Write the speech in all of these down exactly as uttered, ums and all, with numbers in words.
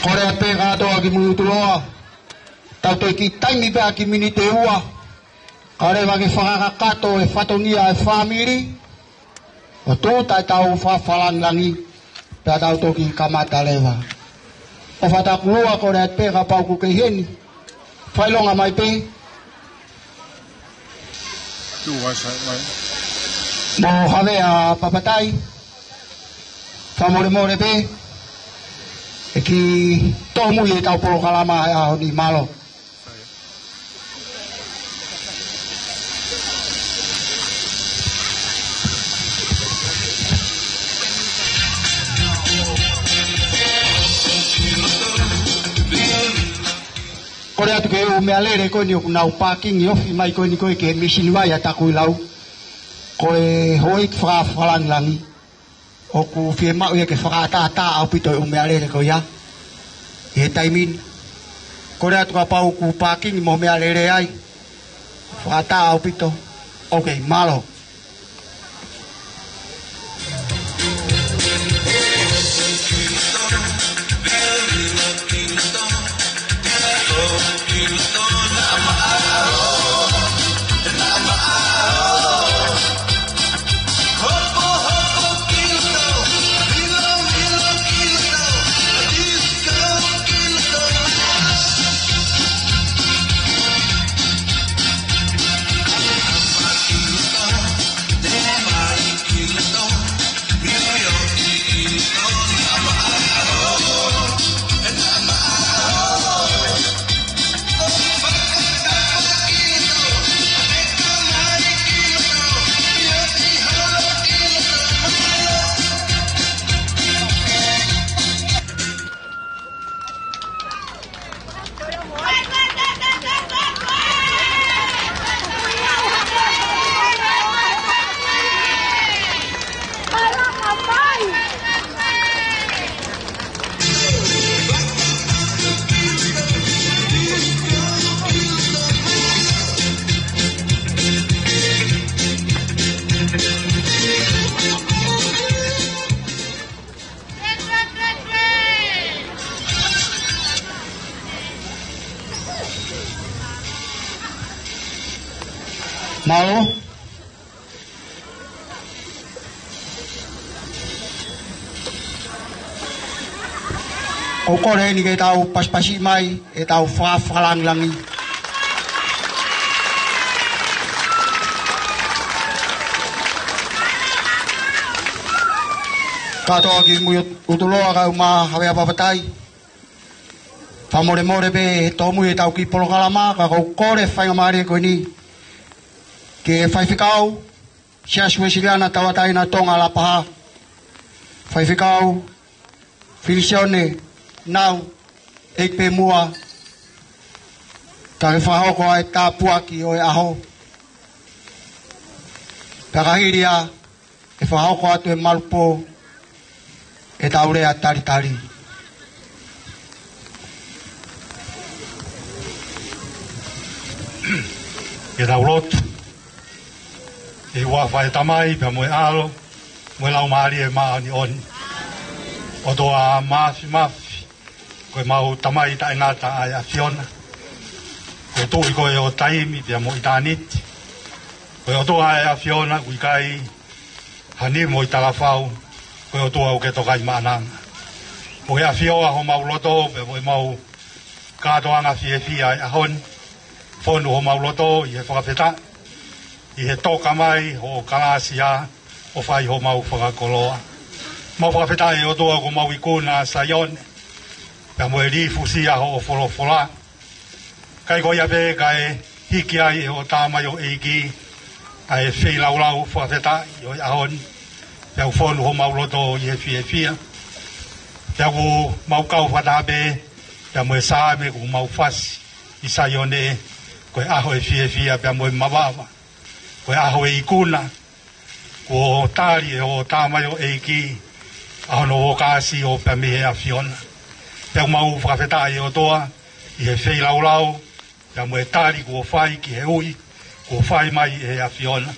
Kole atu pē kātoa kimui ʻUtuloa, tau toe kiʻi taimi pē ʻa e kiʻi miniti ʻe ua, kae lava ke fakakakato e fatongia e fāmili, ʻo tūʻuta ʻetau fakafakalāngilangi, pea tau toki kamata leva. ʻOfa atu ki he ʻOtua, kole atu pē kapau ʻoku ke ʻi heni, fakaʻilonga mai pē. Mo Havea Papatai, fakamolemole pē, ʻe kiʻi tōmui ʻetau polokalama he ʻaho ni, mālō. Kole atu ki he ʻū meʻalele ko eni ʻoku nau pākingi ofi mai ko eni ko ē ki he mīsini vai ʻa Takuilau. Ko e houʻeiki fakafakalāngilangi, ʻoku fiemaʻu ia ke fakaʻataʻatā ʻaupito e ʻū meʻalele ko ia ʻi he taimi ni. Kole atu kapau ʻoku pākingi mo meʻalele ai, fakaʻataʻatā ʻaupito. Ok, mālō. Mālō. ʻOku ou kole eni ke tau pasipasi mai ʻetau fakafakalāngilangi. Kātoa kimui ʻUtuloa kae ʻumaʻā Havea Papatai. Fakamolemole pē he tōmui ʻetau kiʻi polokalama, ka ʻoku ou kole faingamālie ko eni ki he Faifekau Siasi Uēsiliana Tauʻatāina Tonga Lapaha, Faifekau Filisione Nau, ʻEiki Pemua, ka ke fakahoko ʻa e tāpuaki ʻo e ʻaho. Pea ka hili ia, ʻe fakahoko atu ʻe Malupō ʻetau lea talitali. Ke tau lotu. ʻI he huafa ʻo e Tamai, pea mo e ʻAlo, mo e Laumālie Māʻoniʻoni. ʻOtua Māfimafi, ko ʻemau Tamai taʻengata ʻa e ʻAfiona. Ko e Tuʻi koe ʻo taimi pea mo ʻitāniti. Ko e ʻOtua ʻa e ʻAfiona, ʻoku ʻikai ha niu mo e talafau, ko e ʻOtua ʻoku ke tokaimaʻananga. Mo e ʻafioʻi homau loto, pea mo ʻemau kātoanga fiefia ʻi he ʻaho ni. Fonu homau loto ʻi he fakafetaʻi, ʻi he toka mai hoʻo kalāsia, ʻo fai homau fakakoloa. Mau fakafetaʻi ʻe ʻOtua ko homau ikuna Saione, pea mo e lifusia hoʻo folofola. ʻIkai ko ia pē kae hiki ai ʻe hoʻo tamaioʻeiki ʻa e feilaulau fakafetaʻi ʻo e ʻaho ni, pea ʻoku fonu homau loto ʻi he fiefia. Pea ʻoku mau kau fakataha pē pea mo e Saame ʻoku mau fasi ʻi Saione, ko e ʻaho ʻo e fiefia pea mo e mavava. Ko e ʻaho ʻo e ikuna, kuo tali ʻe hoʻo tamaioʻeiki ʻa hono vokāsio pea mei he ʻAfiona. Pea ʻoku mau fakafetaʻi ʻe ʻOtua ʻi he feilaulau, pea mo e tali kuo fai ki he ui kuo fai mai ʻe he ʻAfiona.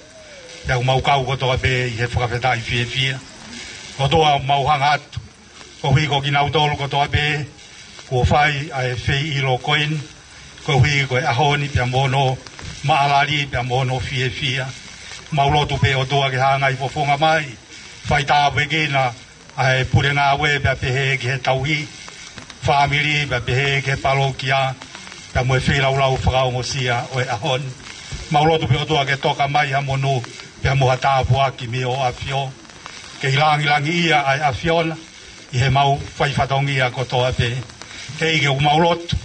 Pea ʻoku mau kau kotoa pē ʻi he fakafetaʻi fiefia. ʻOtua, mau hanga atu koeʻuhi ko kinautolu kotoa pē kuo fai ʻa e feʻiloaki ko eni, koeʻuhi ko e ʻaho ni pea mo hono maʻalali pea mo hono fiefia. Mau lotu pē ʻOtua ke hangai fofonga mai, fai tāpuekina ʻa e pule ngāue pea pehē ki he tauhi fāmili pea pehē ki he palokia, pea mo e feilaulau fakaongosia ʻo e ʻaho ni. Mau lotu pē ʻOtua ke toka mai ha monū pea mo ha tāpuaki mei ho ʻAfio. Kei langilangiʻia ʻa e ʻAfiona ʻi heʻemau fai fatongia kotoa pē. ʻEiki, ʻoku mau lotu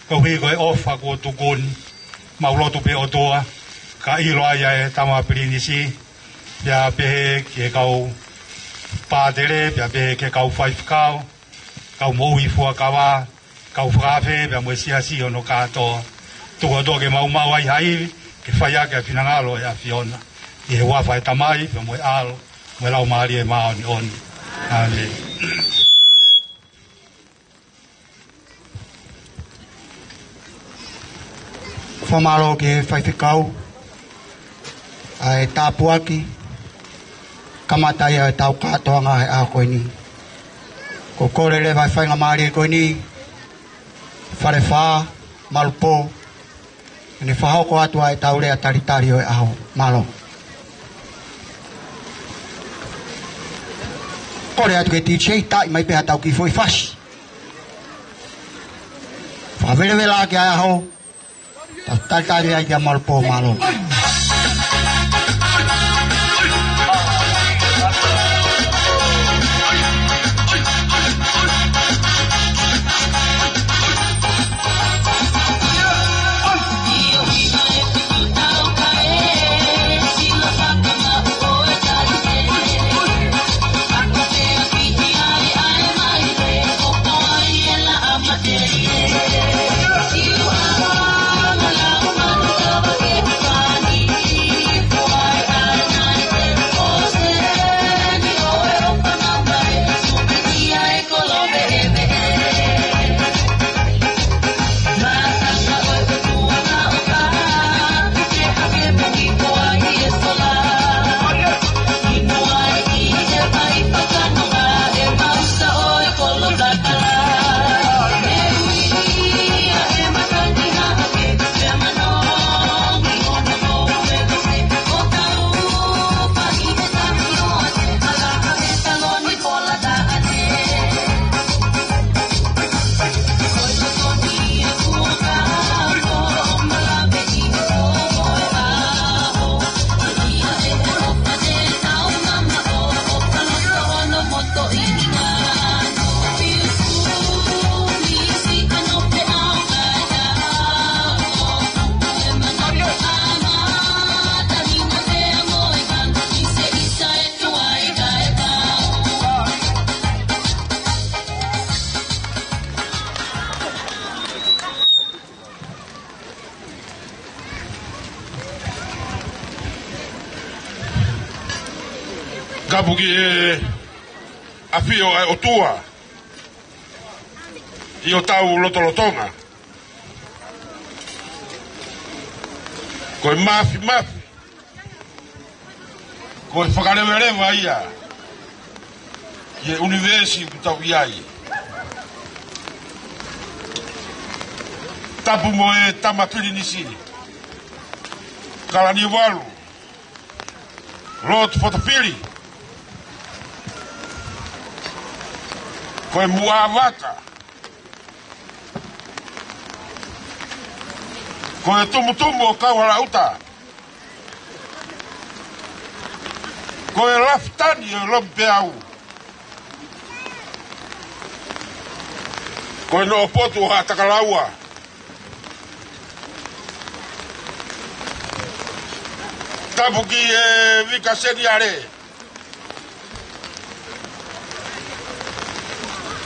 koeʻuhi ko e ʻofa kuo tuku ni. Mau lotu pē ʻOtua, ka ʻilo ai ʻa e tama pilinisi, pea pehē ki he kau pātele, pea pehē ki he kau faifekau, kau moʻui fuakava, kau fakaafe, pea mo e siasi hono kātoa. Tuku ʻOtua ke mau maʻu ai ha ivi ke fai ʻaki ʻa e finangalo ʻo e ʻAfiona. ʻI he huafa ʻo e Tamai, pea mo e ʻAlo, mo e Laumālie Māʻoniʻoni. ʻĀmeni. Fakamālō ki he faifekau ʻa e tāpuaki, kamata ia ʻetau kātoanga he ʻaho ko eni. Ko e kole leva ʻa e faingamālie ko eni, Falefā, Malupō, ke ne fakahoko atu ʻa ʻetau lea talitali ʻo e ʻaho. Mālō. Kole atu ki he D J, taaʻi mai pē haʻatau kiʻi foʻi fasi. Fakavelevela ʻaki ʻa e ʻaho. Tau talitali ai kia Malupō, mālō. Tapu ki he ʻafio ʻa e ʻOtua ʻi hotau lotolotonga. Ko e māfimafi, ko e fakalevaleva ia ʻi he ʻunivēsi ʻoku tau ʻi ai. Tapu mo e tama pilinisi, Kalaniuvalu, Lord Fotofili, ko e Muʻa Vaka, ko e Tumutumu ʻo Kauhalaʻuta, ko e Lafitani ʻo Lomipeau, ko e Noʻopotu ʻo Haʻatakalaua. Tapu ki he Vika Seniale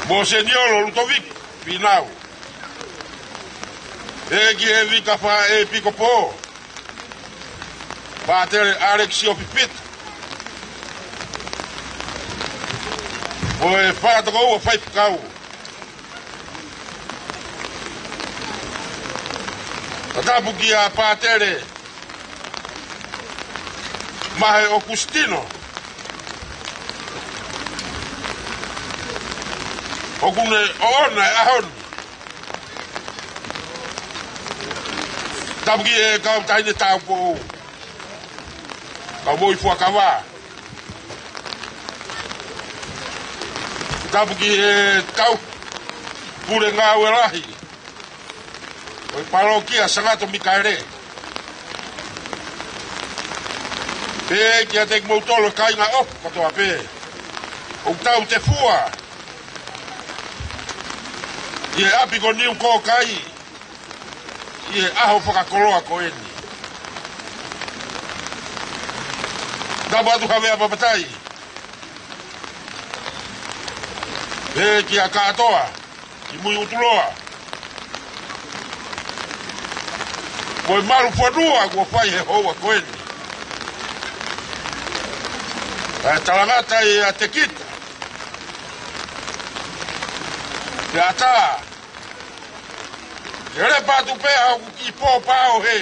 mo Seniolo Lutoviki Finau. Pea ki he Vika Faʻē Pikopo, Pātele ʻAlekisio Pipita, mo e fakatokoua faifekau. Tapu kia Pātele Mahe ʻOkusitino, ʻoku ne ʻoʻona e ʻaho ni. Tapu ki he kau taʻahine tāupoʻou, kau moʻui fuakava. Tapu ki he kau pule ngāue lahi ʻo e palokia Sangato Mikaele. Pehē kiate kimoutolu kāinga ʻofa kotoa pē ʻoku tau tefua ʻi he ʻapi ko Niu Kōkai ʻi he ʻaho fakakoloa ko eni. Tapu atu Havea Papatai. Pehē kia Kātoa ki Mui ʻUtuloa, mo e malu fonua kuo fai he houa ko eni. Kae talangata ʻiate kita, pea tā ke lepa atu pē ʻa hoku kiʻi pō pao he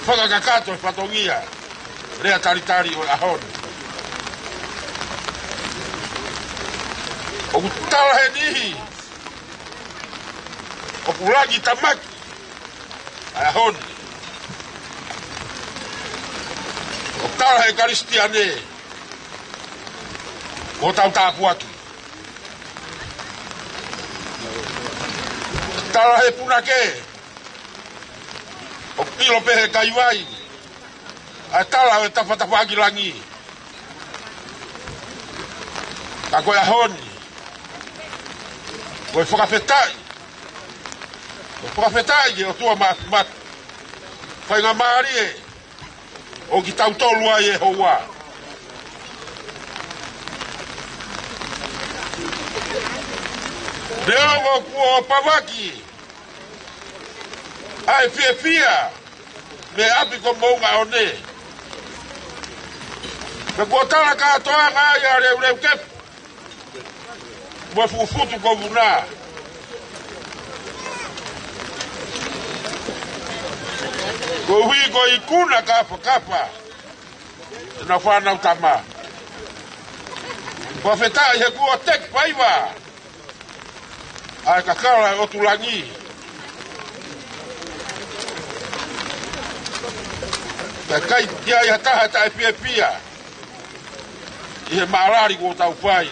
fakakakato e fatongia lea talitali ʻo e ʻaho ni. ʻOku tala he niʻihi ʻoku langitamaki ʻa e ʻaho ni. ʻOku tala he Kalisitiane ʻoku tau tāpuaki. Tala he punake ʻoku ʻilo pē he kaivai ʻa e tala ʻo e tafatafaʻaki langi. Ka ko e ʻaho ni, ko e fakafetaʻi, ko e fakafetaʻi ki he ʻOtua Māfimafi, faingamālie ʻo kitautolu ai e houa. Neongo kuo pavaki ʻa e fiefia mei he ʻapi ko Moʻungaʻone, pea kuo tala kātoanga ai ʻa Leuleukefu mo e fuʻu futu ko Vuna, koeʻuhi ko e ikuna kāfakafa ʻenau fānau tama. Fakafetaʻi he kuo teki faiva ʻa e kakala ʻo e ʻOtu Langi. Kae ʻikai ke ʻi ai ha taha ʻe taʻefiefia ʻi he maʻalali kuo tau fai,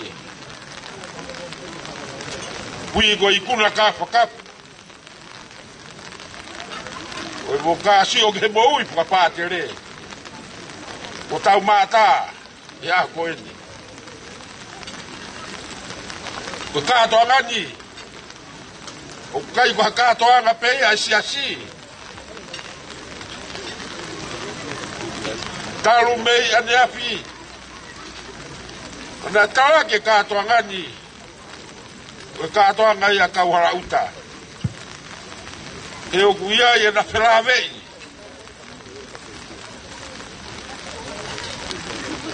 koeʻuhi ko e ikuna kāfakafa ʻo e Vokāsio ki he Moʻui Fakapātele kuo tau mātā he ʻaho ko eni. Ko e kātoanga ni, ʻoku ʻikai ko ha kātoanga pē ia ʻa e siasi. Talu mei ʻaneafi, ʻa e talaki e kātoanga ni, ko e kātoanga ia ʻa e kau halaʻuta. He ʻoku ʻi ai ʻena felāveʻi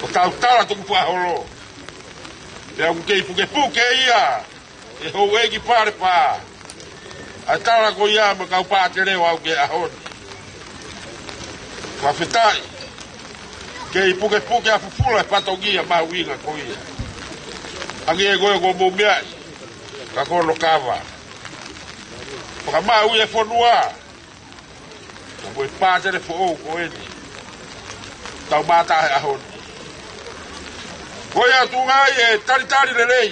ʻo e kau tala tukufakaholo. Pea ʻoku kei pukepuke ia ʻe he houʻeiki Falepa ʻa e tala ko ia mo e kau pātele ʻo aʻu ki he ʻaho ni. Fakafetaʻi, kei pukepuke ʻa fufula e fatongia mahuʻinga ko ia. Hangē ko e ko mou meaʻi, ka ko hono kava. Fakamaʻu ʻi he fonua, ka ko e pātele foʻou ko eni tau mātā he ʻaho ni. Ko ia tuʻunga ai e talitali lelei,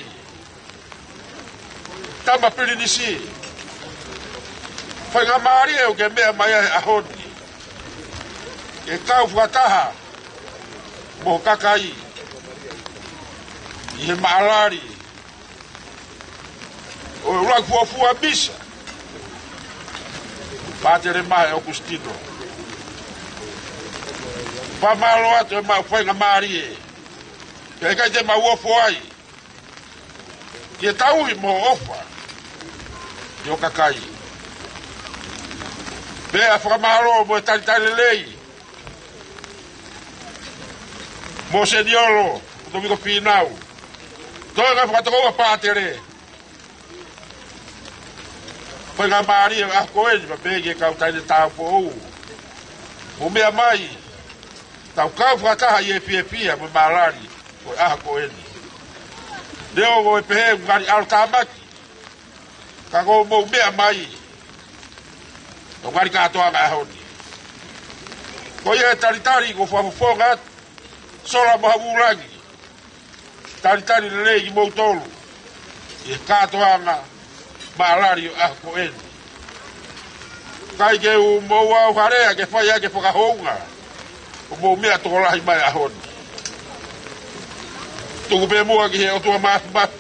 Tama Pilinisi, faingamālie ʻoku ke meʻa mai ai he ʻaho ni ke kau fakataha mo ho kakai ʻi he maʻalali ʻo e ʻuluaki fuofua misa, Pātele Mahe ʻOkusitino. Fakamālō atu ʻemau faingamālie, pea ʻikai te mau ofo ai, ke tauhi mo ʻofa ki ho kakai. Pea fakamālō mo e talitali lelei mo Seniolo Tomiko Fīnau, toenga fakatokoua pātele. Faingamālie ʻa e ʻaho ko eni, pea pehē ki he kau taʻahine tāupoʻou, mou meʻa mai Tau kau fakataha ʻi he fiefia mo e mālali ʻo e ʻaho ko eni. Neongo ʻe pehē ʻoku ngali ʻalotāmaki, ka ʻoku mou meʻa mai ʻo ngali kātoanga ʻaho ni. Ko ia ʻe talitali ʻoku fakafofonga atu, sola mo ha vūlangi. Talitali lelei kimoutolu ʻi he kātoanga mālali ʻo e ʻaho ko eni. ʻIkai ke u maʻu ha lea ke fai ʻaki e fakahounga ʻoku mou meʻa tokolahi mai he ʻaho ni. Tuku pē muʻa ki he ʻOtua Māfimafi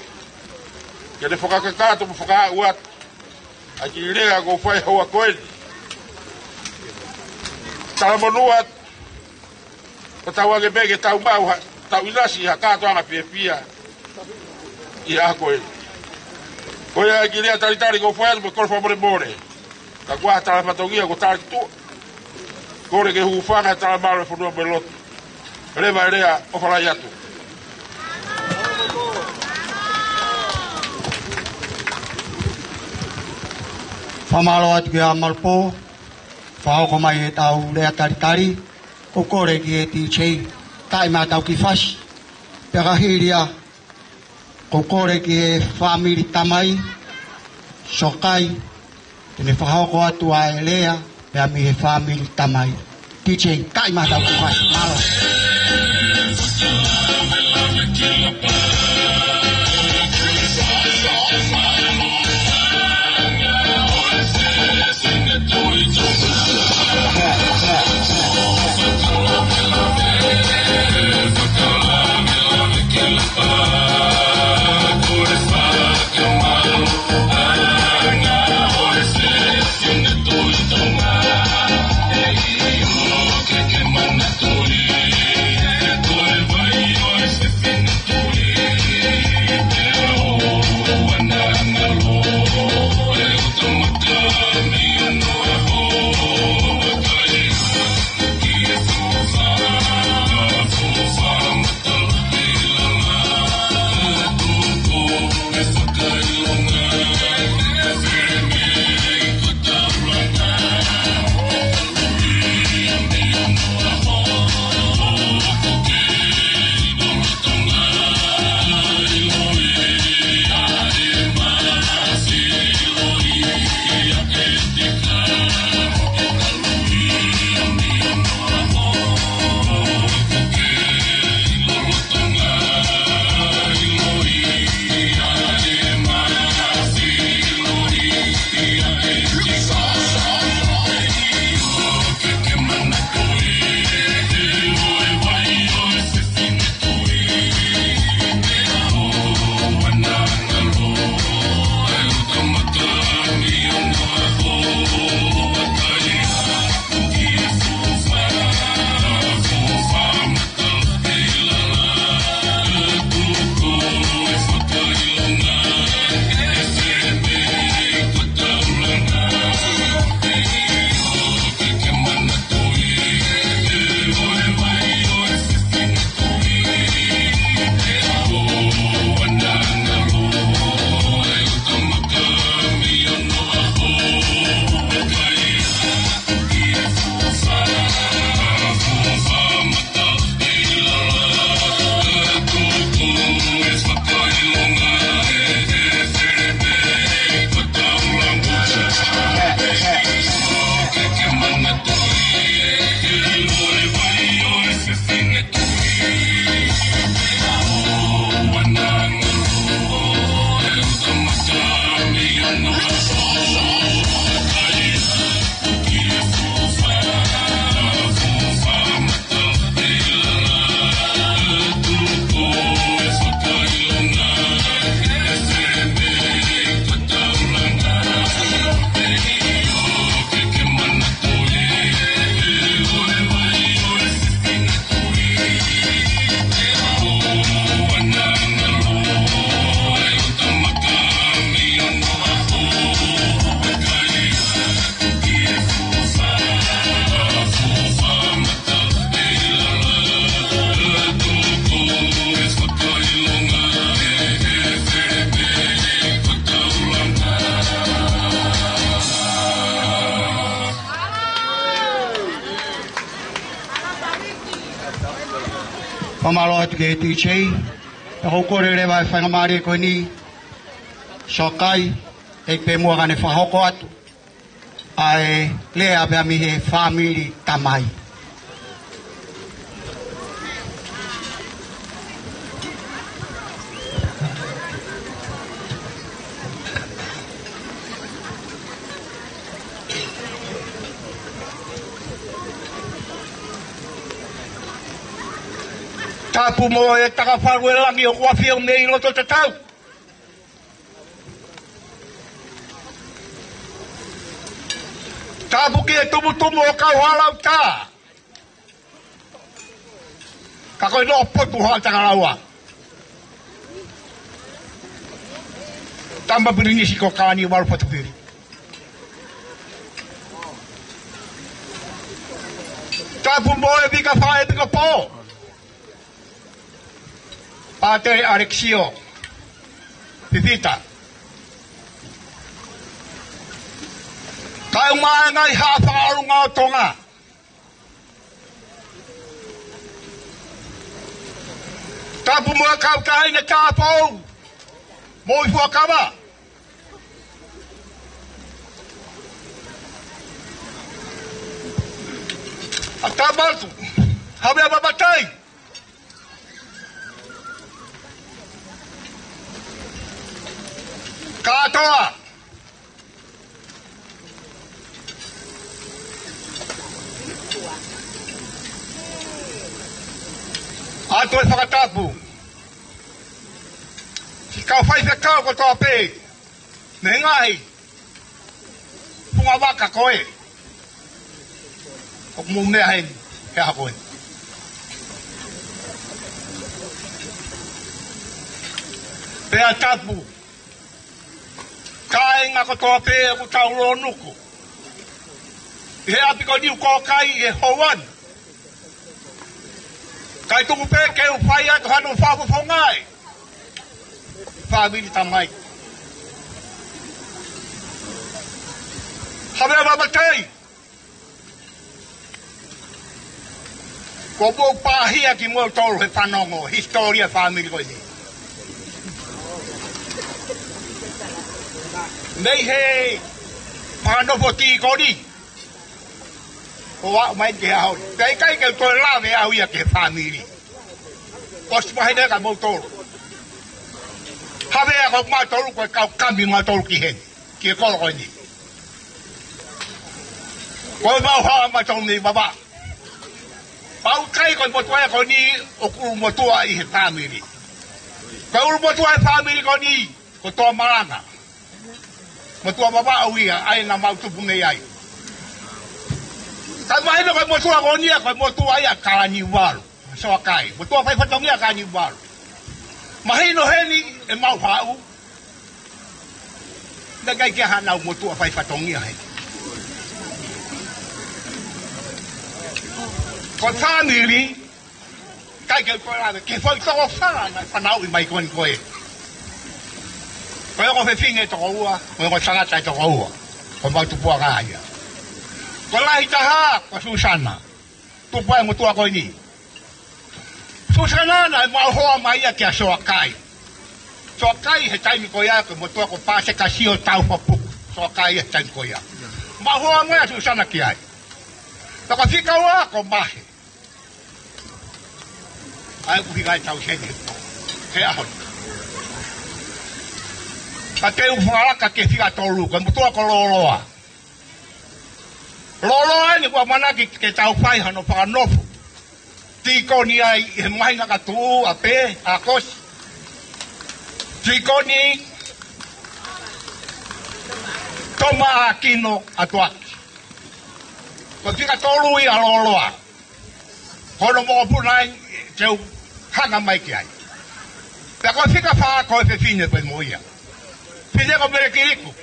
ke ne fakakakato mo fakaaʻu atu ʻa e kiʻi lea kuo fai he houa ko eni. Talamonū atu, ʻo tau ʻai pē ke tau maʻu ha, tau ʻinasi ha kātoanga fiefia ʻi he ʻaho ko eni. Ko ia ʻa e kiʻi lea talitali ʻoku ou fai atu mo e kole fakamolemole. Ka ko e tala fatongia kuo tala ki tuʻa. Kole ke hūfanga he talamalu ʻo e fonua mo e lotu. Leva e lea, ʻofa lahi atu. Fakamālō atu kia Malupō, fakahoko mai ʻetau lea talitali. ʻOku ou kole ki he D J, kae ʻai mai ʻetau kiʻi fasi. Pea ka hili ia, ʻoku ou kole ki he fāmili tamai, Sokai, ke ne fakahoko atu ʻa e lea, pea mei he fāmili tamai. D J, kae ʻai mai ʻetau kiʻi fasi. Mālō. Fakamālō atu ki he D J. Pea ʻoku ou kole leva e faingamālie ko eni, Soakai, ʻe pē muʻa ka ne fakahoko atu ʻa e lea pea mei he fāmili tamai. Tapu mo e takafalu e langi ʻoku ʻafio mei loto tatau. Tapu ki he tumutumu ʻo Kauhalautā. Ka ko e noʻo potu ʻa Tangalaua. Tama Pilinisi ko Kalaniuvalu Potupili. Tapu mo e Vika Fai Vika Pō. Pātele ʻAlekisio Fifita. Kae ʻumaʻā e ngaahi haʻa fakaʻolunga ʻo Tonga. Tapu mo e kautaha ʻi he tāpou mo e fuakava. ʻA Tamatu, Havea Mamatai. Kātoa. ʻA e toe fakatapu ki he kau faifekau kotoa pē mei he ngaahi fungavaka ko ē ʻoku mou meʻa heni he ʻaho ko ē. Pea tapu kāinga kotoa pē ʻoku tau lōnuku ʻi he ʻapi ko Niukōkai ʻi he houa ni. Kae tuku pē ke u fai atu hano fakafofonga ʻa e fāmili tamai. Havea Mamatai. Kuo mou pāhia kimoutolu he fanongo hisitōlia fāmili ko eni. Mei he fakanofo tīkoni ʻo aʻu mai ki he ʻaho ni. Pea ʻikai ke u toe lave au ia ki he fāmili. Ko e ʻosi mahino kia moutolu. Havea, ko mautolu ko e kau kami mautolu ki heni, ki he kolo ko eni. Ko e mau hoa mautolu mei Vavaʻu. Pau kai ko e motuʻa ko eni ʻoku ʻulumotuʻa ʻi he fāmili. Ko e ʻulumotuʻa he fāmili ko eni ko Toamalanga. Motuʻa Vavaʻu ia, ʻa ia naʻa mau tupu mei ai. Kae mahino ko e motuʻa ko eni ia, ko e motuʻa ia Kalaniuvalu. Soakai, motuʻa faifatongia Kalaniuvalu. Mahino heni ʻemau haʻu, naʻe ʻikai ke ʻi ai haʻanau motuʻa faifatongia heni. Ko e fāmili, ʻikai ke u toe lave ki he foʻi toko fā naʻe fanauʻi mai ko eni ko ē. Ko e ongo fefine ʻe toko ua, ko e ongo tangata ʻe toko ua. Ko ʻemau tupuʻanga ia. Ko e lahi taha, ko Susana. Tupu ai e motuʻa ko eni. Susana naʻe mau hoa mai ia kia Soakai. Soakai he taimi ko ia ko e motuʻa ko Pāsekasio Taufapuku. Soakai he taimi ko ia. Mau hoa mai ʻa Susana ki ai. Pea ko e fika ua ko Mahe. ʻA ia ʻoku ʻuhinga e tau seni he ʻaho ni. Ka te u fakalaka ki he fika tolu, ko e motuʻa ko Loloa. Loloa eni ʻoku ʻamanaki ke tau fai hano fakanofo tīkoni ai ʻi he māhina ka tuʻu ʻapē, ʻAokosi. Tīkoni Toma Akino Atuaki. Ko e fika tolu ia Loloa. Ko hono mokopuna eni te u hanga mai ki ai. Pea ko e fika fā ko e fefine pē mo ia. Fefine ko Melekiliku.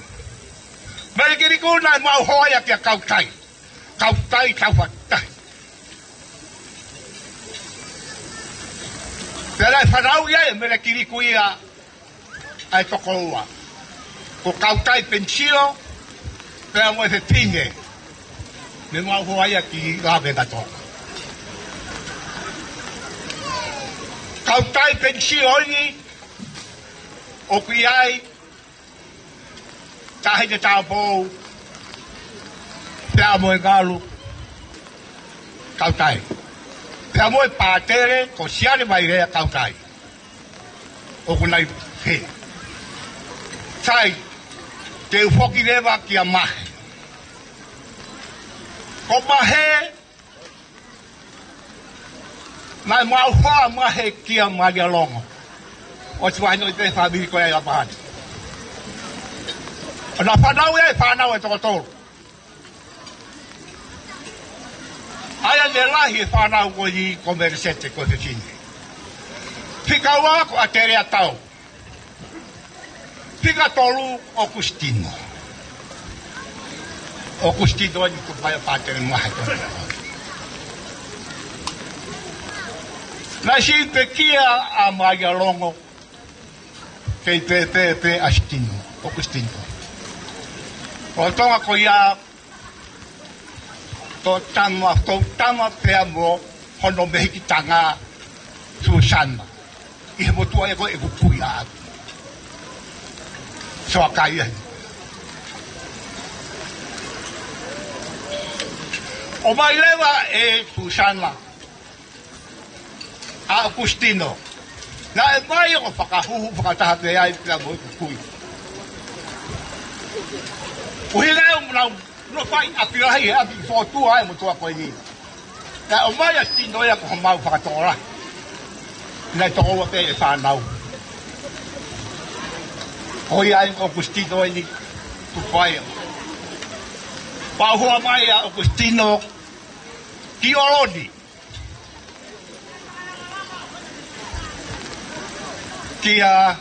Melekiliku naʻe mau hoa ia kia Kautai. Kautai Taufaʻatahi. Pea naʻe fanauʻi ai ʻe Melekiliku ia ʻa e toko ua. Ko Kautai Penisio, pea mo e fefine, naʻe mau hoa ia ki Lavena Tonga. Kautai Penisio ni, ʻoku ʻi ai Tahine Tāupou, pea mo e ngalu Kautai, pea mo e pātele ko Siale Vailea Kautai. ʻOku nau fē. Sai, te u foki leva kia Mahe. Ko Mahe, naʻe maʻu hoa Mahe kia Malia Longo. ʻOsi vahe noa pē fāmili ko ē ʻa Mahe. ʻO na fānau ʻe fānau ʻe toko tolu. ʻA ia naʻe lahi e fānau ko eni ko Melisete ko e fefine. Fika ua ko ʻAtelea Tau. Fika tolu ʻOkusitino. ʻOkusitino ni ko e pātele Mahe ko ē. Naʻe siʻi pekia ʻa Malia Longo, kei pēpē pē ʻa Sitino, ʻOkusitino. Lolotonga ko ia, toʻu tama, toʻu tama pea mo hono mehikitanga Susana. ʻI he motuʻa ē ko ē ʻeku kui ʻaʻaku. Soakai ia. ʻOmai leva ʻe Susana ʻa ʻOkusitino. Naʻe ʻomai ʻo fakahuhu fakataha pē ai pea mo ʻeku kui. Kuo hili ʻo nau nofo ʻi ʻapi lahi, ʻapi fokotuʻu ʻa e motuʻa ko eni. Naʻe ʻomai ʻa Sitino ia ko homau fakatokolahi. Naʻe toko ua pē e fānau. Ko ia ai ko ʻOkusitino eni, Tupaia. Pea u hoa mai ʻa ʻOkusitino ki ʻolunga. Kia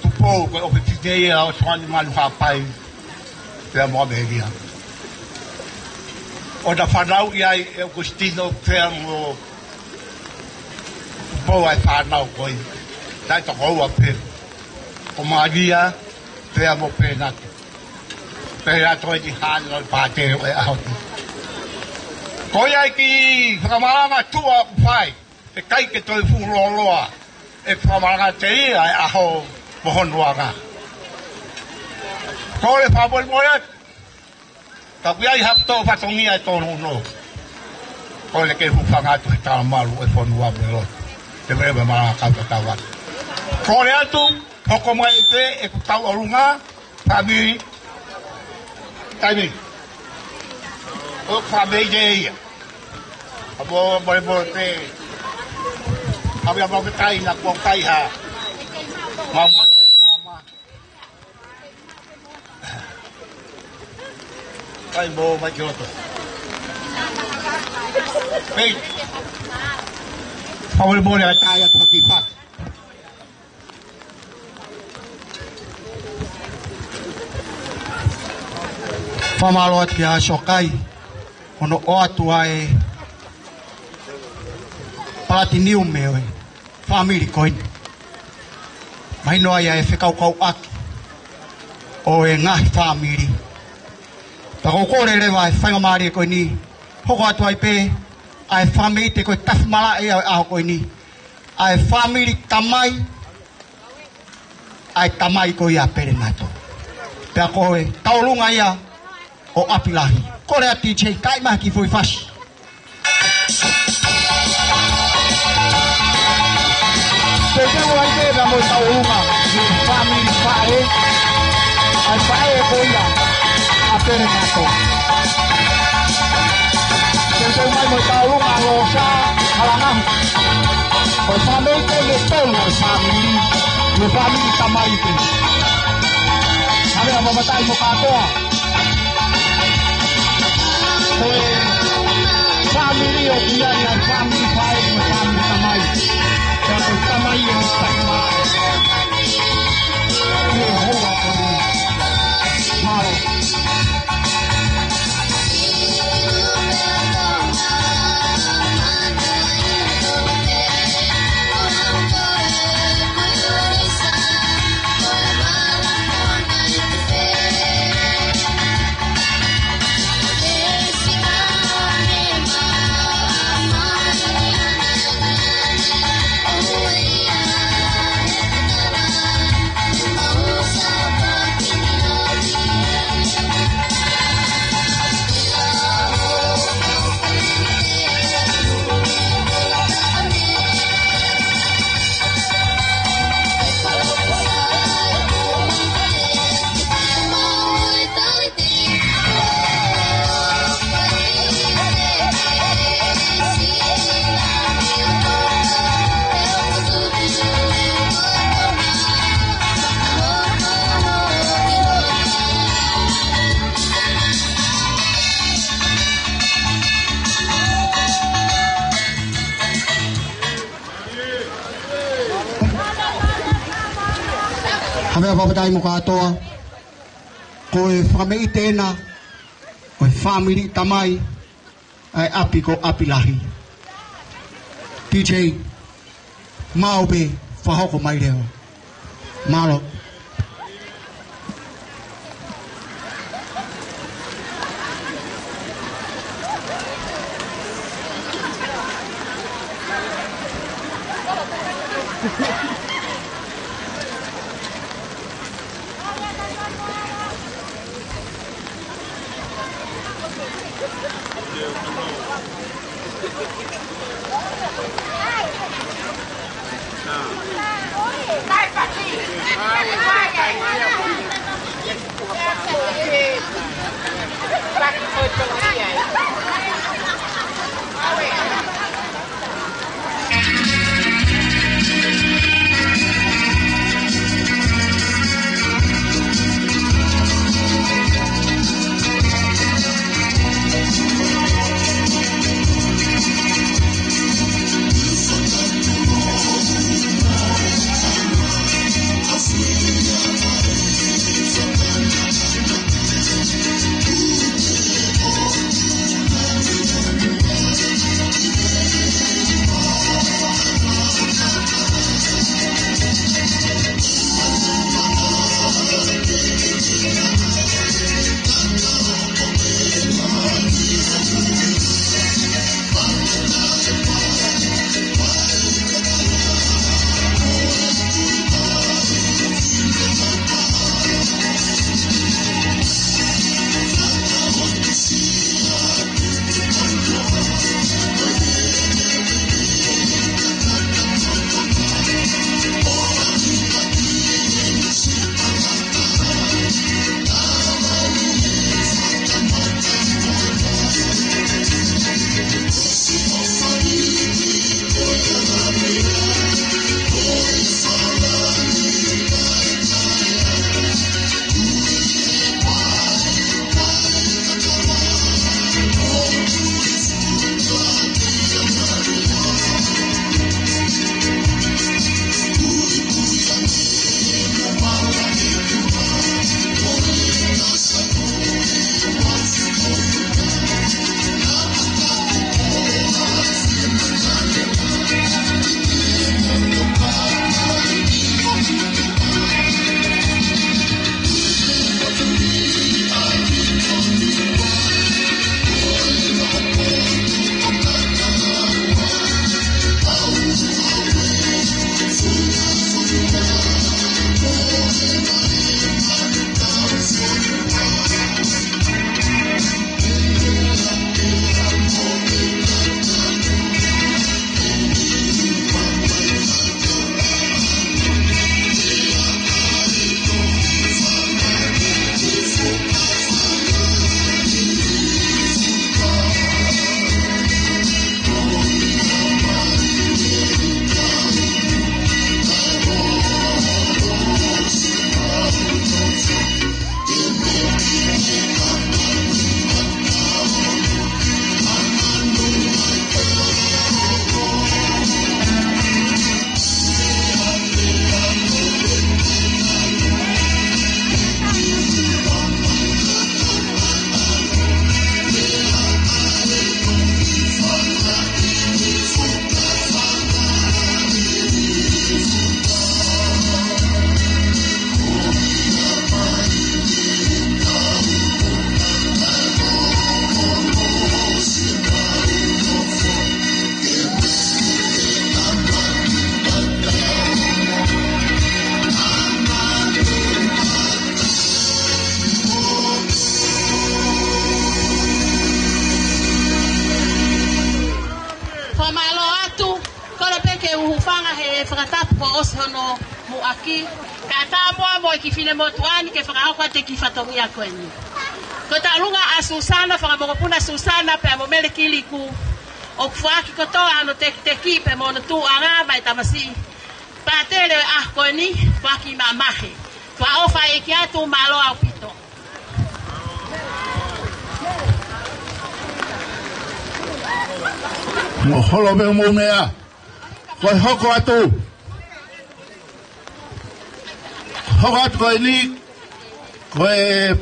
Tupou, ko e ʻofefine ia ʻo Soani Manu Hapai, pea mo ʻAmelia. ʻO na fānau ʻi ai ʻe ʻOkusitino pea mo Tupou ʻa e fānau ko ē. Naʻe toko ua pē. Ko Malia, pea mo Pēnatu. Pea ʻi ai ʻa Toeni Hano pātele ʻo e ʻaho ni. Ko ia e kiʻi fakamalanga tuʻa ʻoku fai, ʻikai ke toe fuʻu lōloa e fakamalanga telia e ʻaho mo hono anga. Kole fakamolemole atu, ka ʻoku ʻi ai haʻaku fatongia ʻe tōnounou. Kole ke hūfanga atu he talamalu ʻo e fonua mo e lotu. Te mele me malanga kau tatau atu. Kole atu, hoko mai pē ʻeku tauʻolunga, fāmili, taimi. ʻO fāmili ia. ʻA mo, mo, mo, te. ʻA mo, mo, te kai na ko kai ha. Ma, mo, ma, ma. Kai mo, mai ki loto. Hei. Fāmili mo, ʻa tai atu ki pa. Fakamālō atu kia Soakai, hono ʻoatu ʻa e palatiniume ʻo e fāmili ko eni. Mahino ai ʻa e fekaukauʻaki ʻo e ngaahi fāmili. Pea ʻoku ou kole leva ʻa e faingamālie ko eni, hoko atu ai pē ʻa e fāmili te ko e tafi malaʻe ia ʻo e ʻaho ko eni. ʻA e fāmili tamai, ʻa e tamai ko ia Pelenato. Pea ko e tauʻolunga ia ʻo ʻApilahi. Kole atu D J, kai mai ha kiʻi foʻi fasi. Pea te u ʻai pē pea mo e tauʻolunga, ʻa e fāmili faʻē, ʻa e faʻē ko ia ʻa Pelenato. Te u ʻai mai mo e tauʻolunga ʻa Losa Halanga. Ko e fāmili ko ē ʻe tolu ʻa e fāmili, ʻa e fāmili tamai pē. Hale a mamata ai mo kātoa. Ko e fāmili ʻoku ʻi ai ʻa e fāmili faʻē mo e fāmili tamai. Pea ko e tamai ʻe tahi mā. ʻIo, houa ko eni. Mālō. Pea fakafetaʻi mo kātoa, ko e fakameʻite ena ʻo e fāmili tamai ʻa e ʻapi ko ʻApilahi. P J, maʻu pē, fakahoko mai leva. Mālō. Fakamālō atu, kole pē ke u hūfanga he fakatapu kuo ʻosi hono muʻaki. Kae tāpuaki mo e kiʻi finemotuʻa ni ke fakahoko atu e kiʻi fatongia ko eni. Ko e tauʻolunga ʻa Susana, Fakamokopuna Susana, pea mo Mele Kiliku, ʻoku foaki kotoa hono tekiteki pea mo hono tuʻuʻanga maʻa e tamasiʻi pātele ʻo e ʻaho ko eni, foaki mamahi. Fakaʻofa ʻeiki atu, mālō ʻaupito. Mo holo pē hoʻomou meʻa. Ko e hoko atu. Hoko atu ko eni, ko e,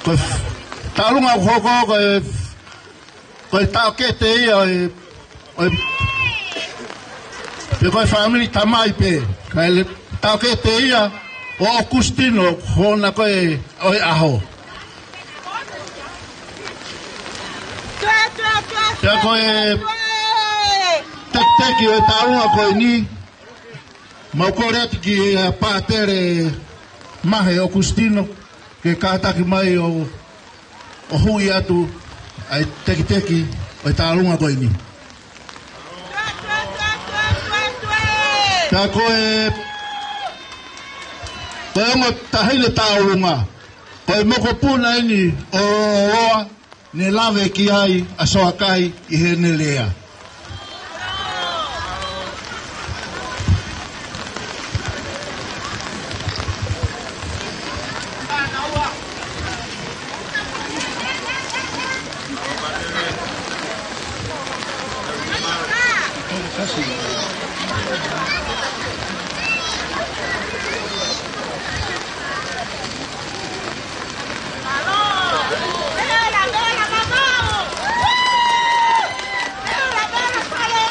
ko e tauʻolunga ʻoku hoko, ko e, ko e taʻokete ia ʻo e, ʻo e, pe ko e fāmili tamai pē, kae taʻokete ia ʻo ʻOkusitino, ko hono ko e, ʻo e ʻaho. Pea ko e tekiteki ʻo e tauʻolunga ko eni, mau kole atu kia Pātele Mahe ʻOkusitino, ke kātaki mai ʻo, ʻo huʻi atu ʻa e tekiteki ʻo e tauʻolunga ko eni. Pea ko e, ko e ongo taʻahine tauʻolunga, ko e mokopuna eni ʻo Oloa, ne lave ki ai ʻa Soakai ʻi heʻene lea.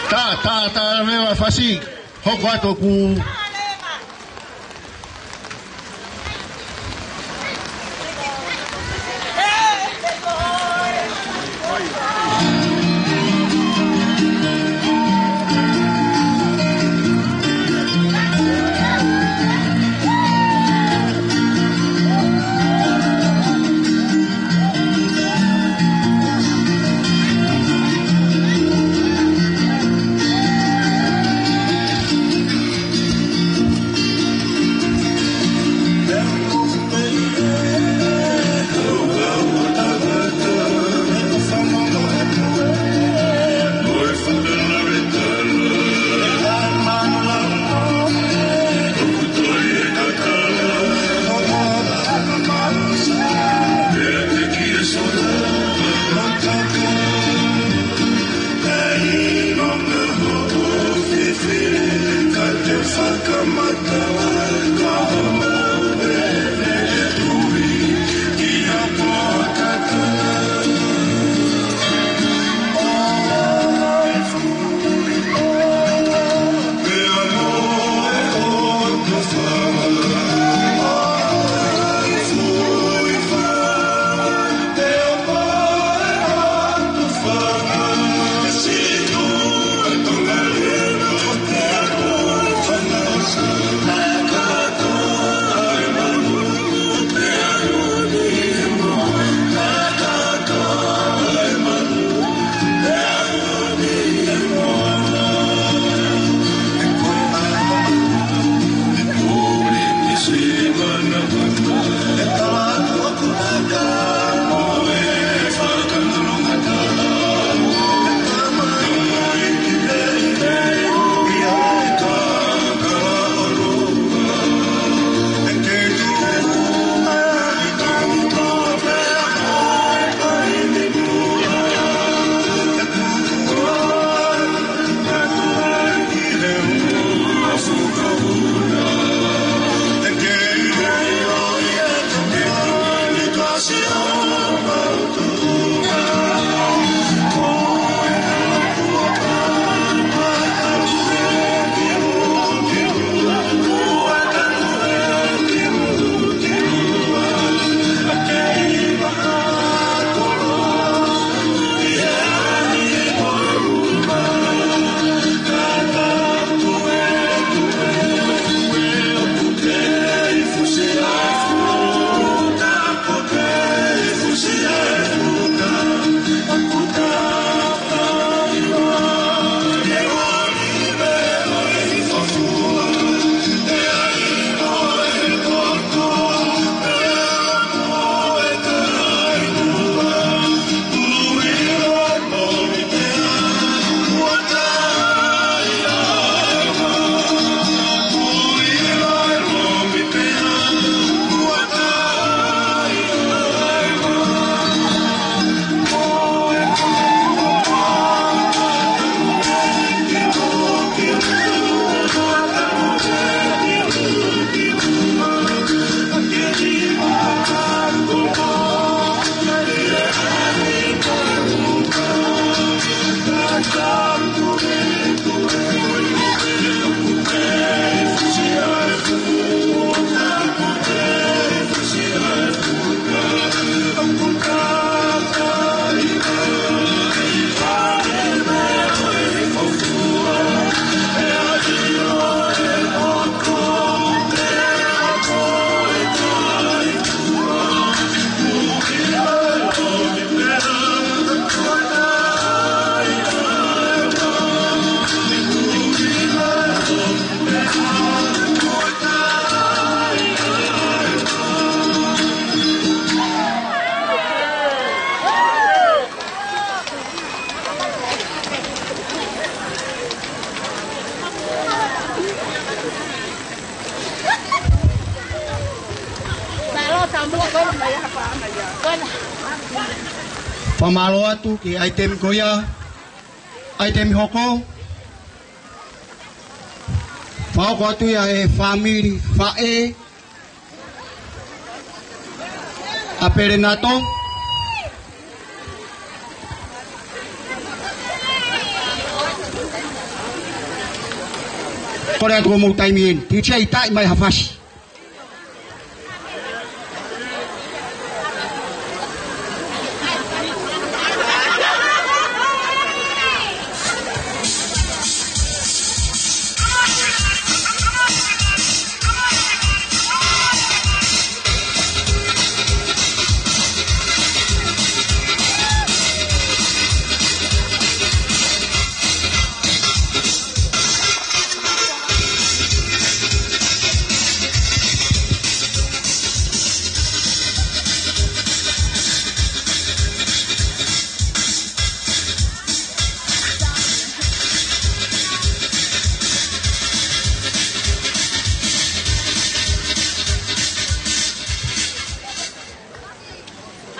Tā, tā, tā, meʻa fasi. Hoko atu ʻoku. Fakamālō atu ki he ʻaitemi ko ia, ʻaitemi hoko. Fakahoko atu ia ʻe he fāmili faʻē ʻa Pelenato. Kole atu ko e mou taimi eni. Tiute ʻi taʻi mai ha fasi.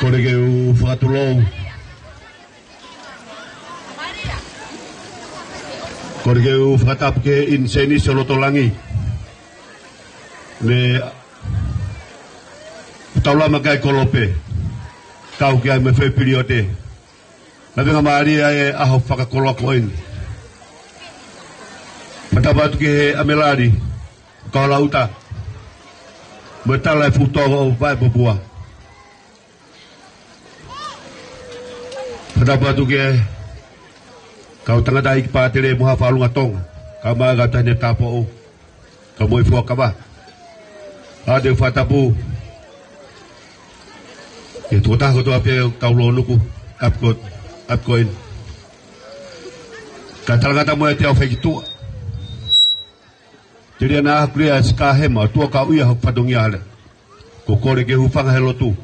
Kole ke u fakatulou. Kole ke u fakatapu ki he ʻinisēnisi ʻo loto langi. Mo e taulama kai kolope. Kau ki ai mo e foʻi piliote. Naʻe faingamālie ʻa e ʻaho fakakoloa ko eni. Fakatapu atu ki he ʻamelali, Kaholauta. Mo e tala e futo ʻo Vaʻe Popua. Fakatapu atu ki he kau tangataʻeiki pātele mo e faʻunga Tonga. Kae ʻumaʻā e kau taʻahine tāupoʻou. Kae ʻumaʻā e fuakava. ʻA ia te u fakatapu ki he tokotaha kotoa pē ʻoku tau lōnuku ʻapi ko, ʻapi ko eni. Kae talangata mo e te au fekituʻa. Telia naʻa ku lea ʻa Sikahema, ʻOtua ka u ʻi ai hoku fatongia hale. Ko e kole ke hūfanga he lotu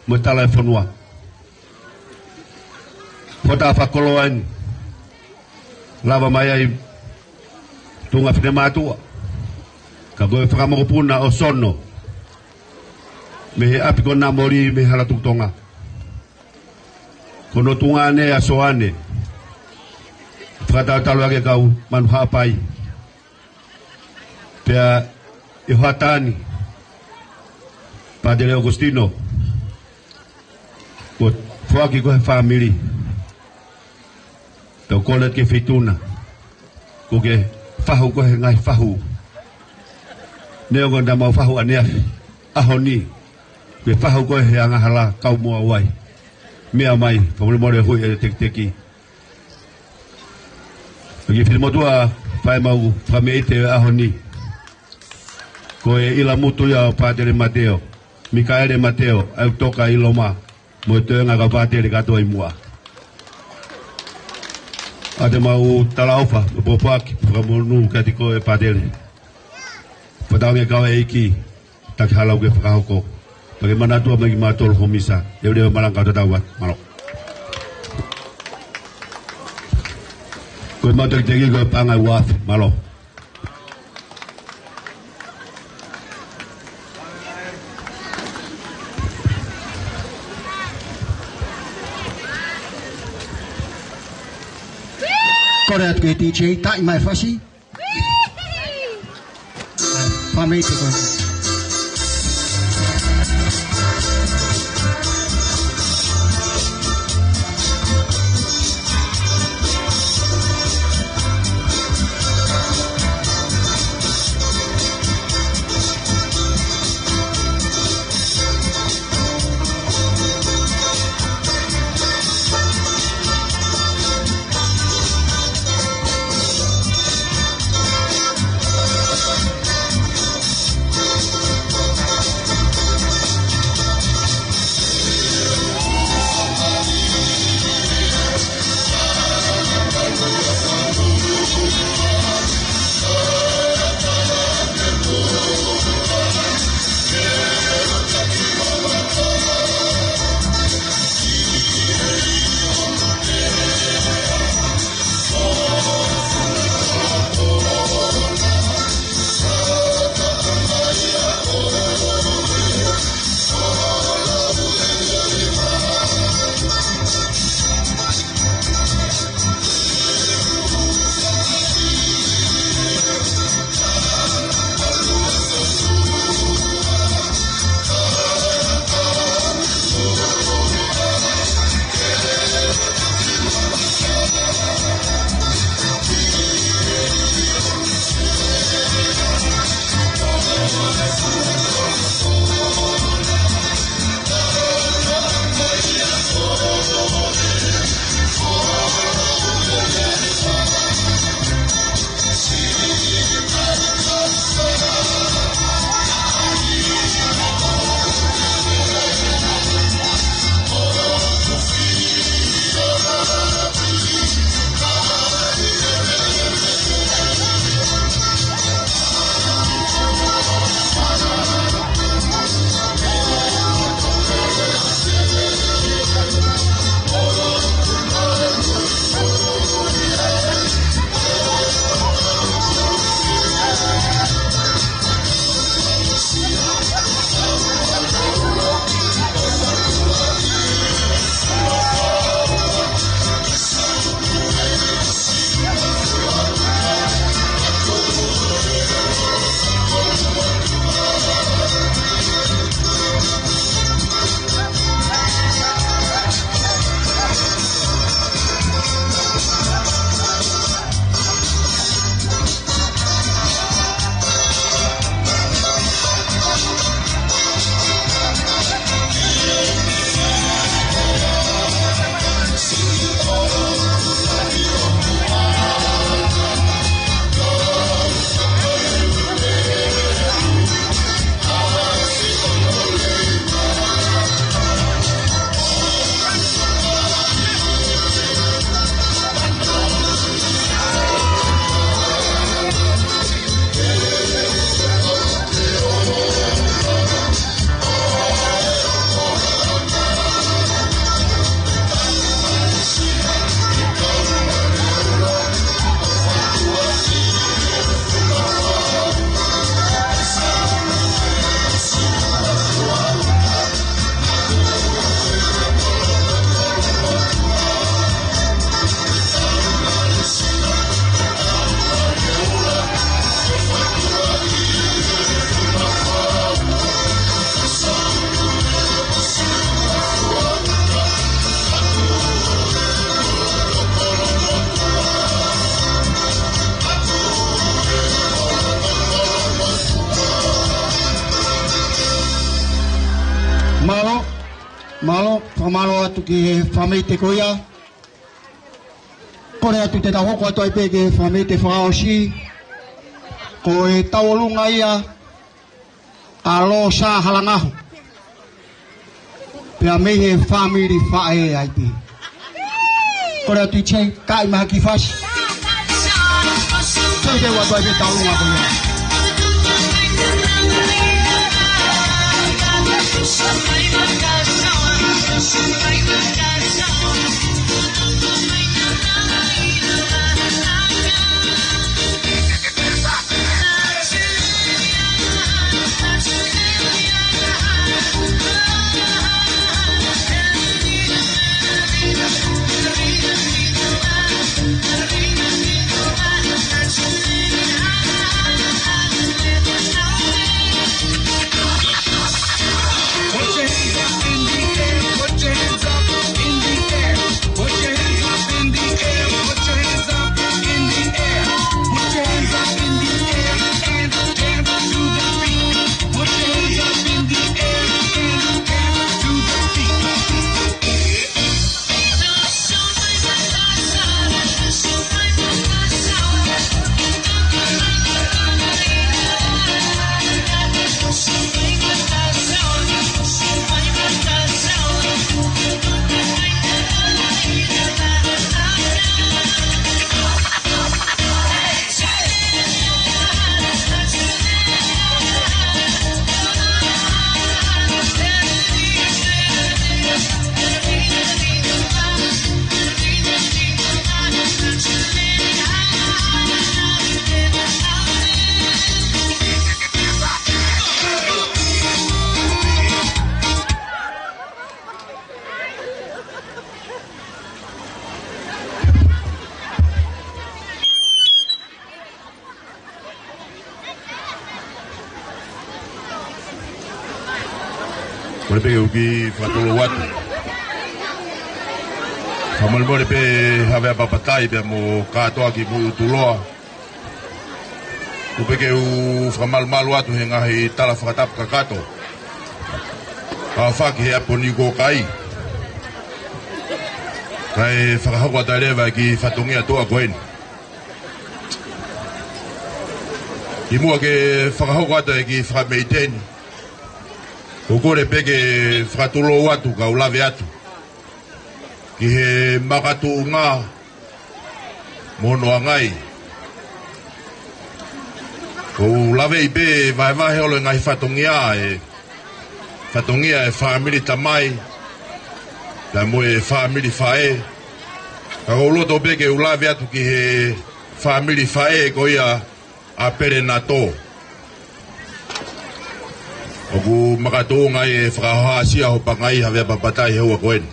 mo e tala e fonua. Pota fakakoloa eni. Lava mai ai tuʻunga finemātuʻa. Ka ko e fakamokopuna ʻo Sono. Mei he ʻapi ko Namoli, mei he Hala Tuʻi Tonga. Ko hono tuʻunga ʻanenai ʻa Soane. Fakatautau ake kau Manu Haʻapai. Pea ʻi hoʻatā ni, Pātele ʻOkositino, kuo foaki koe he fāmili. Tau kole ke feituʻuna. Kuo ke fahu koe he ngaahi fahu. Neongo naʻa mau fahu ʻaneafi. ʻAho ni, kuo ke fahu koe he angahala kau mo au ai. Meʻa mai, fakamolemole hui e tekiteki. Pea ki he finemotuʻa fai mau fakameʻite ʻaho ni. Ko e ʻilamutu ia ʻo Pātele Mateo, Mikaele Mateo, ʻa e toka ʻi Loma, mo e toenga kau pātele kātoa ʻi muʻa. ʻA ia te mau talaʻofa, mo e pōpoaki, fakamonū kiate koe Pātele. Fakatauange kau ʻeiki, taki hala ʻoku ke fakahoko. Pea ke manatua mai kimautolu ho misa, leveleva malanga kau tatau atu. Mālō. Ko e mau tekiteki ko e paʻanga ʻe uaafe, mālō. Kole atu ki he DJ, taʻi mai fasi. Fakameʻite koe. Atu ki he fāmili ko ia. Kole atu te tau hoko atu ai pē ki he fāmili fakaʻosi. Ko e tauʻolunga ia ʻa Losa Halangahu. Pea mei he fāmili faʻē ai pē. Kole atu i te kai mahaki fasi. Tau te ua atu ai pē tauʻolunga ko ia. Kole pē ke u kiʻi fakatulou atu. Fakamolemole pē Havea Papatai pea mo kātoa ki mui ʻutuloa. Kole pē ke u fakamalumalu atu he ngaahi tala fakatapu kakato. Ka faki he ʻaponigō kai. Kae fakahoko atu leva e kiʻi fatongia toʻa ko eni. Kimuʻa ke fakahoko atu e kiʻi fakameiteni, ʻoku ou kole pē ke fakatulou atu kau lave atu ki he makatuʻunga mo hono ʻangai. ʻOku ou laveʻi pē vahevahe holo e ngaahi fatongia, e fatongia e fāmili tamai, pea mo e fāmili faʻē. Ka ʻoku ou loto pē ke u lave atu ki he fāmili faʻē ko ia ʻa Pele Nato. ʻOku makatuʻunga ai e fakahohaʻasia hoʻo pangai Havea Papatai he ʻaho ko eni.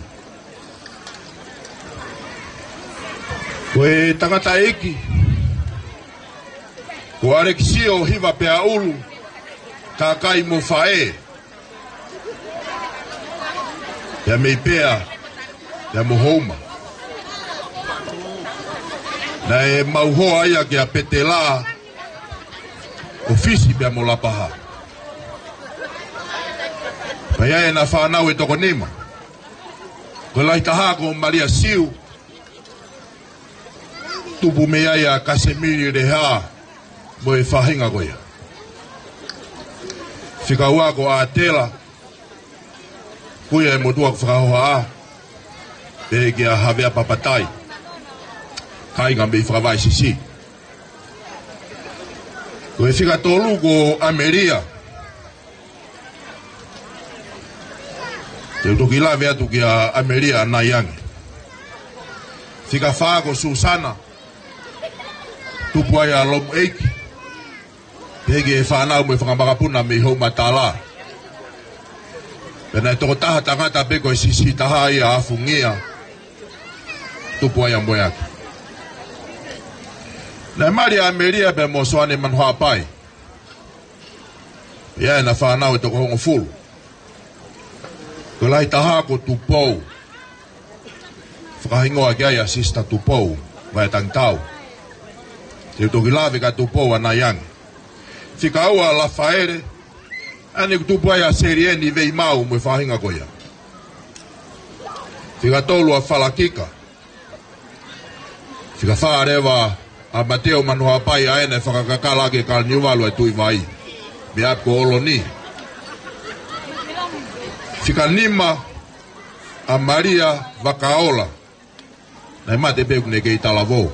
Ko e tangataʻeiki ko ʻAlekisio Hiva Peaʻulu, kakai mo faʻē, pea mei Pea, pea mo Houma. Naʻe maʻu hoa ia kia Petela, ʻo Fisi pea mo Lapaha. Pea ʻi ai ʻena fānau ʻe toko nima. Ko e lahi taha ko Malia Siu, tupu mei ai ʻa Kasemili Leha mo e faʻahinga ko ia. Fika ua ko ʻAtela, ko ia e motuʻa ko Fakahohaʻa, pehē kia Havea Papatai, kāinga mei Fakavaʻe Sisi. Ko e fika tolu ko ʻAmelia. Te u toki lave atu kia ʻAmelia ʻanai ange. Fika fā ko Susana, tupu ai ʻa Lomuʻeiki, pehē ki he fānau mo e fanga makapuna mei Houmatala. Pea naʻe toko taha tangata pē ko e siʻisiʻi taha ia ʻa Fungia, tupu ai ʻa Moeaki. Naʻe mali ʻa ʻAmelia pea mo Soane Manuhaʻapai. ʻI ai ʻena fānau ʻe toko hongofulu. Ko e lahi taha ko Tupou. Fakahingoa ki ai ʻa Sister Tupou, Vaetangitau. Te u toki lave kia Tupou ʻanai ange. Fika ua Lafaele, ʻa eni ʻoku tupu ai ʻa Selieni Veimau mo e faʻahinga ko ia. Fika tolu ʻa Falakika. Fika fā leva ʻa Mateo Manuhapai, ʻa ē naʻe fakakakala ʻaki ʻe Kalaniuvalu ʻa e Tuʻi Vai mei ʻapi ko ʻOloni. Fika nima ʻa Malia Vakaola, naʻe mate pē ʻoku ne kei talavou.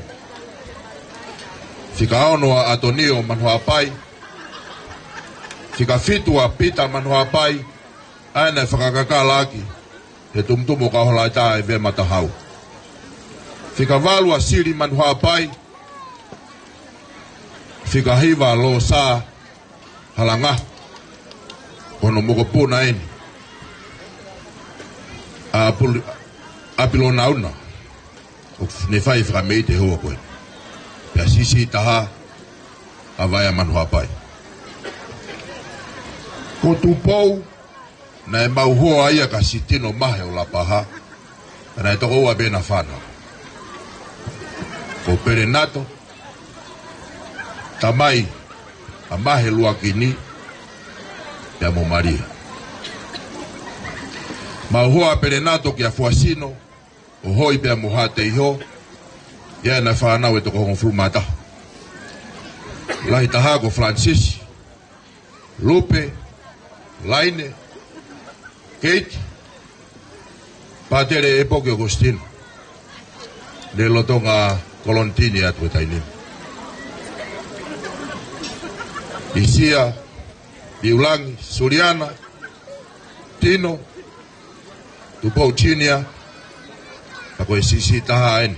Fika ono ʻa ʻAtonio Manuhapai. Fika fitu ʻa Pita Manuhapai, ʻa ē naʻe fakakakala ʻaki ʻe he tumutumu ʻo Kahola ʻi tā ʻe Vema Tahau. Fika valu ʻa Sili Manuhapai. Fika hiva ʻa Losa Halanga. Ko hono mokopuna eni ʻa Apul-, ʻApilonauna, ʻoku ne fai fakameite he houa ko ē. Pea siʻisiʻi taha ʻa Vaea Manuhapai. Ko Tupou, naʻe mau hoa ia ka sitino mahe ʻo Lapaha, ka naʻe toko ua pē ʻena fānau. Ko Pelenato, tamai ʻa Mahe Luakini pea mo Malia. Mau hoa ʻa Pelenato kia Fuasino, ʻo Hoi pea mo Hateiho, ʻa ia naʻe fānau ʻe toko hongofulu mā taha. Lahi taha ko Francis, Lupe, Laine, Keiti, Pātele ʻEpoki ʻOkositino, ne lolotonga kolonitini atu he taimi ni. ʻIsia, Piulangi, Suliana, Tino, Tupou Junior, ka ko e siʻisiʻi taha eni.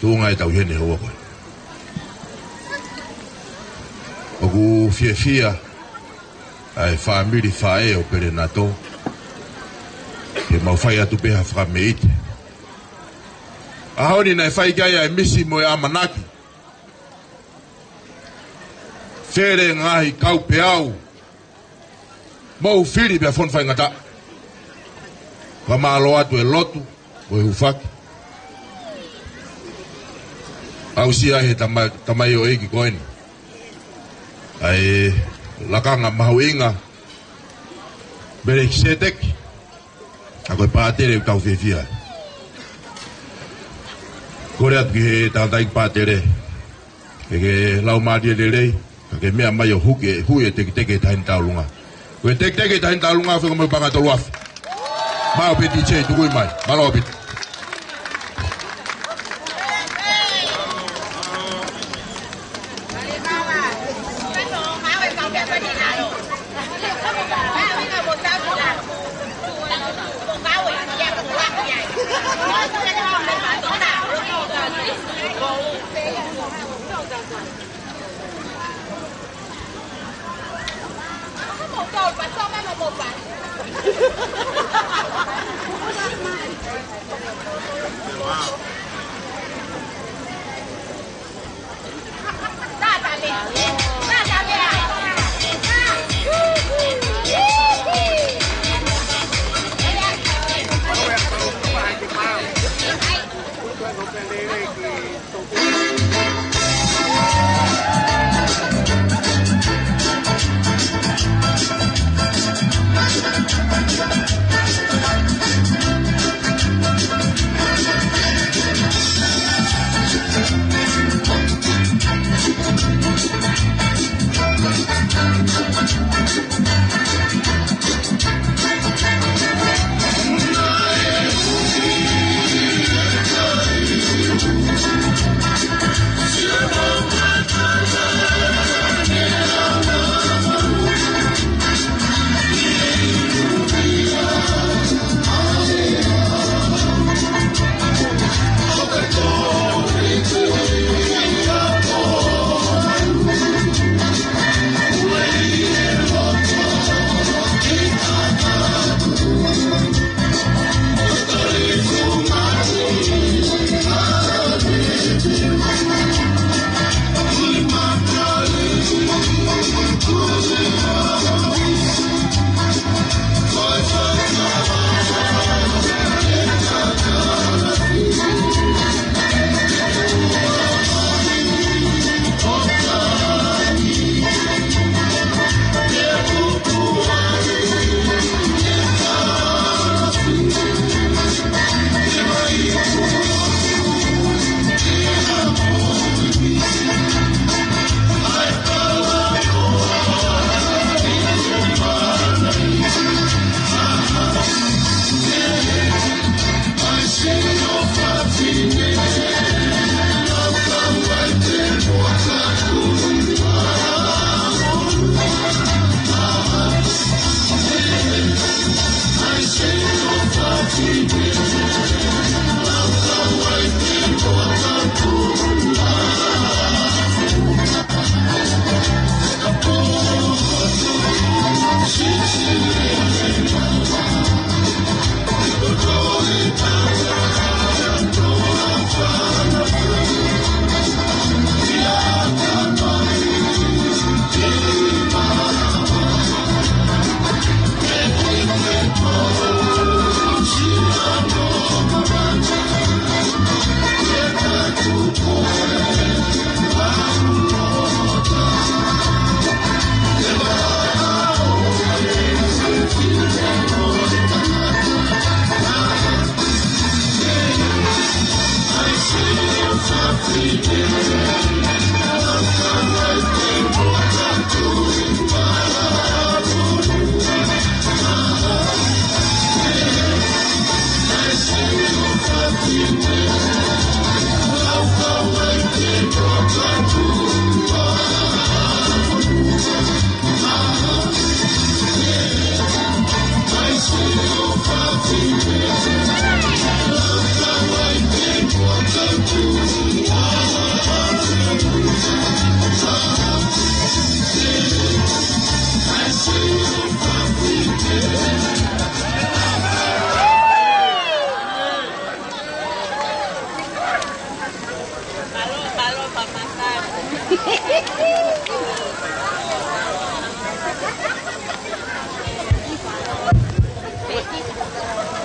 Tuʻunga ʻetau ʻi heni he houa ko ē. ʻOku fiefia ʻa e fāmili faʻē ʻo Pelenato, ke mau fai atu pē ha fakameite. ʻAho ni naʻe fai ki ai ʻa e misi mo e ʻamanaki. Fele ngaahi kau peau, mou fili pea fonu faingataʻa. Fakamālō atu e lotu mo e hūfaki. Aʻusia he tama-, tamaioʻeiki ko eni ʻa e lakanga mahuʻinga Melekiseteki. ʻA ko e pātele ʻoku tau fiefia. Kole atu ki he tangataʻeiki pātele, ke ke laumālie lelei, ka ke meʻa mai ʻo huki e, hui e tekiteki he taʻahine tauʻolunga. Ko e tekiteki he taʻahine tauʻolunga, feko mo e paʻanga ʻe tolu afe. Mālō pē D J, tukui mai. Mālō ʻaupito.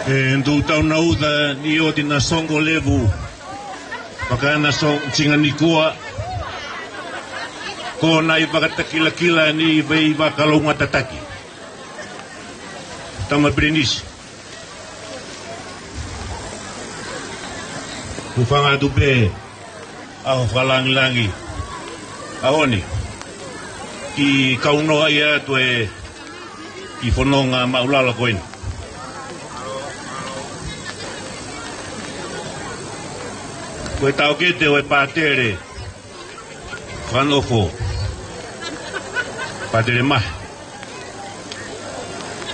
ʻE ndu tau na uta ni o tina songo levu. Pakana song singa nikua. Ko nai vakatakilakila ni vei vakalonga tataki. Tama Pirinisi. Hūfanga atu pē ʻa e fakalāngilangi ʻaho ni ki he kau noa ia atu ʻi he fononga māʻulalo ko eni. Ko e taʻokete ʻo e pātele fakanofo, Pātele Mahe.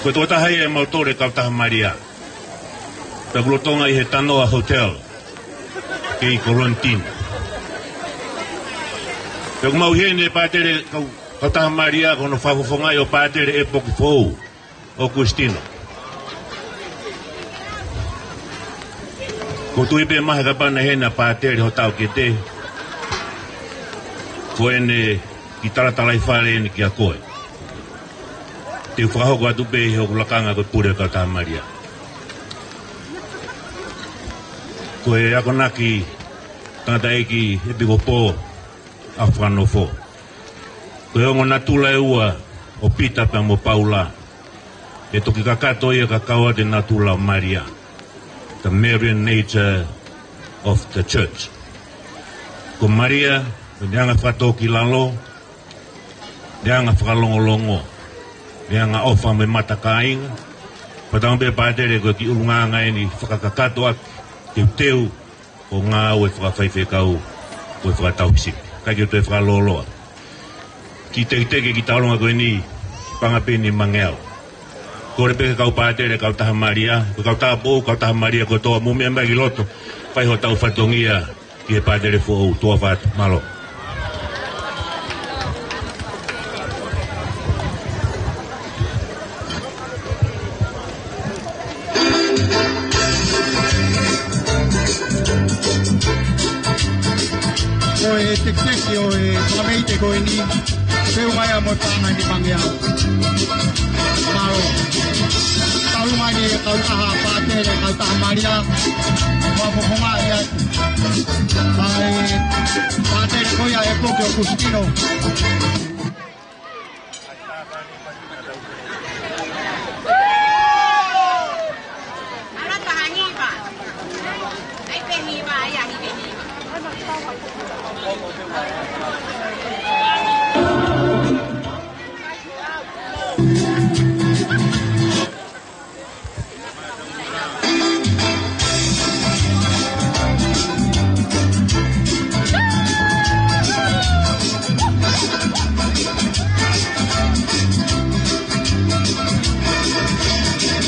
Ko e tokotaha ia ʻe mautolu e kautaha Malia. Pea kuo lolotonga ʻi he Tanoa Hotel kei Kolonitini. Pea ʻoku mau ʻi heni e pātele kau, kautaha Malia ko hono fakafofongaʻi ʻo Pātele ʻEpoki Foʻou, ʻOkusitino. ʻOku ou tui pē Mahe kapau naʻe ʻi heni ʻa Pātele ho taʻokete, ko ʻene kiʻi talatalaifale eni kia koe. Te u fakahoko atu pē ʻi hoku lakanga ko e pule kautaha Malia. Ko e akonaki tangataʻeiki ʻEpikopō ʻa Fakanofo. Ko e ongo natula ʻe ua ʻo Pita pea mo Paula. ʻE toki kakato ia ka kau atu e natula ʻo Malia. The Marian nature of the church. Ko Malia, ko ʻene anga fakatōkilalo, ʻene anga fakalongolongo, ʻene anga ʻofa mo e matakāinga. Pea tau pē pātele ko e kiʻi ʻulungaanga eni fakakakato ʻaki, teuteu, ko e ngāue fakafaifekau, ko e fakatauhisipi. ʻIkai ke u toe fakalōloa. Kiʻi teketeke kiʻi taulonga ko eni, panga pē ni mangeau. Kole pē ki he kau pātele kautaha Malia, ko e kau tāupoʻou kautaha Malia kotoa, mou meʻa mai ki loto, fai hotau fatongia ki he pātele foʻou, tuʻa ʻofa atu, mālō. Ko e teketeke ʻo e fakameʻite ko eni, feʻunga ia mo e panga ni mangeau. Mālō. Taulonga ni e kautaha pātele, kautaha Malia, fakafofongaʻi atu ʻa e pātele ko ia ʻEpoki ʻOkusitino.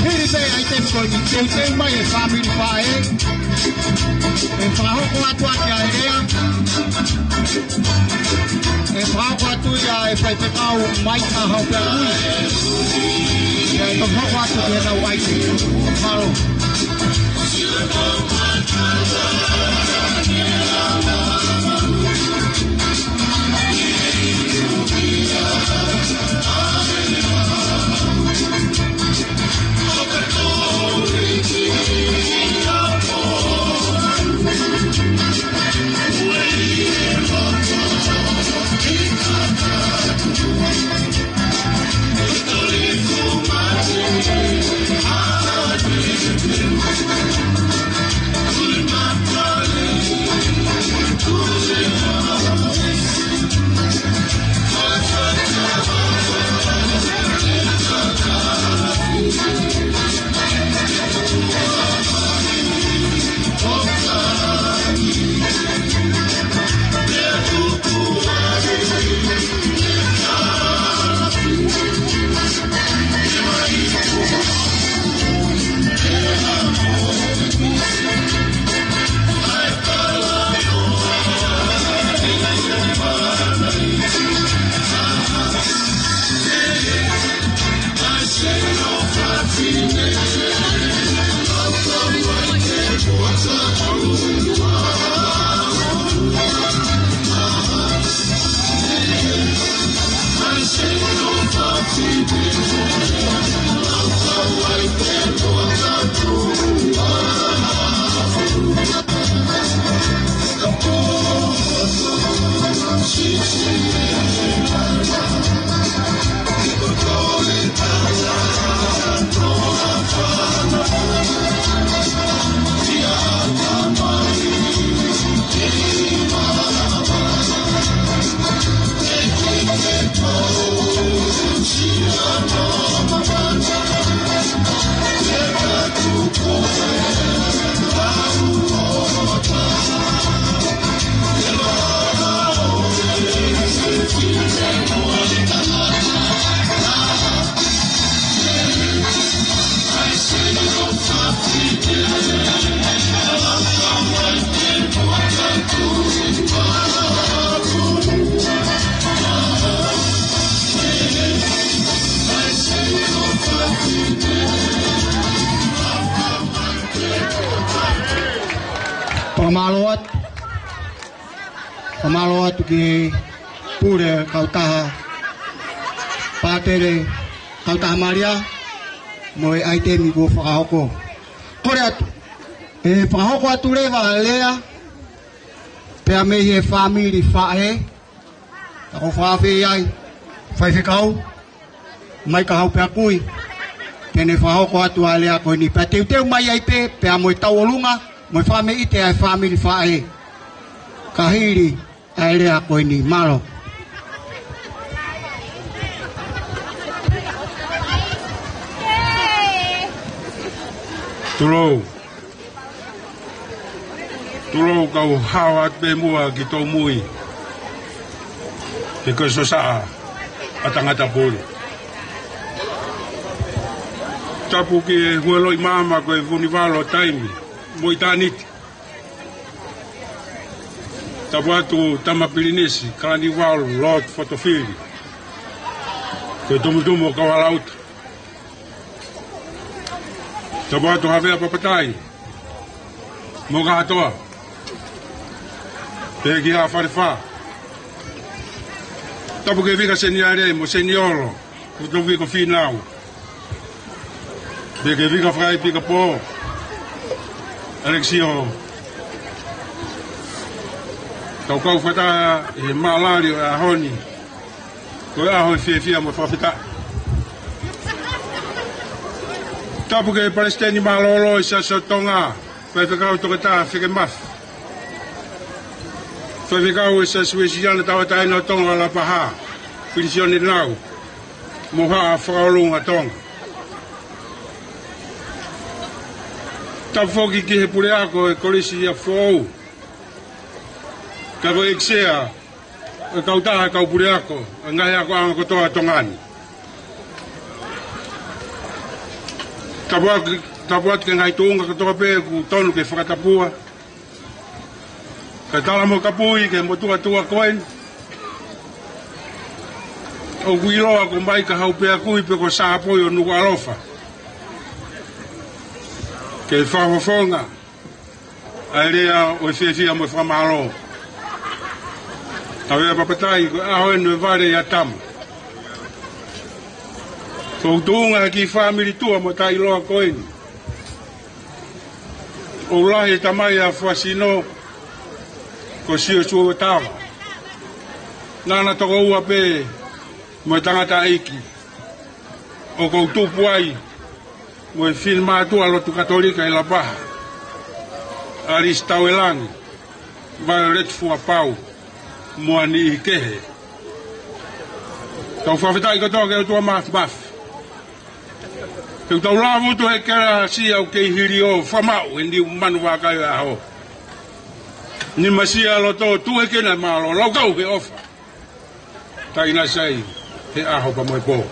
Hili pē ʻa e ʻaiteni ko eni, teuteu mai e fāmili faʻē. ʻE fakahoko atu ʻaki ʻa e lea. ʻE fakahoko atu ia ʻe Faifekau Maika Haupea Kui. ʻE toki hoko atu ki heʻenau ʻaiteni. Mālō. Mālō atu. Fakamālō atu ki he pule kautaha pātele, kautaha Malia, mo e ʻaitemi kuo fakahoko. Kole atu, ʻe fakahoko atu leva ʻa e lea, pea mei he fāmili Faʻē, ka ko e fakaafeʻi ai, faifekau, mai ka hau pea kui, ke ne fakahoko atu ʻa e lea ko eni. Pea teuteu mai ai pē, pea mo e tauʻolunga, mo e fakameʻite ʻa e fāmili Faʻē. Ka hili ʻa e lea ko eni, mālō. Tulou. Tulou, kau hao atu pē muʻa ki Toumui. He ko e sosaʻa ʻa tangata pule. Tapu ki he hueloʻi maama ko e Vunivalu ʻo taimi mo ʻitāniti. Tapu atu Tama Pilinisi Kalaniuvalu Lord Fotofili, ko e tumutumu ʻo Kaualauta. Tapu atu Havea Papatai mo Ngahatoa, pehē ki Haʻa Falefā. Tapu ki he Vika Seniale mo Seniolo, Lutoviko Fīnau, pehē ki he Vika Fakaepikopō ʻAlekisio. Tau kau fakataha ʻi he mālali ʻo e ʻaho ni. Ko e ʻaho ʻo e fiefia mo e fakafetaʻi. Tapu ki he Palesiteni Mālōlō ʻo e Siasi ʻo Tonga, Faifekau Toketā Fekemafi, Faifekau ʻo e Siasi Uēsiliana Tauʻatāina ʻo Tonga ʻo Lapaha, Pilisione Nau, mo Haʻa Fakaʻolunga Tonga. Tapu foki ki he puleako ʻo e Kolisi ʻa Foʻou, ka ko e ʻEiki Sea ʻo e kautaha ʻo e kau puleako ʻo e ngaahi akoʻanga kotoa ʻo Tonga ni. Tapu atu, tapu atu ki he ngaahi tuʻunga kotoa pē ʻoku tonu ke fakatapua. Kae tala mo e kapui ki he motuʻa tuʻa ko eni. ʻOku ʻiloa ko Maika Hau Pea Kui pe ko Sāpoi ʻo Nukuʻalofa, ke fakafofonga ʻa e lea ʻo e fiefia mo e fakamālō. Havea Papatai, ko e ʻaho eni ʻo e vale ʻia Tama. Ko e tuʻunga ʻa e kiʻi fāmili tuʻa mo taʻeʻiloa ko eni. ʻOku lahi e tamai ʻa Fuasino, ko Siosiua Tava. Naʻa na tokoua pē mo e tangataʻeiki ʻoku ou tupu ai mo e finemātuʻa lotu Katolika ʻi Lapaha, ʻAlisi Tauelangi, Violet Fuapau, mo ha niʻihi kehe. Tau fakafetaʻi kotoa ki he ʻOtua Māfimafi. He ʻoku tau lava atu he kelesi ʻoku kei hili ʻo fakamaʻu e niu manu vakai ʻo e ʻaho. Nima sia loto tuʻu he kena mālō, laukau he ʻofa. Taʻinasi ai he ʻaho pea mo e pō.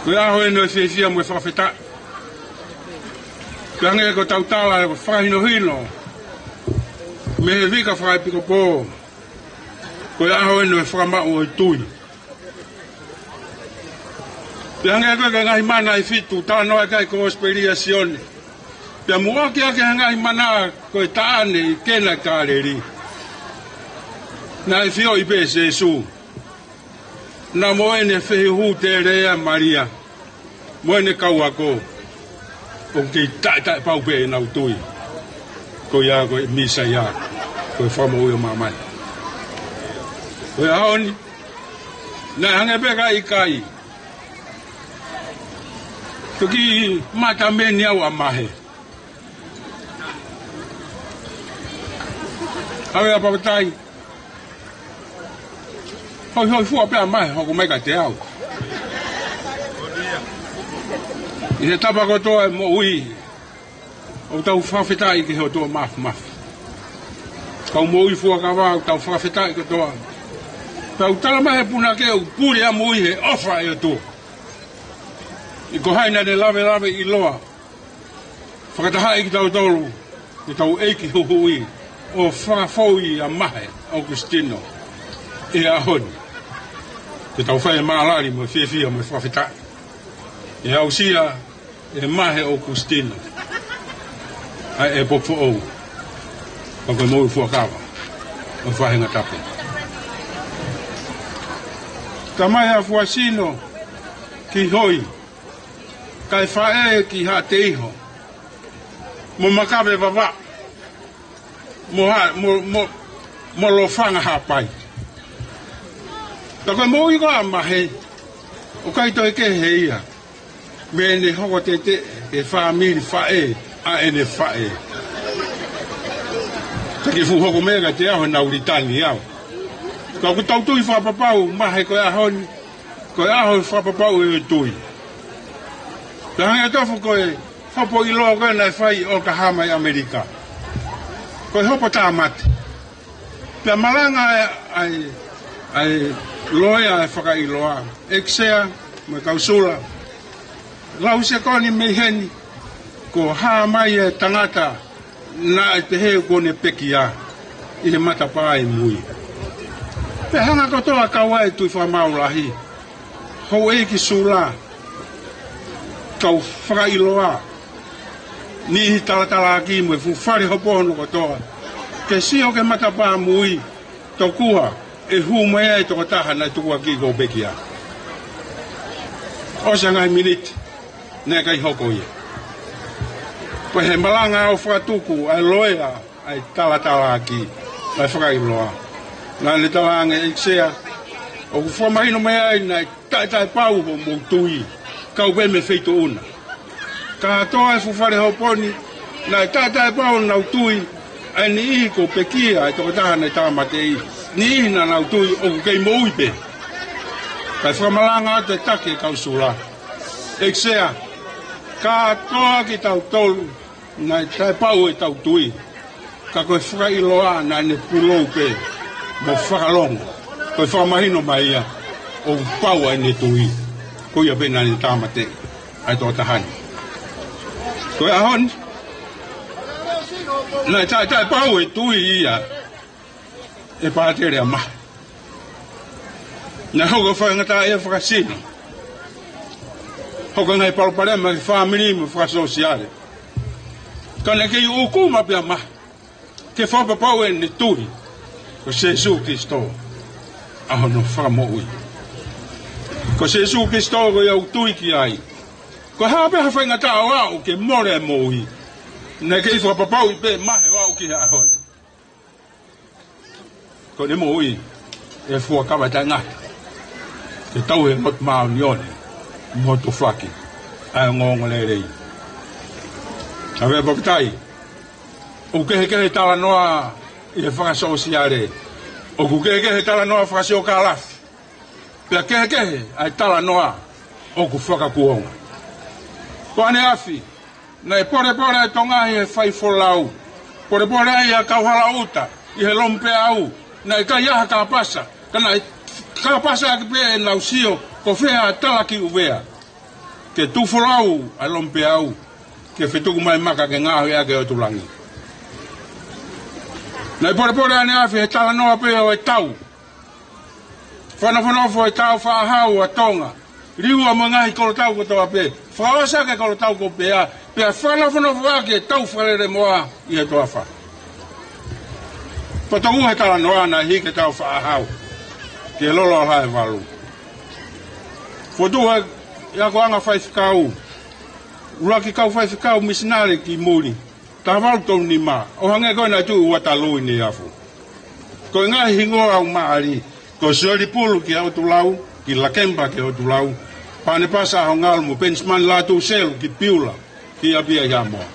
Ko e ʻaho eni ʻo e fiefia mo e fakafetaʻi. Pea hangē ko ʻetau tala ʻo e fakahinohino mei he Vika Fakaepikopō, ko e ʻaho eni ʻo e fakamaʻu ʻo e tui. Pea hangē ko e ngaahi mana ʻe fitu, talanoa ki ai ko e Kosipeli ʻa Sione. Pea mou ʻoaki ʻaki ʻa e ngaahi mana ko e taʻane ʻi Kena ʻi Kāleli. Naʻe feohi pē ʻe Sēsū. Naʻa mo ʻene fehuhu tele ʻa Malia mo ʻene kau ako, ʻoku kei taʻetaʻepau pē ʻenau tui ko ia ko e Mīsaia, ko e Fakamoʻui ʻo māmani. Ko e ʻaho ni, naʻe hangē pē ka ʻikai, toki matameni au ʻa Mahe. Havea Papatai, hoihoifua pē ʻa Mahe, hoko mai kiate au. ʻI he tapa kotoa ʻo e moʻui, ʻoku tau fakafetaʻi ki he ʻOtua Māfimafi. Kau moʻui fuakava, ʻoku tau fakafetaʻi kotoa. Pea ʻoku tala mai he punake ʻoku puli ʻa e moʻui he ʻofa ʻa e ʻOtua. ʻIkai ko hai naʻa ne lavelave ʻiloa, fakatahaʻi kitautolu, ko hotau ʻEiki Huhuʻi, ʻo fakafou ʻia Mahe ʻOkusitino ʻi he ʻaho ni. Ke tau fai e mālali mo e fiefia mo e fakafetaʻi. ʻE aʻusia ʻe Mahe ʻOkusitino ʻa e popo foʻou, ka ko e moʻui fuakava ʻo e faʻahinga tapu. Tamai ʻa Fuasino ki Hoi, kae faʻē ki Haʻateiho, mo Makave Vavaʻu, mo ha, mo, mo, mo Lofanga Haʻapai. Ka ko e moʻui ko ē ʻa Mahe, ʻoku ʻikai toe kehe ia mei heʻene hoko teteʻe ki he fāmili faʻē ʻa ʻene faʻē. Ka ke fuʻu hoko mai ka te aho nau litani au. Ka ʻoku tau tui fakapapau Mahe ko e ʻaho ni, ko e ʻaho fakapapau ʻo e tui. Pea hangē tofu ko e hopo ʻiloa ko ē naʻe fai ʻi Oklahoma ʻi ʻAmelika, ko e hopo tāmate. Pea malanga ʻa e, ʻa e, ʻa e loea ʻa e fakaʻiloa, ʻEiki Sea mo e kau sula, lau sekoni mei heni, kuo hā mai e tangata naʻe pehē kuo ne pekia ʻi he matapā ʻi mui. Pea hanga kotoa kau ai e tui fakamaau lahi, houʻeiki sula, kau fakaʻiloa, niʻihi talatalaaki mo e fuʻu fale hopo hono kotoa, ke sio ki he matapā mui, tokua ʻe hū mai ai e tokotaha naʻe tukuakiʻi kuo pekia. ʻOsi e ngaahi miniti, naʻe ʻikai hoko ia. Pea he malanga ʻo fakatuku ʻa e loea ʻa e talatalaaki, ʻa e fakaʻiloa, naʻa ne talaange, ʻEiki Sea, ʻoku fakamahino mai ai naʻe taʻetaʻepau hoʻomou tui, kau pē mei he feituʻu na. Kātoa e fuʻu fale hopo ni, naʻe taʻetaʻepau honau tui, ʻa e niʻihi kuo pekia e tokotaha naʻe tāmateʻi, niʻihi naʻa nau tui ʻoku kei moʻui pē. Kae fakamalanga atu e taki e kau sula, ʻEiki Sea, kātoa kitautolu naʻe taʻepau ʻetau tui, ka ko e fakaʻiloa naʻa ne pulou pē mo fakalongo, ko e fakamahino mai ia ʻoku pau ʻa ʻene tui, ko ia pē naʻa ne tāmateʻi ʻa e tokotaha ni. Ko e ʻaho ni, naʻe taʻetaʻepau e tui ia ʻe Pātele ʻa Mahe. Naʻe hoko e faingataʻaʻia fakasino, hoko e ngaahi palopalema ki he fāmili mo fakasōsiale, ka naʻe kei ʻukuma pē ʻa Mahe ke fakapapauʻi ʻene tui ko Sēsū Kilisitō ʻa hono Fakamoʻui. Ko Sēsū Kilisitō ko ia ʻoku ou tui ki ai. Ko e hā pē ha faingataʻa ʻo aʻu ke mole e moʻui, naʻe kei fakapapauʻi pē ʻe Mahe ʻo aʻu ki he ʻaho ni. Ko ʻene moʻui ʻe fuakava taʻengata ke tauhi e lotu māʻoniʻoni mo tufaki ʻa e ongoongolelei. ʻA e papitaiso, ʻoku kehekehe e talanoa ʻi he fakasōsiale, ʻoku kehekehe e talanoa fakasiokālafi, pea kehekehe ʻa e talanoa ʻoku fakakuonga. Ko ʻaneafi, naʻe polepole e Tonga ʻi he fai folau. Polepole ai ʻa e kau hala ʻuta ʻi he lomipeau. Naʻe ʻikai ʻi ai ha kāpasa, ka naʻe kāpasa ʻaki pē ʻenau sio ko fē ʻa e tala ki ʻUvea, ke tuʻu folau ʻa e lomipeau, ke fetuku mai maka ke ngaohi ʻaki ʻOtu Langi. Naʻe polepole ʻaneafi he talanoa pē ʻo e tau. Fakanofonofo e tau faʻahau ʻa Tonga, Liua mo e ngaahi kolotau kotoa pē. Fakaʻosi ʻaki e kolotau ko Pea, pea fakanofonofo ʻaki e tau fakalelemoa ʻi he toafa. Pea toʻo e talanoa naʻe hiki e tau faʻahau ki he lolo ʻo Haevalu. Fotu e akoʻanga faifekau, ʻuluaki kau faifekau misinale ki muli, taha valu tolu nima, ʻo hangē ko ē naʻe tuʻu ʻi Waterloo ʻi Neiafu. Ko e ngaahi hingoa ʻoku maʻali, ko Sioli Pulu ki ʻOtulau, ki Lakemba ki ʻOtulau, Panepasa ʻAhongalu mo Penisimani Lātūselu ki Piula, ki ʻApia ʻi Haʻamoa.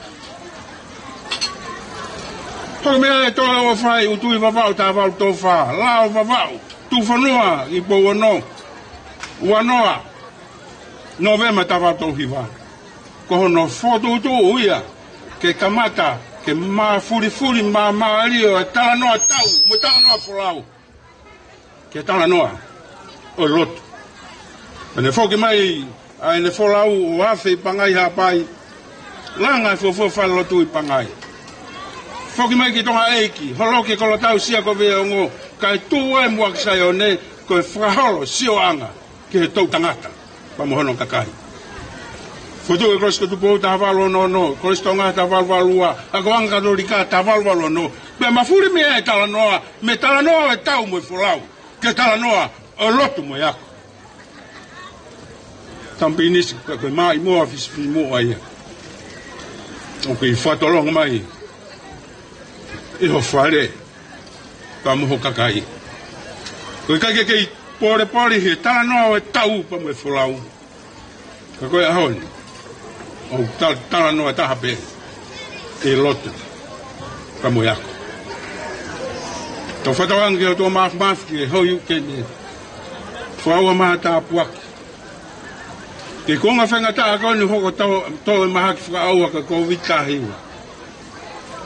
Hoko mai e Toʻa ʻo Fai, ʻUtui Vavaʻu taha valu tolu fā, Lao Vavaʻu, Tuʻufonua ʻi Pouono, Uanoa, Nōvema taha valu tolu hiva. Ko hono fokotuʻutuʻu ia ke kamata ke mafulifuli māmālie ʻa e talanoa tau mo e talanoa folau ki he talanoa ʻo e lotu. Pea ne foki mai ʻa ʻene folau ʻo afe ʻi Pangai Haʻapai, langa e fuofua falelotu ʻi Pangai. Foki mai ki Tonga ʻEiki, holoki e kolotau Sia ko Veongo, kae tuʻu ai Muʻaki Saione ko e fakaholo sioʻanga ki he toʻutangata pea mo hono kakai. Fokotuʻu e Kolisi ko Tupou taha valu ono ono, Kolisi Tonga taha valu valu ua, Akoʻanga Katolika taha valu valu ono. Pea mafuli mei ai e talanoa, mei he talanoa ʻo e tau mo e folau, ki he talanoa ʻo e lotu mo e ako. Tama Pilinisi, ko e, ko e maʻimoa fisifisimuʻa ia ʻoku kei fakatolonga mai ʻi ho fale pea mo ho kakai. ʻOku ʻikai ke kei polepole he talanoa ʻo e tau pea mo e folau. Ka ko e ʻaho ni, ʻoku ta-, talanoa taha pē ʻi he lotu pea mo e ako. Tau fakatauange ki he ʻOtua Māfimafi ke hoi ʻo ke ne fakaʻauha mai ha tāpuaki ki he konga faingataʻa ko eni, hoko atu ʻa e mahaki fakaʻauha ko e Kōviti taha hiva.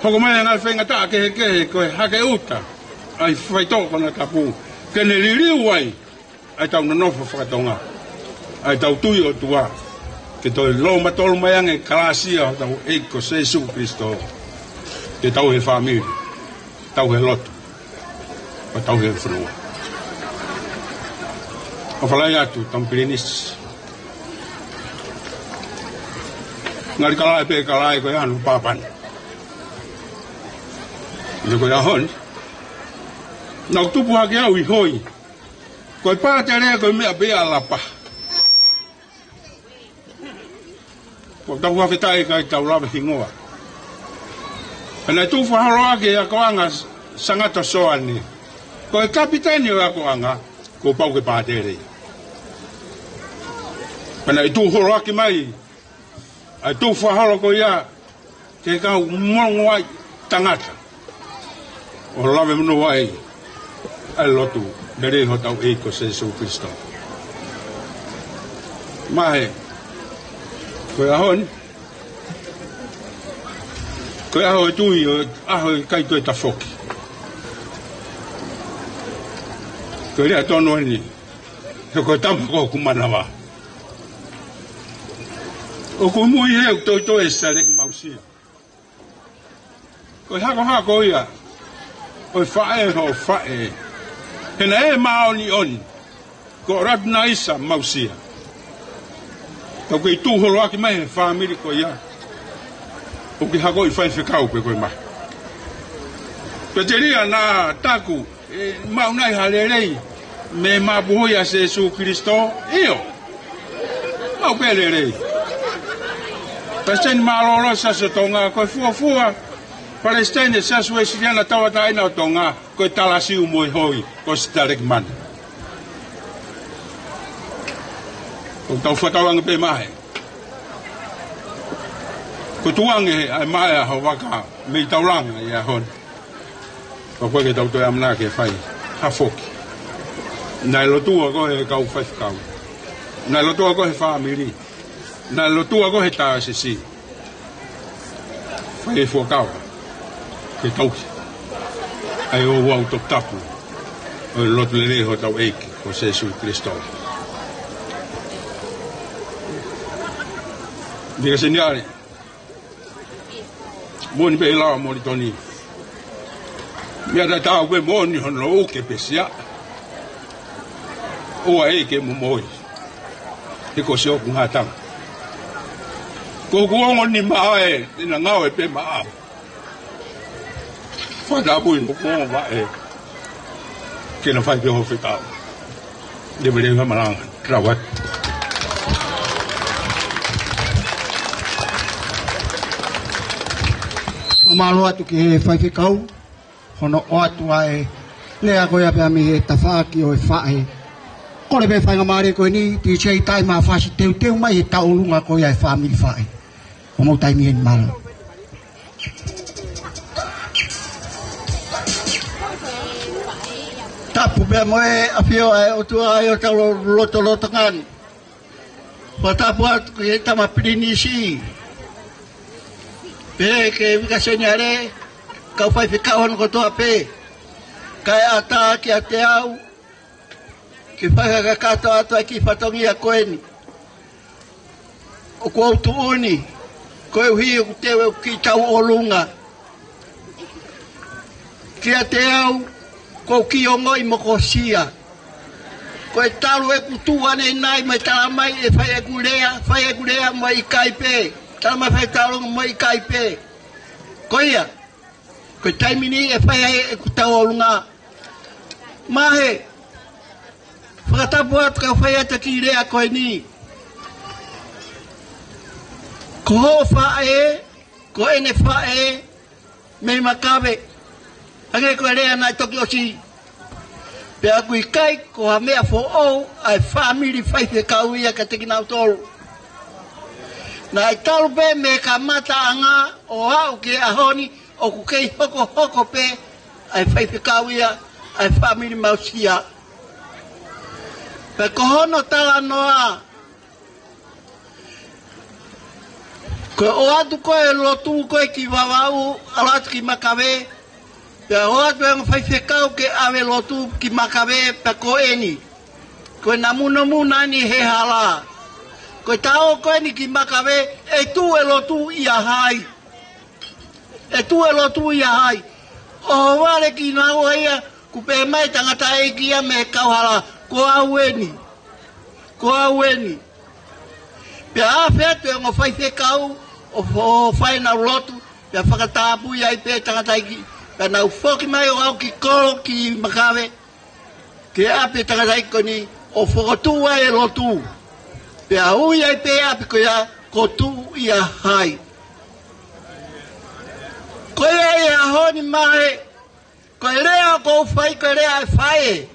Hoko mai e ngaahi faingataʻa kehekehe ko e hake ʻuta ʻa e faitoʻo konatapu, ke ne liliu ai ʻa ʻetau nonofo fakatonga, ʻa ʻetau tui ʻOtua, ke toe loto matolu mai ange e kalasi ʻa hotau ʻEiki ko Sīsū Kalaisi, ke tauhi e fāmili, tauhi e lotu, pea tauhi e fonua. ʻOfa lahi atu, Tama Pilinisi. Ngali kalaʻi pē kalaʻi ko e anu pāpani. Ia ko e ʻaho ni, naʻá ku tupu hake au ʻi Hoi. Ko e pātele ko e meʻa pē ʻa Lapa. Ko ʻetau fakafetaʻi ʻikai ke tau lave hingoa. Pea naʻe tuʻu fakaholo ʻaki e akoʻanga Sangata Soane, ko e kapiteni ʻo e akoʻanga, kuo pau ke pātele. Pea naʻe tuʻu holo ʻaki mai ʻa e tuʻu fakaholo ko ia ki he kau molongoaʻi tangata, ʻo lave monū ai ʻa e lotu lelei hotau ʻEiki ko Sīsū Kalaisi. Mahalo ko e ʻaho ni, ko e ʻaho ʻo e tui, ʻo e ʻaho ʻikai toe tafoki. Ko e lea tonu eni, he ko e tama ko ʻeku manava. ʻOku mui he ʻoku toitoi e Sitaleki Mausia. Ko e hakohako ia ʻo e faʻē hoʻo faʻē, he naʻe māʻoniʻoni, ko Ratu Naisa Mausia. Tau kei tuʻu holo ʻaki mai he fāmili ko ia, ʻoku ke hakoʻi faifekau pē koe mai. Pea telia naʻa taku, ʻe maʻu nai ha lelei mei he mapuhi ʻa Sīsū Kalaisi? ʻIo. Maʻu pē lelei. Palesiteni mālōlō Siasi ʻo Tonga, ko e fuofua Palesiteni Siasi Uēsiliana Tauʻatāina ʻo Tonga, ko e Talasiu mo e Hoi, ko Sitaleki Manu. ʻOku tau fakatauange pē mahalo ko e tuʻunga ʻa e maʻa ʻa ho vaka mei taulanga ʻi he ʻaho ni. Ka ʻoku ʻikai ke tau toe ʻamanaki ke fai ha foki. Naʻe lotua koe he kau faifekau. Naʻe lotua koe he fāmili. Naʻe lotua koe he taʻasisi. Fai e fuakava ke tauhi ʻa e ouau toputapu ʻo e lotu lelei hotau ʻEiki ko Sīsū Kalaisi. Mika Seniale. Moʻoni pē ʻi he lau ʻa Molitoni. Meʻa tatau pē moʻoni hono uke pē sia. ʻOua ʻe ʻai ke momoi, he ko siʻoku ngataʻanga. Ko hoku ongo nima ʻe, ʻe na ngāue pē maʻau. Fakatapu ʻi hoku ongo vaʻe ke na fai pē hoʻo fekau. Leveleva malanga. Rawat. Mālō atu ki he faifekau hono ʻoatu ʻa e lea ko ia pea mei he tafaʻaki ʻo e faʻē. Kole pē faingamālie ko eni, DJ, tai mā fasi teuteu mai he tauʻolunga ko ia e fāmili faʻē. Ko hoʻomou taimi eni, mālō. Tapu pea mo e ʻafio ʻa e ʻOtua ʻi hotau lotolotonga ni. Fakatapu atu ki he Tama Pilinisi, pehē ki he Vika Seniale, kau faifekau hono kotoa pē, kae ʻatā kiate au ke fakakakato atu ʻa e kiʻi fatongia ko eni. ʻOku ou tuʻu ni, koeʻuhi ʻoku teu ʻeku kiʻi tauʻolunga. Kiate au, ʻoku ou kiʻi ongoʻi mokosia. Ko e talu ʻeku tuʻu ʻanenai mo e talamai ʻe fai ʻeku lea, fai ʻeku lea mo e ʻikai pē. Talamai fai talu mo e ʻikai pē. Ko ia, ko e taimi ni ʻe fai ai ʻeku tauʻolunga. Mahe, fakatapu atu ka fai atu ki he lea ko eni. Ko hoʻo faʻē, ko ʻene faʻē, mei Makave. Hangē ko e lea naʻe toki ʻosi. Pea ʻoku ʻikai ko ha meʻa foʻou ʻa e fāmili faifekau ia kiate kinautolu. Naʻe talu pē mei he kamataʻanga ʻo aʻu ki he ʻaho ni ʻoku kei hokohoko pē ʻa e faifekau ia ʻa e fāmili Mausia. Pea ko hono talanoa, ko e ʻoatu ko ē lotu ko ē ki Vavaʻu, ʻalu atu ki Makave, pea ʻoatu e ongo faifekau ke ʻave lotu ki Makave, pea ko eni. Ko e namunamu nani he hala. Ko e taʻu ko eni ki Makave, ʻe tuʻu e lotu ʻia hai? ʻE tuʻu e lotu ʻia hai? ʻOhovale kinaua ia, kuo pehē mai tangataʻeiki ia mei he kauhala, ko au eni. Ko au eni. Pea afe atu e ongo faifekau ʻo fo-, fai ʻenau lotu, pea fakatapui ai pē tangataʻeiki, pea nau foki mai ʻo aʻu ki kolo ki Makave, ke ʻapi e tangataʻeiki ko eni ʻo fokotuʻu ai e lotu. Pea ui ai pē ʻapi ko ia ko Tuʻu ʻia Hai. Ko ia ʻi he ʻaho ni Mahe, ko e lea ʻoku ou fai ko e lea ʻa e faʻē.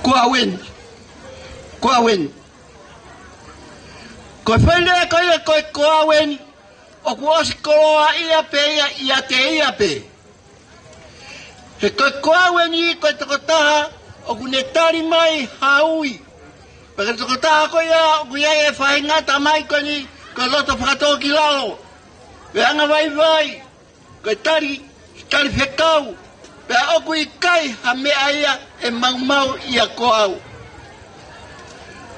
Ko au eni. Ko au eni. Ko e foʻi lea ko ia ko e ko au eni, ʻoku ʻosi koloaʻia pē ia ʻiate ia pē. He ko e ko au eni ko e tokotaha ʻoku ne tali mai ha ui. Pea ko e tokotaha ko ia ʻoku ʻi ai e faʻahinga tamai ko eni, ko e loto fakatōkilalo. Pea anga vaivai, ko e tali, tali fekau. Pea ʻoku ʻikai ha meʻa ia ʻe maumau ʻia ko au.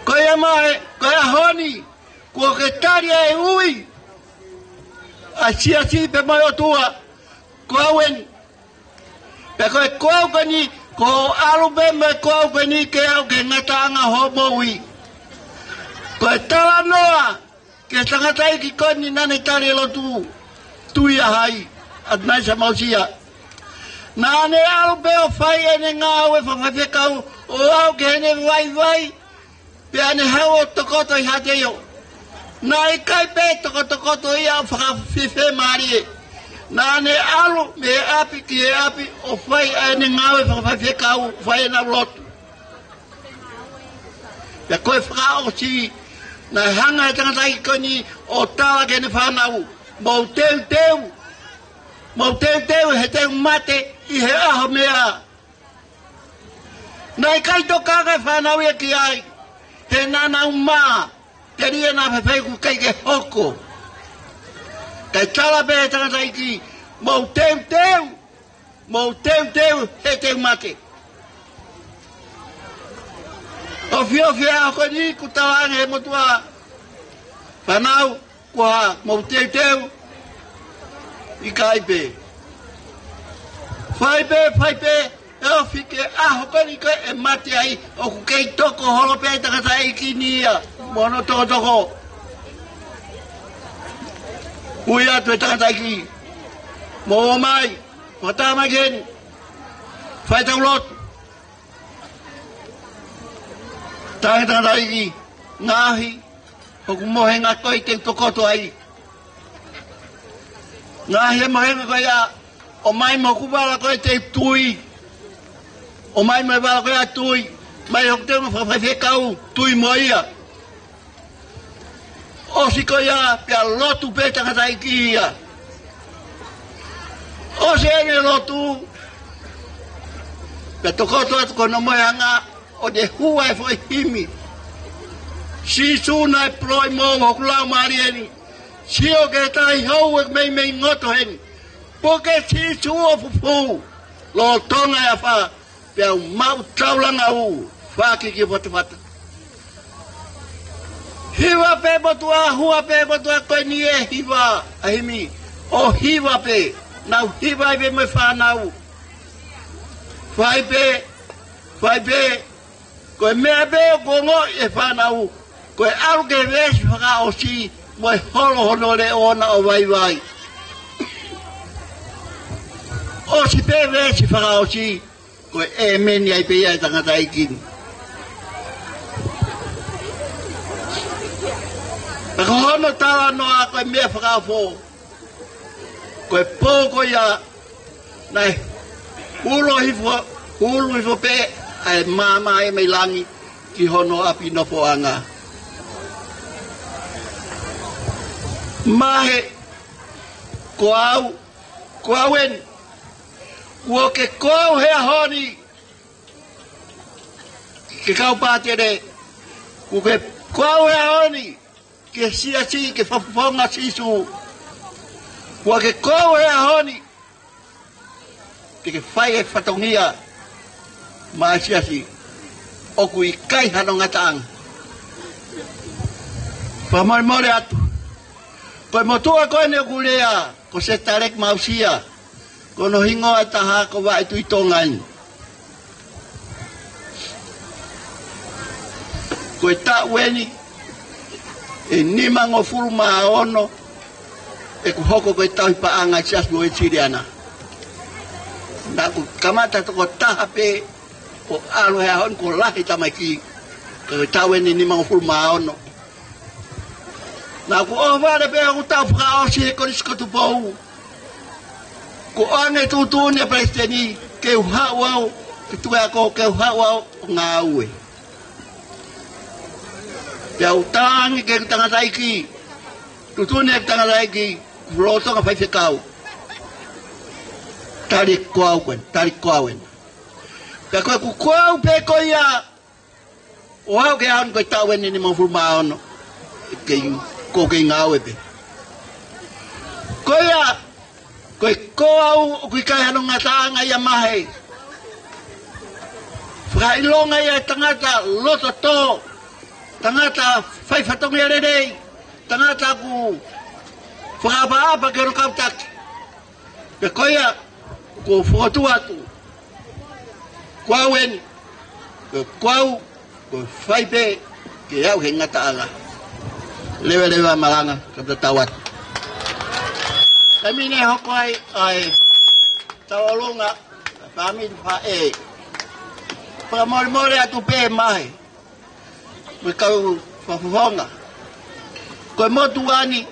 Ko ia Mahe, ko e ʻaho ni, kuo ke tali ʻa e ui ʻa e siasi pea mo e ʻOtua, ko au eni. Pea ko e ko au ko eni, ko hoʻo ʻalu pē mo e ko au ko eni ke aʻu ki he ngataʻanga hoʻo moʻui. Ko e talanoa ki he tangataʻeiki ko eni naʻa ne tali e lotu, Tuʻu ʻia Hai, ʻAtunaisa Mausia. Naʻa ne ʻalu pē ʻo fai ʻene ngāue fakafaifekau ʻo aʻu ki heʻene vaivai, pea ne haʻu ʻo tokoto ʻi Haʻateio. Naʻe ʻikai pē tokotokoto ia ʻo fakafiemālie. Naʻa ne ʻalu mei he ʻapi ki he ʻapi ʻo fai ʻa ʻene ngāue fakafaifekau, fai ʻenau lotu. Pea ko e fakaʻosi, naʻe hanga ʻe he tangataʻeiki ko eni ʻo tala ki heʻene fānau, mou teuteu, mou teuteu he te u mate ʻi he ʻaho meʻa. Naʻe ʻikai tokanga e fānau ia ki ai, he naʻa nau mā, telia naʻa faifai ʻoku ʻikai ke hoko. Kae tala pē ʻe he tangataʻeiki, mou teuteu, mou teuteu he te u mate. ʻOfiofi ʻa e ʻaho ko eni kuo tala ange ʻe he motuʻa fānau, ko e hā, mou teuteu? ʻIkai pē. Fai pē, fai pē, ʻe ofi ki he ʻaho ko eni ko ē ʻe mate ai, ʻoku kei toko holo pē tangataʻeiki ni ia mo hono tokotoko. Ui atu e tangataʻeiki, mou ō mai, fakatā mai ki heni, fai ʻetau lotu. Tala ange ʻe he tangataʻeiki, ngaohi hoku mohenga ko ē te u tokoto ai. Ngaohi e mohenga ko ia, ʻomai mo hoku vala ko ē te u tui. ʻOmai mo e vala ko ia tui. Mai hoku teunga fakafaifekau, tui mo ia. ʻOsi ko ia, pea lotu pē tangataʻeiki ia. ʻOsi ʻene lotu, pea tokoto atu ko hono mohenga, ʻo ne hua e foʻi himi. Sīsū naʻe puloi mo hoku laumālie ni. Sio ki he tahi hou ʻoku meimei ngoto heni. Puke Sīsū ʻo fufū, lolotonga e afā, pea u maʻu taulanga ʻū, fākiki ʻo fatafata. Hiva pē motuʻa, hua pē motuʻa, ko eni e hiva ʻa e himi. ʻO hiva pē. Nau hiva ai pē mo e fānau. Fai pē, fai pē, ko e meʻa pē ʻoku ongoʻi ʻe he fānau, ko e ʻalu ki he veesi fakaʻosi mo e holo hono leʻo ʻo na ʻo vaivai. ʻOsi pē veesi fakaʻosi, ko e ʻēmeni ai pē ia ʻa e tangataʻeiki ni. Pea ko hono talanoa ko e meʻa fakaofo. Ko e pō ko ia naʻe ulo hifo, ulo hifo pē ʻa e maama ʻa e mei langi ki hono ʻapi nofoʻanga. Mahe, ko au, ko au eni. Kuo ke ko au he ʻaho ni, ke kau pātele. Kuo ke ko au he ʻaho ni, ke siasi, ke fakafofonga Sīsū. Kuo ke ko au he ʻaho ni, ke ke fai e fatongia maʻa e siasi. ʻOku ʻikai hano ngataʻanga. Fakamolemole atu. Ko e motuʻa ko eni ʻoku lea, ko Sētā Leki Mausia. Ko hono hingoa ʻe taha ko Vaʻe Tuʻi Tonga eni. Ko e taʻu eni ʻe nimangofulu mā ono ʻeku hoko ko e tauhi paʻanga ʻi he Siasi Uēsiliana. Naʻá ku kamata tokotaha pē ʻo ʻalu he ʻaho ni, kuo lahi e tamaiki, ko e taʻu eni nimangofulu mā ono. Naʻá ku ʻohovale pē ʻo taʻu fakaʻosi he Kolisi ko Tupou. Kuo ʻoange tuʻutuʻuni ʻa e Palesiteni ke u haʻu au ki tuʻa ko, ke u haʻu au ʻo ngāue. Pea u talaange ki he tangataʻeiki, tuʻutuʻuni ʻe he tangataʻeiki, lolotonga faifekau. Tali ko au ko eni, tali ko au eni. Pea ko ʻeku ko au pē ko ia, ʻo aʻu ki he ʻaho ni ko e taʻu eni nimangofulu mā ono. Kei, ko e kei ngāue pē. Ko ia, ko e ko au ʻoku ʻikai hano ngataʻanga ia Mahe. Fakaʻilonga ia e tangata loto tō, tangata fai fatongia lelei, tangata ʻoku fakaʻapaʻapa ki hono kau taki. Pea ko ia, ʻoku ou fokotuʻu atu. Ko au eni, ko, ko au, ʻoku ou fai pē ke aʻu he ngataʻanga. Leveleva malanga, ka ta tau atu. Taimi ni ʻe hoko ai ʻa e tauʻolunga, fāmili faʻē. Fakamolemole atu pē Mahe. Mo e kau fakafofonga. Ko e motuʻa ni,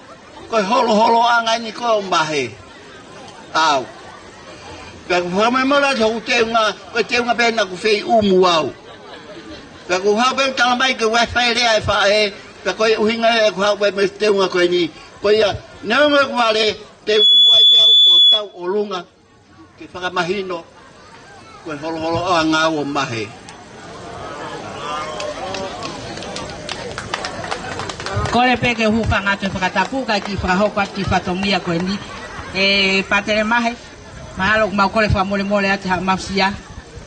ko e holoholoʻanga ni ko ē ʻo Mahe. Au. Pea ʻoku ou fakamolemole atu hoku teunga, ko e teunga pē naʻá ku fei ʻumu au. Pea ʻoku ou haʻu pē ʻo tala mai ke u ʻai fai lea e faʻē, pea ko e ʻuhinga ia ʻeku haʻu pē mo e teunga ko eni. Ko ia, neongo ʻeku vale, te u tuʻu ai pē au ʻo tauʻolunga. Ke fakamahino, ko e holoholoʻanga ʻo Mahe. Kole pē ke u hūfanga atu he fakatapu, kae kiʻi fakahoko atu e fatongia ko eni. ʻE Pātele Mahe, mahalo ʻoku mau kole fakamolemole atu haʻamau sia,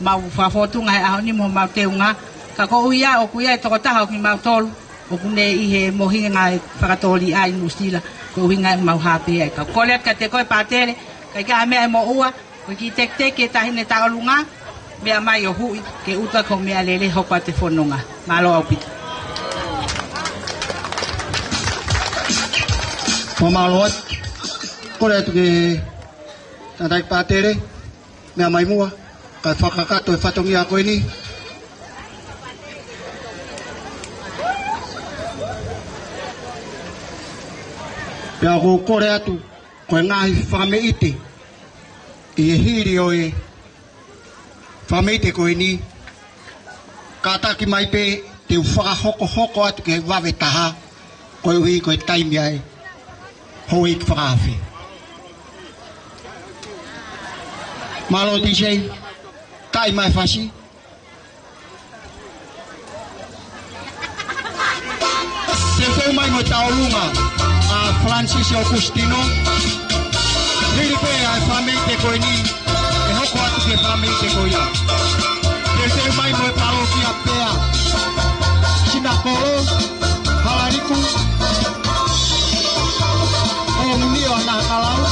mau fakafōtunga he ʻaho ni mo homau teunga. Ka koeʻuhi ʻoku ʻi ai e tokotaha ʻo kimautolu ʻoku ne ʻi he mohenga e fakatōliʻa ʻi Nuʻusila, ko e ʻuhinga ia ʻemau hā pē ai. Ka kole atu kiate koe Pātele, ka ʻikai ha meʻa ʻe moʻua, ko e kiʻi tekiteki e taʻahine tauʻolunga, meʻa mai ʻo huʻi, ke ʻuta ko e meʻalele hoko atu e fononga. Mālō ʻaupito. Mo mālō atu. Kole atu ki he tangataʻeiki Pātele, meʻa mai muʻa, kae fakakakato e fatongia ko eni. Pea ʻoku ou kole atu, ko e ngaahi fakameʻite, ʻi he hili ʻo e fakameʻite ko eni, kātaki mai pē te u fakahokohoko atu ki he vave taha, koeʻuhi ko e taimi ʻa e houʻeiki fakaafe. Mālō D J, taʻi mai e fasi. Teuteu mai mo e tauʻolunga ʻa Francis Augustino. Hili pē ʻa e fakameʻite ko eni, ʻe hoko atu ki he fakameʻite ko ia. Teuteu mai mo e palokia pea. Sinakolo, Halaliku, Komunio ʻa Nakalau.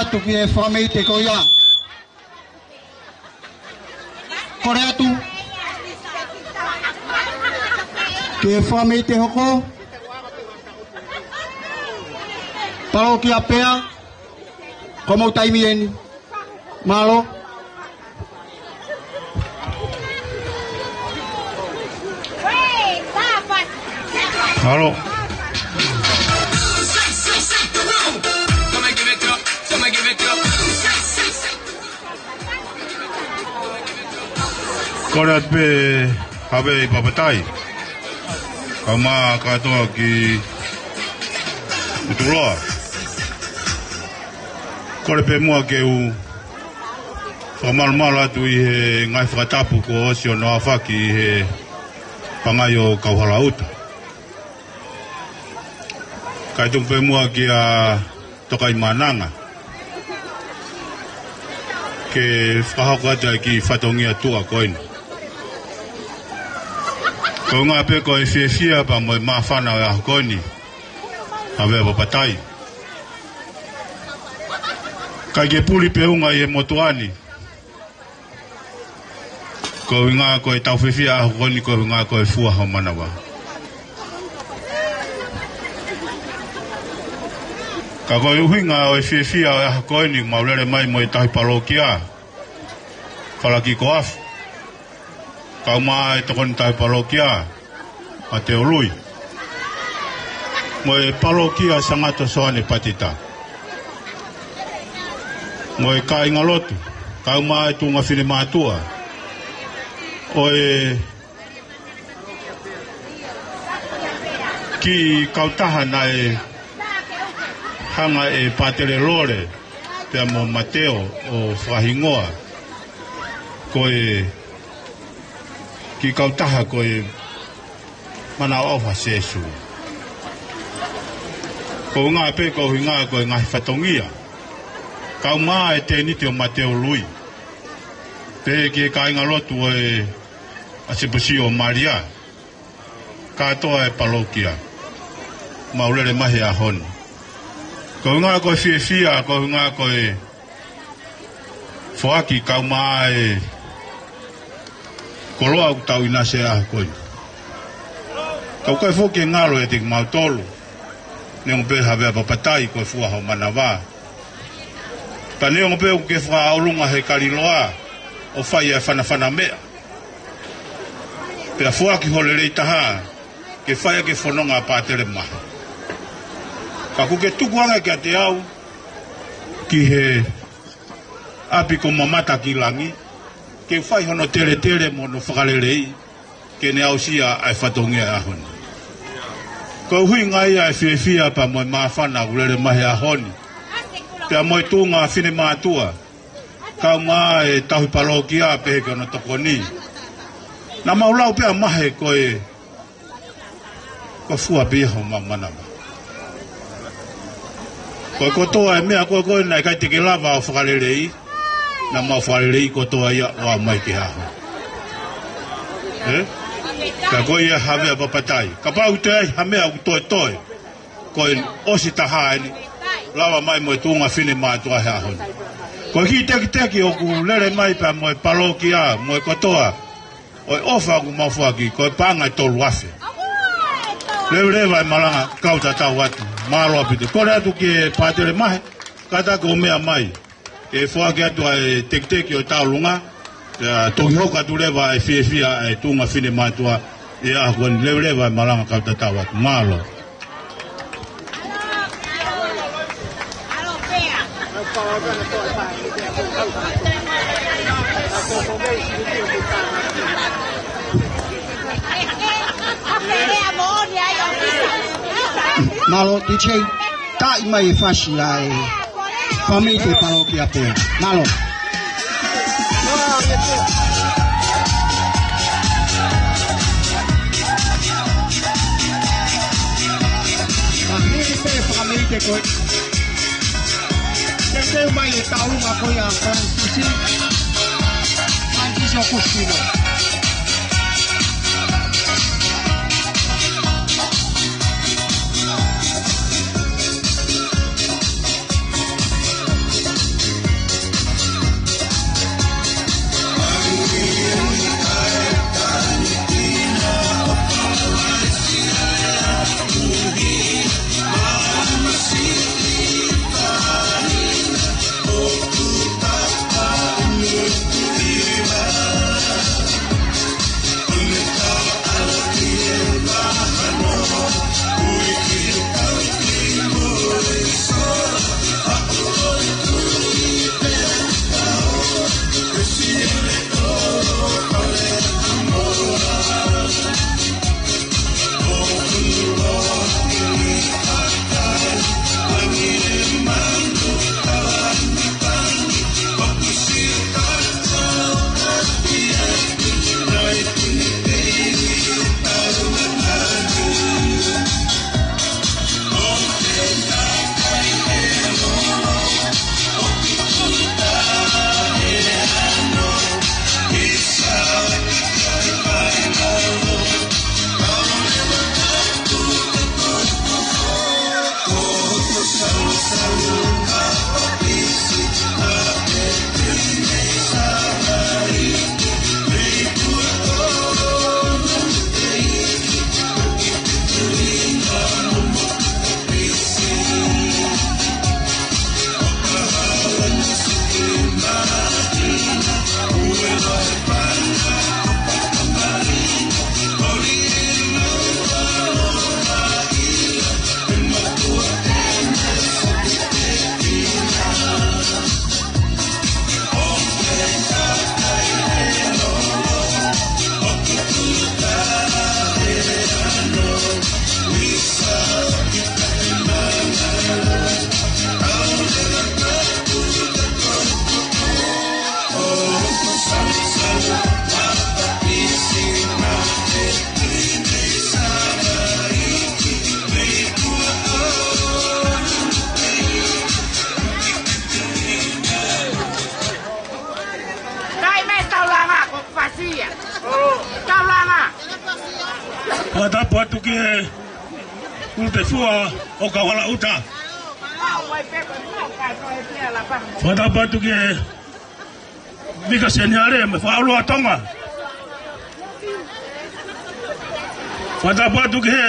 Atu ki he fakameite ko ia. Kole atu ki he fakameite hoko. Palokia Pea, ko hoʻomou taimi eni. Mālō. Mālō. Kole atu pē Havea ʻi Papatai, kae ʻumaʻā kātoa ki ʻUtuloa. Kole pē muʻa ke u fakamalumalu atu ʻi he ngaahi fakatapu kuo ʻosi hono aofaki ʻi he pangai ʻo Kauhalaʻuta. Kae tuku pē muʻa kia Tokaimaʻananga ke fakahoko atu ʻa e kiʻi fatongia tuʻa ko eni. Ko e ʻuhinga pē ko e fiefia pea mo e māfana ʻo e ʻaho ko eni, Havea Papatai. ʻIkai ke puli pē ʻunga ʻi he motuʻa ni. Ko e ʻuhinga ko e tau fiefia ʻaho ko eni, ko e ʻuhinga ko e fua ho manava. Ka ko e ʻuhinga ʻo e fiefia ʻo e ʻaho ko eni, mau lele mai mo e Tauhi Palokia Falakiko Afu, kae ʻumaʻā e Tokoni Tauhi Palokia Mateo Lui, mo e Palokia Sangato Soane Patita, mo e kāingalotu, kae ʻumaʻā e tuʻunga finemātuʻa ʻo e kiʻi kautaha naʻe hanga ʻe Pātele Lole pea mo Mateo ʻo fakahingoa ko e kiʻi kautaha ko e Manaʻofa Sēsū. Ko e ʻuhinga pē, ko e ʻuhinga ko e ngaahi fatongia, kae ʻumaʻā e tēniti ʻo Mateo Lui, pehē ki he kāingalotu ʻo e ʻAsipusio Malia, kātoa e palokia, mau lele mai he ʻaho ni. Ko e ʻuhinga ko e fiefia, ko e ʻuhinga ko e foaki kae ʻumaʻā e koloa ʻoku tau ʻinasi he ʻaho ko eni. Ka ʻoku ʻikai foki ke ngalo ʻiate kimautolu, neongo pē Havea Papatai ko e fua ho manava, pea neongo pē ʻoku ke fakaʻolunga he kaliloa ʻo fai e fanafana meʻa, pea foaki ho lelei taha ke fai ʻaki e fononga ʻa Pātele Mahe. Ka ʻoku ke tuku ange kiate au ki he ʻapi ko Mamata ki Langi, ke fai hono teletele mo hono fakaleleiʻi, ke ne aʻusia ʻa e fatongia ʻo e ʻaho ni. Ko e ʻuhinga ia e fiefia pea mo e māfana ʻoku lele mai he ʻaho ni, pea mo e tuʻunga finemātuʻa, kae ʻumaʻā e Tauhi Palokia pehē ki hono tokoni. Naʻa mau lau pē ʻa Mahe ko e, ko e fua pē ia ho manava. Ko e kotoa e meʻa ko ē ko ē naʻe ʻikai te ke lava ʻo fakaleleiʻi, naʻa mau fakaleleiʻi kotoa ia ʻo aʻu mai ki he ʻaho ni. Ē? Ka ko ia Havea Papatai, kapau ʻe toe ʻi ai ha meʻa ʻoku toetoe, ko e ʻosi taha eni, lava mai mo e tuʻunga finemātuʻa he ʻaho ni. Ko e kiʻi tekiteki ʻoku lele mai pea mo e palokia mo e kotoa ʻo e ʻofa ʻoku mau foaki, ko e paʻanga ʻe tolu afe. Leveleva e malanga, kau tatau atu. Mālō ʻaupito. Kole atu ki he Pātele Mahe, kātaki ʻo meʻa mai ke foaki atu ʻa e tekiteki ʻo e tauʻolunga, pea toki hoko atu leva e fiefia ʻa e tuʻunga finemātuʻa ʻi he ʻaho ko eni. Leveleva e malanga, kau tatau atu. Mālō. Mālō, D J. Taʻi mai e fasi ʻa e fāmili ʻo e palokia pē. Mālō. Ka hili pē fāmili ko ē. Teuteu mai e tauʻolunga ko ia ʻa Francis. Francis Augustino. Fakatapu atu ki he Ulutefua ʻo Kauhalaʻuta. Fakatapu atu ki he Vika Seniale mo e Fakaʻuluʻa Tonga. Fakatapu atu ki he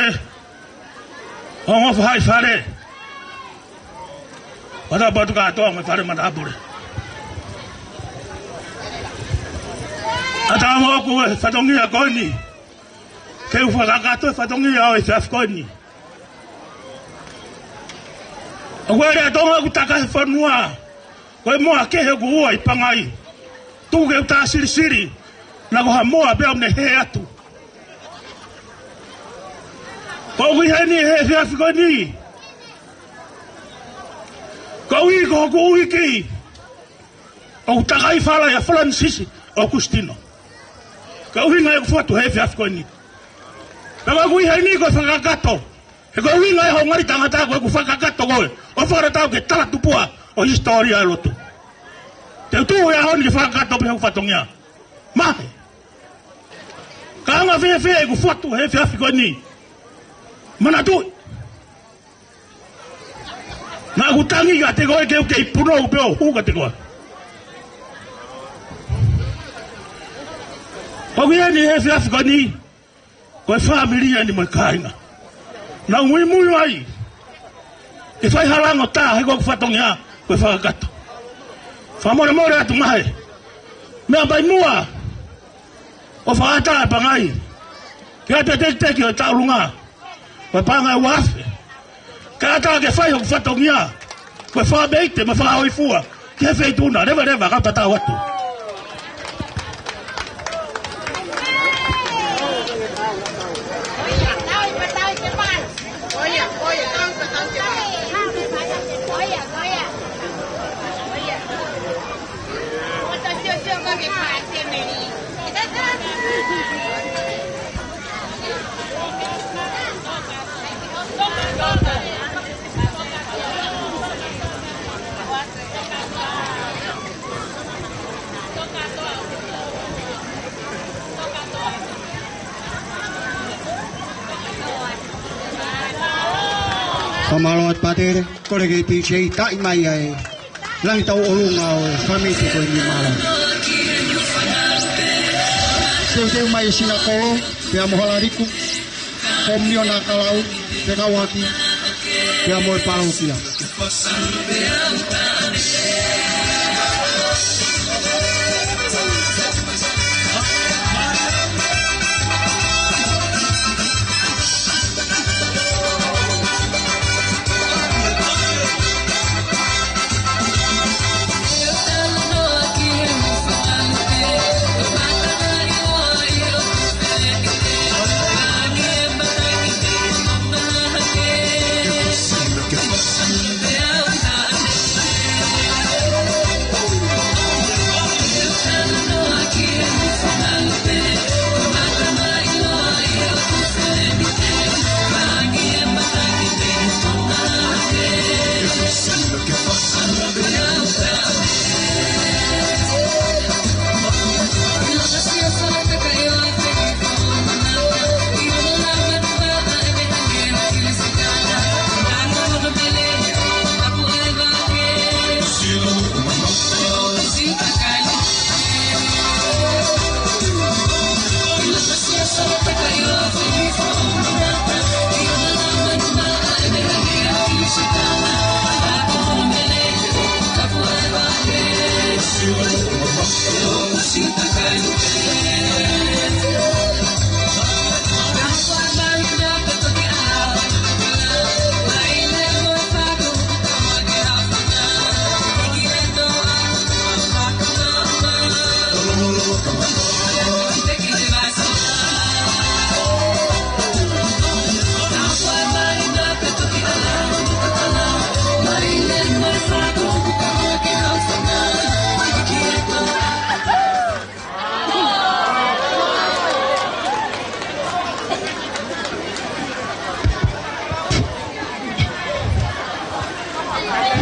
ongo faʻahi fale. Fakatapu atu kātoa mo e fale matāpule. ʻA e taumuʻa ʻoku ʻi he fatongia ko eni ke u fakakakato e fatongia ʻo e efiafi ko eni. ʻOku ʻi ai e lea ʻa Tonga ʻoku taka he fonua ko e moa kehe ʻoku ua ʻi Pangai. Tuku ke u tā silisili, naʻa ko ha moa pē ʻoku ne hē atu. Ko ʻeku ʻi heni he efiafi ko eni, koeʻuhi ko hoku ʻuhiki ʻoku takai fala ʻia Falanisisi ʻOkusitino. Ko e ʻuhinga ʻeku fotu he efiafi ko eni. Pea ko ʻeku ʻi heni ko e fakakakato. He ko e ʻuhinga ʻo e hoʻo ngali tangata ko ʻeku fakakakato koe ʻo fakatatau ki he talatupuʻa ʻo e hisitōlia ʻo e lotu. Te u tuʻu he ʻaho ni ke fakakakato pē hoku fatongia. Mahe. Ka anga fēfē ʻeku fotu he efiafi ko eni, manatuʻi, naʻa ku tangi kiate koe ke u kei punou pē ʻo hū kiate koe. Ko ʻeku ʻi heni he efiafi ko eni ko e fāmili eni mo e kāinga. Naʻa ku muimui ai ke fai ha lango tā he ko ʻeku fatongia ko e fakakakato. Fakamolemole atu, Mahe. Meʻa mai muʻa ʻo fakaʻatā e Pangai ki he tekiteki ʻo e tauʻolunga, ko e paʻanga ʻe uaafe. Kae ʻatā ke fai hoku fatongia ko e fakaʻeite mo e fakahōifua ki he feituʻu na. Leveleva, kau tatau atu. Fakamālō atu Pātele, kole ke P J taʻi mai ai e langi tauʻolunga ʻo e fāmili ko eni, mālō. Teuteu mai e sina kolo, pea mo Halaliku, Kominiona Kalau, Fekauʻaki, pea mo e palokia.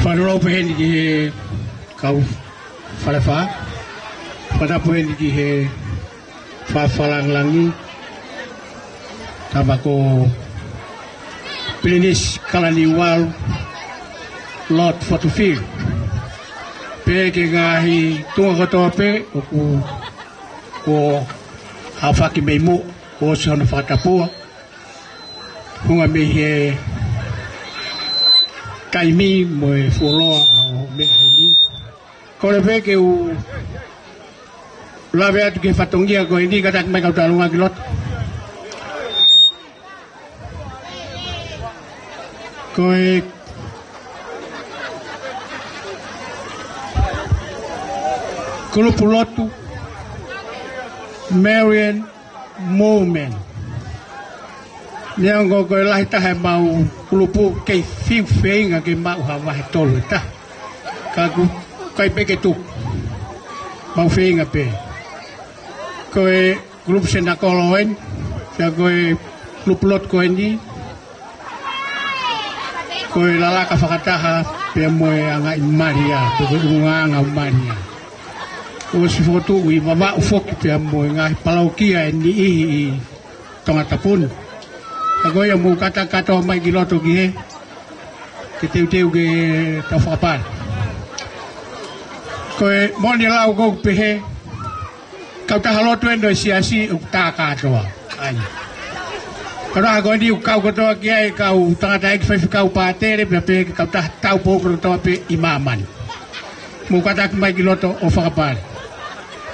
Fakamālō pehē ni ki he kau Falefā. Fakatapu heni ki he fakalāngilangi, Tama ko Pilinisi Kalaniuvalu Lord Fotufili. Pea ki he ngaahi tuʻunga kotoa pē ʻoku, kuo aofaki mei muʻa, kuo ʻosi hono fakatapua. Hūfanga mei he taimi mo e fuoloa ʻo e meʻa heni. Kole pē ke u lave atu ki he fatongia ko eni, kātaki mai kau tālunga ki loto. Ko e kulupu lotu Marian Movement. Neongo ko e lahi taha ʻemau kulupu, kei fiu feinga ke maʻu ha vahe tolu ʻe taha. Ka ʻoku ʻikai pē ke tuku. Mau feinga pē. Ko e kulupu Senakolo eni, pea ko e kulupu lotu ko eni, ko e Lalaka Fakataha pea mo e Anga ʻi Malia, pe ko e ʻUlungaanga ʻo Malia. ʻOsi fokotuʻu ʻi Vavaʻu foki pea mo e ngaahi palōkia ʻe niʻihi ʻi Tongatapu ni. Ka ko ia, mou kātaki kātoa mai ki loto ki hē, ke teuteu ke tau fakapale. Ko e moʻoni e lau ʻoku pehē, kautaha lotu eni ʻo e siasi ʻoku tā kātoa. ʻAi. Kautaha ko eni ʻoku kau kotoa ki ai kau tangataʻeiki faifekau pātele, pea pehē ki he kautaha taupoʻou kotoa pē ʻi māmani. Mou kātaki mai ki loto ʻo fakapale.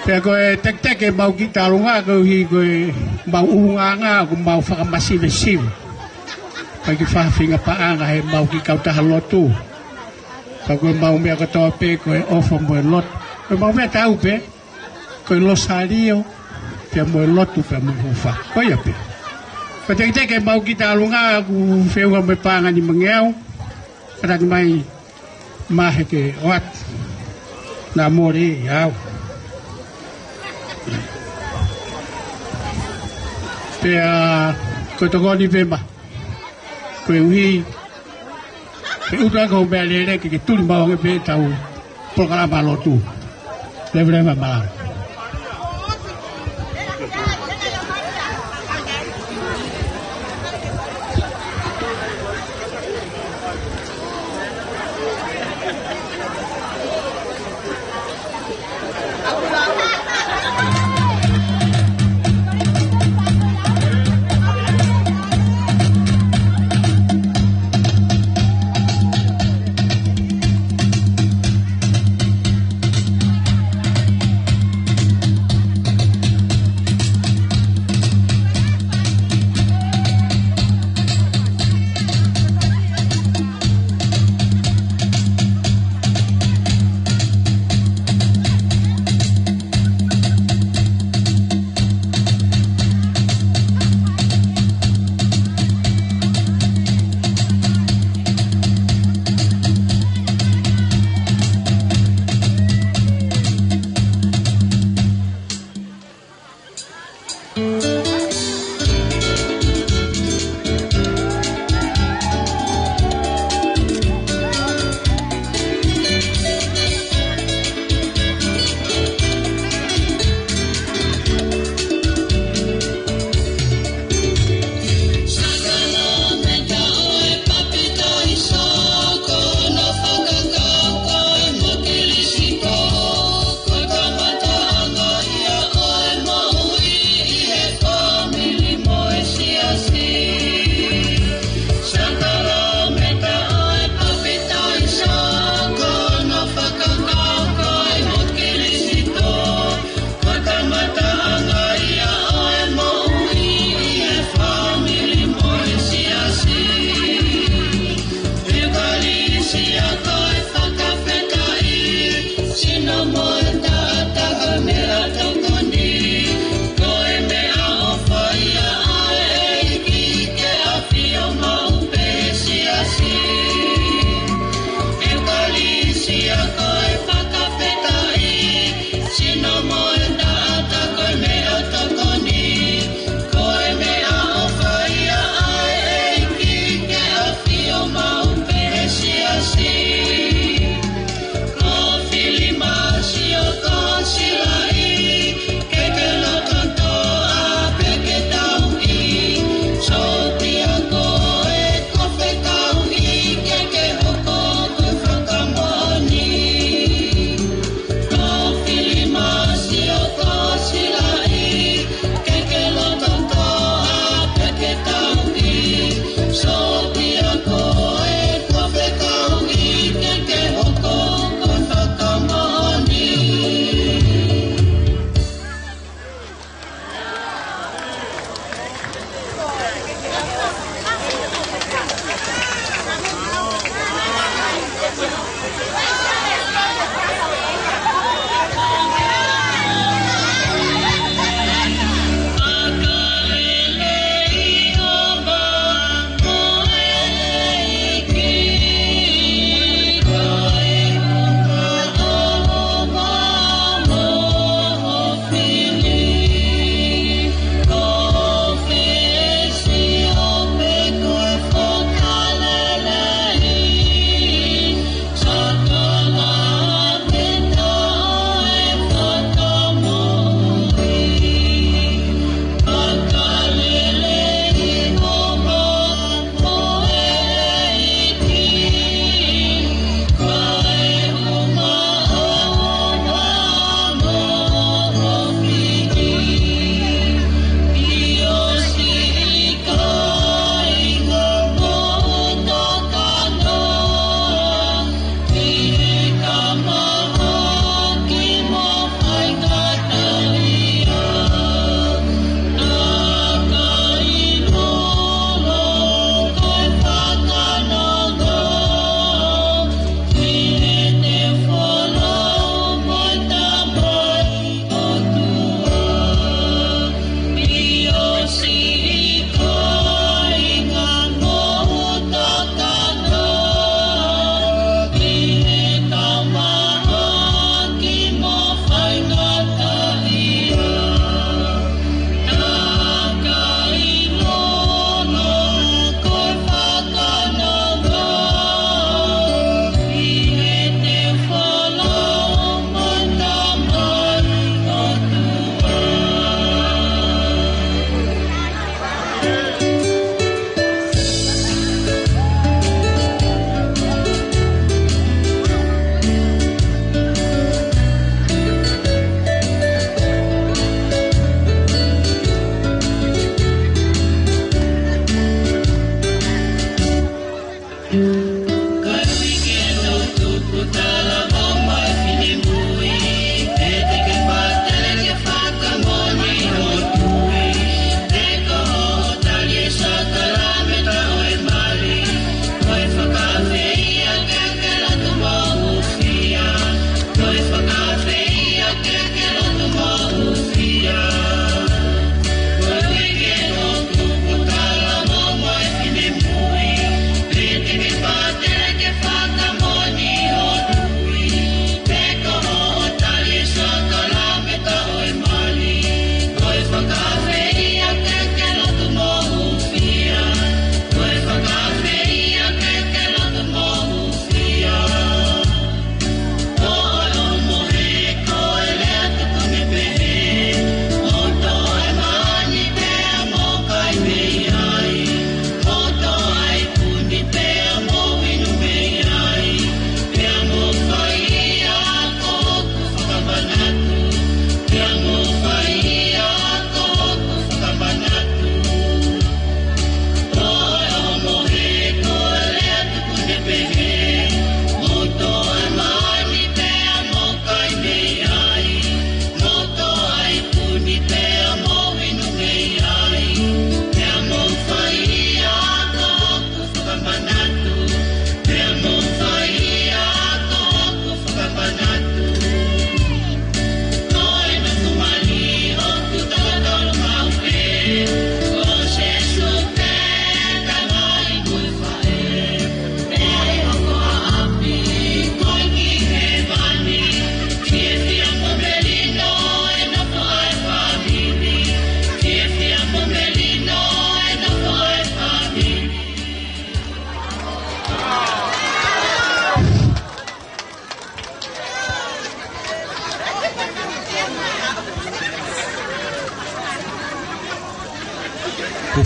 Pea ko e teketeke ʻemau kiʻi tālunga koeʻuhi ko ʻemau ʻulungaanga ʻoku mau fakamasivesive. Pea ʻikai ke fai ha feinga paʻanga heʻemau kiʻi kautaha lotu. Pea ko ʻemau meʻa kotoa pē ko e ʻofa mo e lotu. Ko ʻemau meʻa tau pē, ko e losālio, pea mo e lotu, pea mo e hūfaki. Ko ia pē. Ko e teketeke ʻemau kiʻi tālunga ʻoku feʻunga mo e paʻanga nimangeau. Kātaki mai Mahe ke ʻoatu. Naʻa mole ʻi au. Pea ko e tokoni pē ma. Koeʻuhi ke ʻutu ʻaki hoʻo meʻalele ke, ke tuli maʻu ange pē ʻetau polokalama lotu. Leveleva malanga.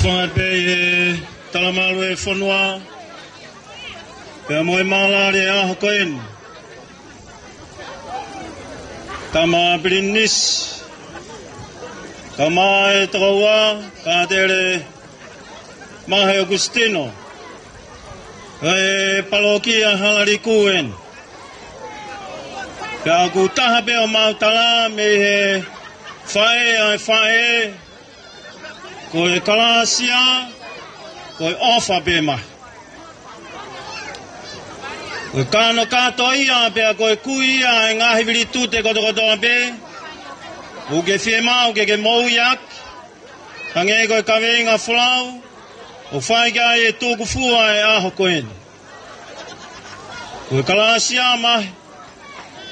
Pea pē ʻi he talamalu ʻo e fonua, pea mo e maʻulalo ʻo e ʻaho ko eni. Tama Pilinisi, kae ʻumaʻā e tokoua, Kātele Mahe ʻOkusitino, ʻo e palokia Halaliku eni. Pea ʻoku taha pē ʻemau tala mei he faʻē ʻa e faʻē, ko e kalāsia, ko e ʻofa pē maʻa. Ko e kanokato ia, pea ko e kui ia ʻa e ngaahi vilitute kotokotoa pē ʻoku ke fiemaʻu ke ke moʻui ʻaki, hangē ko e kaveinga folau ʻoku fai ki ai e tukufua ʻo e ʻaho ko eni. Ko e kalāsia maʻa,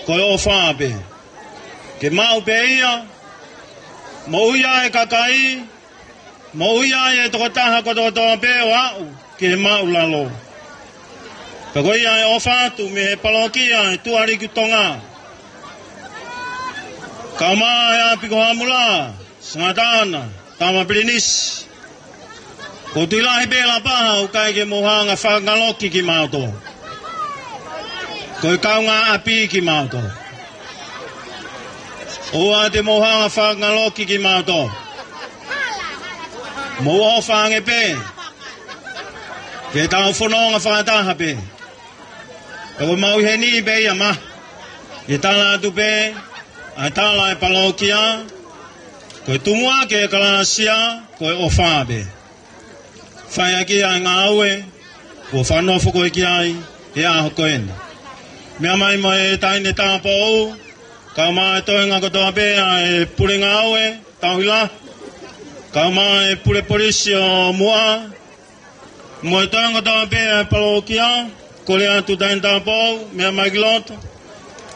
ko e ʻofa pē. Ke maʻu pē ia, moʻui ai e kakai, moʻui ai e tokotaha kotokotoa pē ʻo aʻu ki he māʻulalo. Pea ko ia ʻe ʻofa atu mei he palokia ʻo e Tuʻaliku Tonga, kae ʻumaʻā e ʻapi ko Hamula, Singataʻana, Tama Pilinisi. Ko Tuʻilahi pē Lapaha ʻoku ʻikai ke mou hanga ʻo fakangaloki kimautolu. Ko e kaungāʻapi kimautolu. ʻOua te mou hanga ʻo fakangaloki kimautolu. Mou ʻofa ange pē. Ke tau fononga fakataha pē. Pea ko e maʻu ʻi heni pē ia maʻa. Ke tala atu pē ʻa e tala ʻa e palokia, ko e tumuʻaki e kalāsia, ko e ʻofa pē. Fai ʻaki ʻa e ngāue kuo fanongo ko ē ki ai he ʻaho ko eni. Meʻa mai mo e taʻahine tāupoʻou, kae ʻumaʻā e toenga kotoa pē ʻa e pule ngāue, tauhi lahi, kae ʻumaʻā e pule polisi ʻo Muʻa, mo e toenga kotoa pē ʻa e palokia, kole atu taʻahine tāupoʻou, meʻa mai ki loto,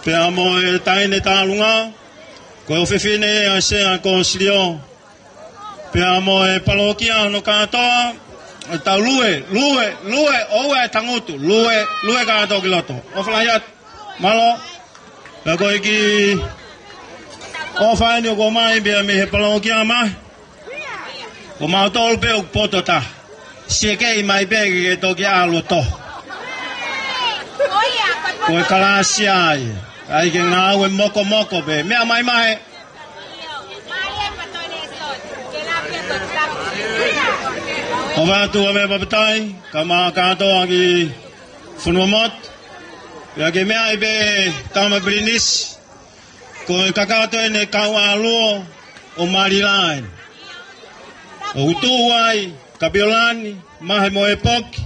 pea mo e taʻahine tālunga, ko e ʻofefine ʻa e sea ko Silio, pea mo e palokia hono kātoa, ʻe tau lue, lue, lue, ʻoua ʻe tangutu, lue, lue kātoa ki loto. ʻOfa lahi atu. Mālō. Pea ko e kiʻi ʻofa eni ʻoku ʻomai pē ia mei he palokia maʻa. Ko mautolu pē ʻoku poto taha. Siekeʻi mai pē ke toki ʻalu ʻo toho. Ko e kalāsia ia. ʻAi ke ngāue mokomoko pē. Meʻa mai maʻa e ʻOfa atu ʻa e meʻa papatai, kae ʻumaʻā kātoa ki Funuamotu. Pea ke meaʻi pē Tama Pilinisi, ko e kakato eni e kau ʻāluo ʻo Malila eni. ʻOku tuʻu ai Kapiolani, Mahe mo e Poki,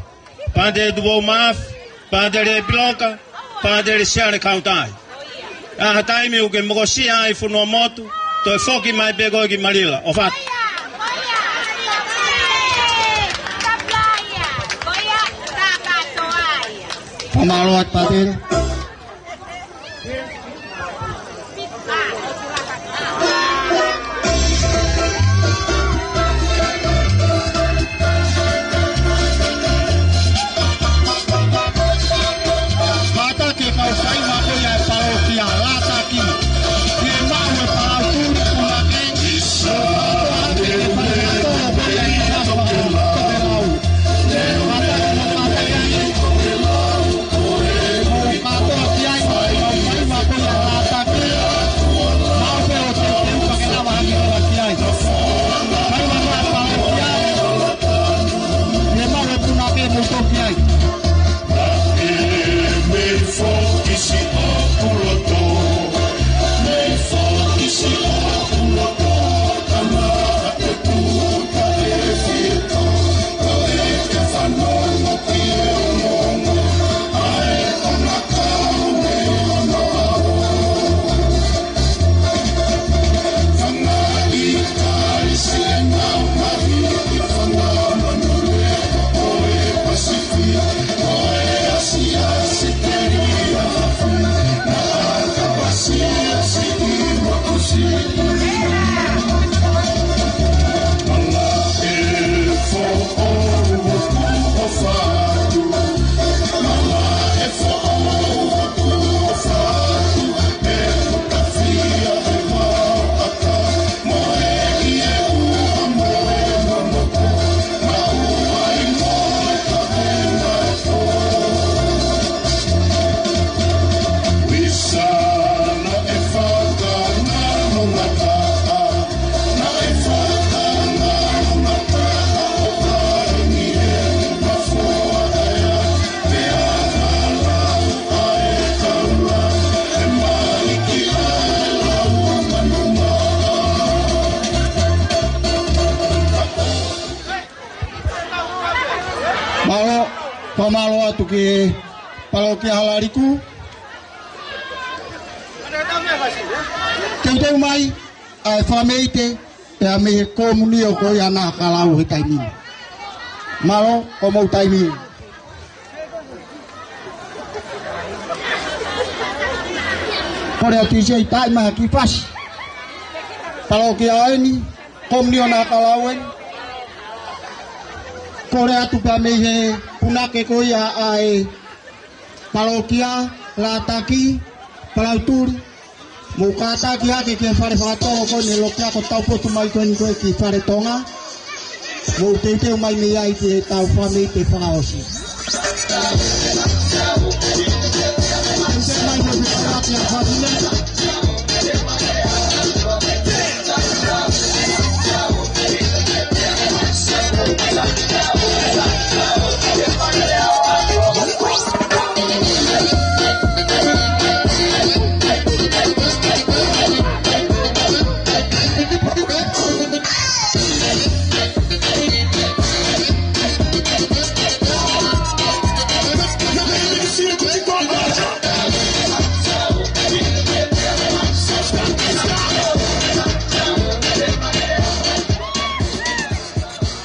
Pātele Tupou Mafi, Pātele Piloka, Pātele Siale Kautai. ʻA ha taimi ʻoku ke mokosia ai Funuamotu, toe foki mai pē koe ki Malila. ʻOfa atu. Fakamālō atu Pātele. Kātaki e kau faiva ko ia e palokia, lātaki. Ke maʻu e palautuli, punake. Kātoa ake e fai kātoa ko ia e kau faiva. Kātaki mo kātaki. Mo ka ʻAlo, fakamālō atu ki he palokia Halaliku. Teuteu mai ʻa e fakameʻite pea mei he komunio ko ia naʻa ka lau he taimi ni. Mālō, ko homou taimi. Kole atu ʻe Seitai mai ha kiʻi fasi. Palokia eni, komunio naʻa ka lau eni. Kole atu pea mei he punake ko ia ʻa e palokia, Lataki, Palautuli. Mou kātaki hake ki he fale fakatolo ko eni, loki ako taupotu mai ko eni ko e ki Fale Tonga. Mou teuteu mai mei ai ki heʻetau fakameʻite fakaʻosi.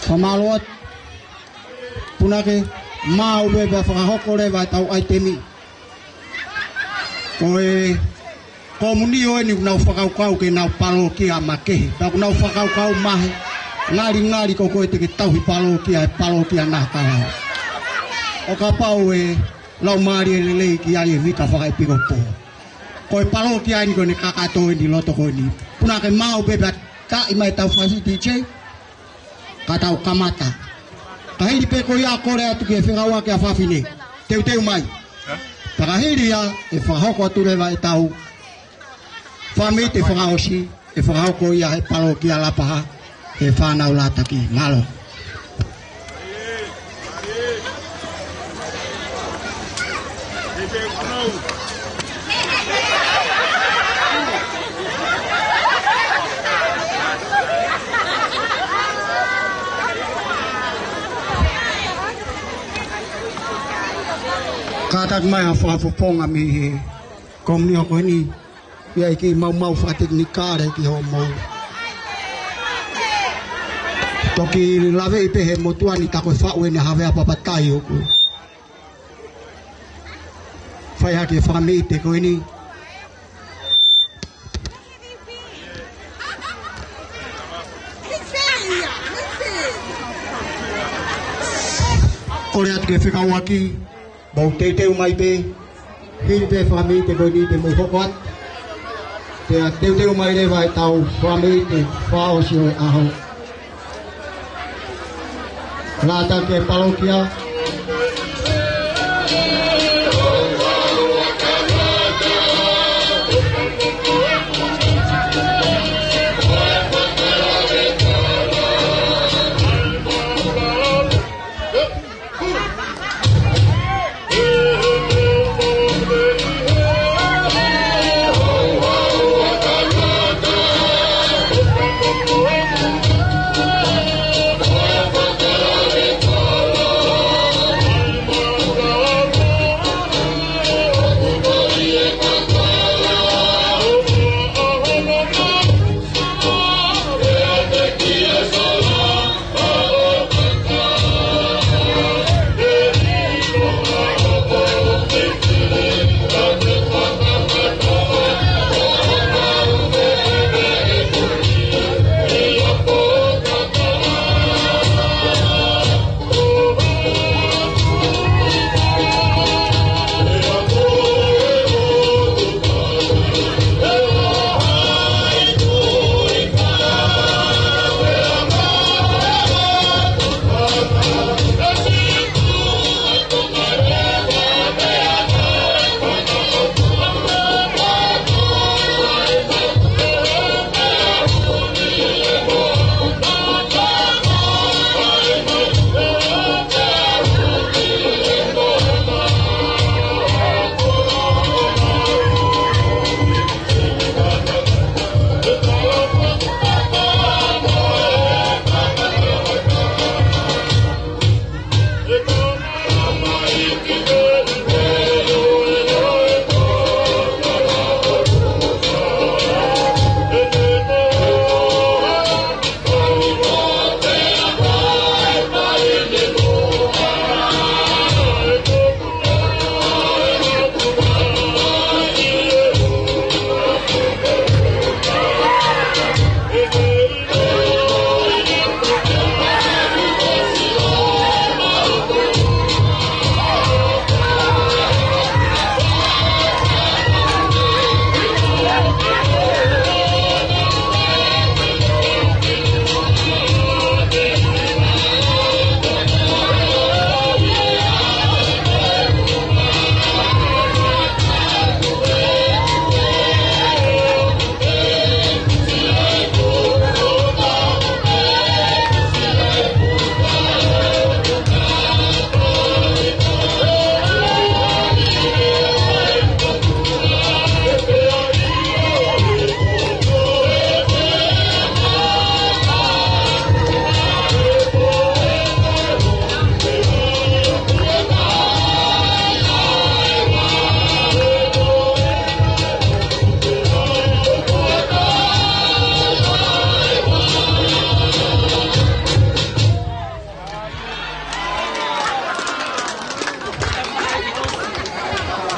Fakamālō atu. Punake, maʻu pē pea fakahoko leva ʻetau ʻaitemi. Ko e komunio eni ʻoku nau fakakaukau ke nau palokia makehe. Pea ʻoku nau fakakaukau mahe. Ngalingali ko koe te ke tauhi palokia, ʻe palokia naʻa ka lau. ʻO kapau ʻe laumālie lelei ki ai ʻe Vika Fakaʻepikopō. Ko e palokia eni ko eni kakato eni loto ko eni. Punake, maʻu pē pea taaʻi mai ʻetau fasi D J. Ka tau kamata. Ka hili pē ko ia, kole atu ki he fekauʻaki ʻa fafine. Teuteu mai. Pea ka hili ia, ʻe fakahoko atu leva ʻetau fakameʻite fakaʻosi, ʻe fakahoko ia he palokia Lapaha, he fānau Lataki. Mālō. Kātaki mai ha fakafofonga mei he komunio ko eni. ʻI ai e kiʻi maumau fakatekinikale ki hoʻomou toki laveʻi pē he motuʻa ni, tā ko e faʻu eni ʻa Havea Papatai ʻoku fai hake e fakameʻite ko eni. Kole atu ki he fekauʻaki, mou teuteu mai pē, hili pē fakameʻite ko eni te mou hoko atu. Pea teuteu mai leva ʻetau fakameʻite fakaʻosi ʻo e ʻaho. Lataki, palokia.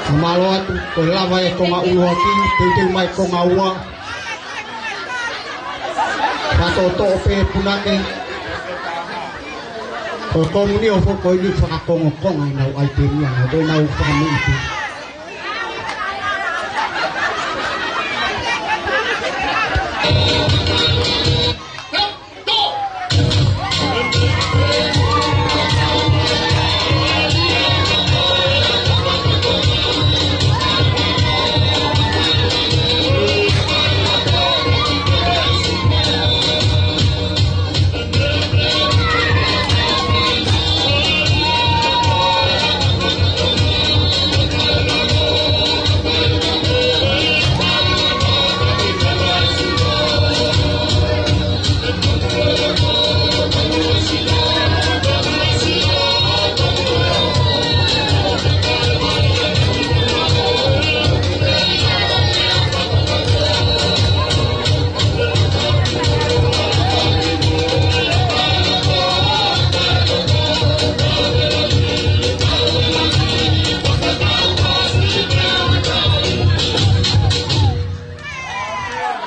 Mālō atu, ko e lava e konga ʻuluaki, teuteu mai konga ua. Faʻa toʻotoʻo pē punake. Ko e komunio foki ko eni fakakongokonga ʻenau ʻaitemi ia, ko ʻenau fakamuitu.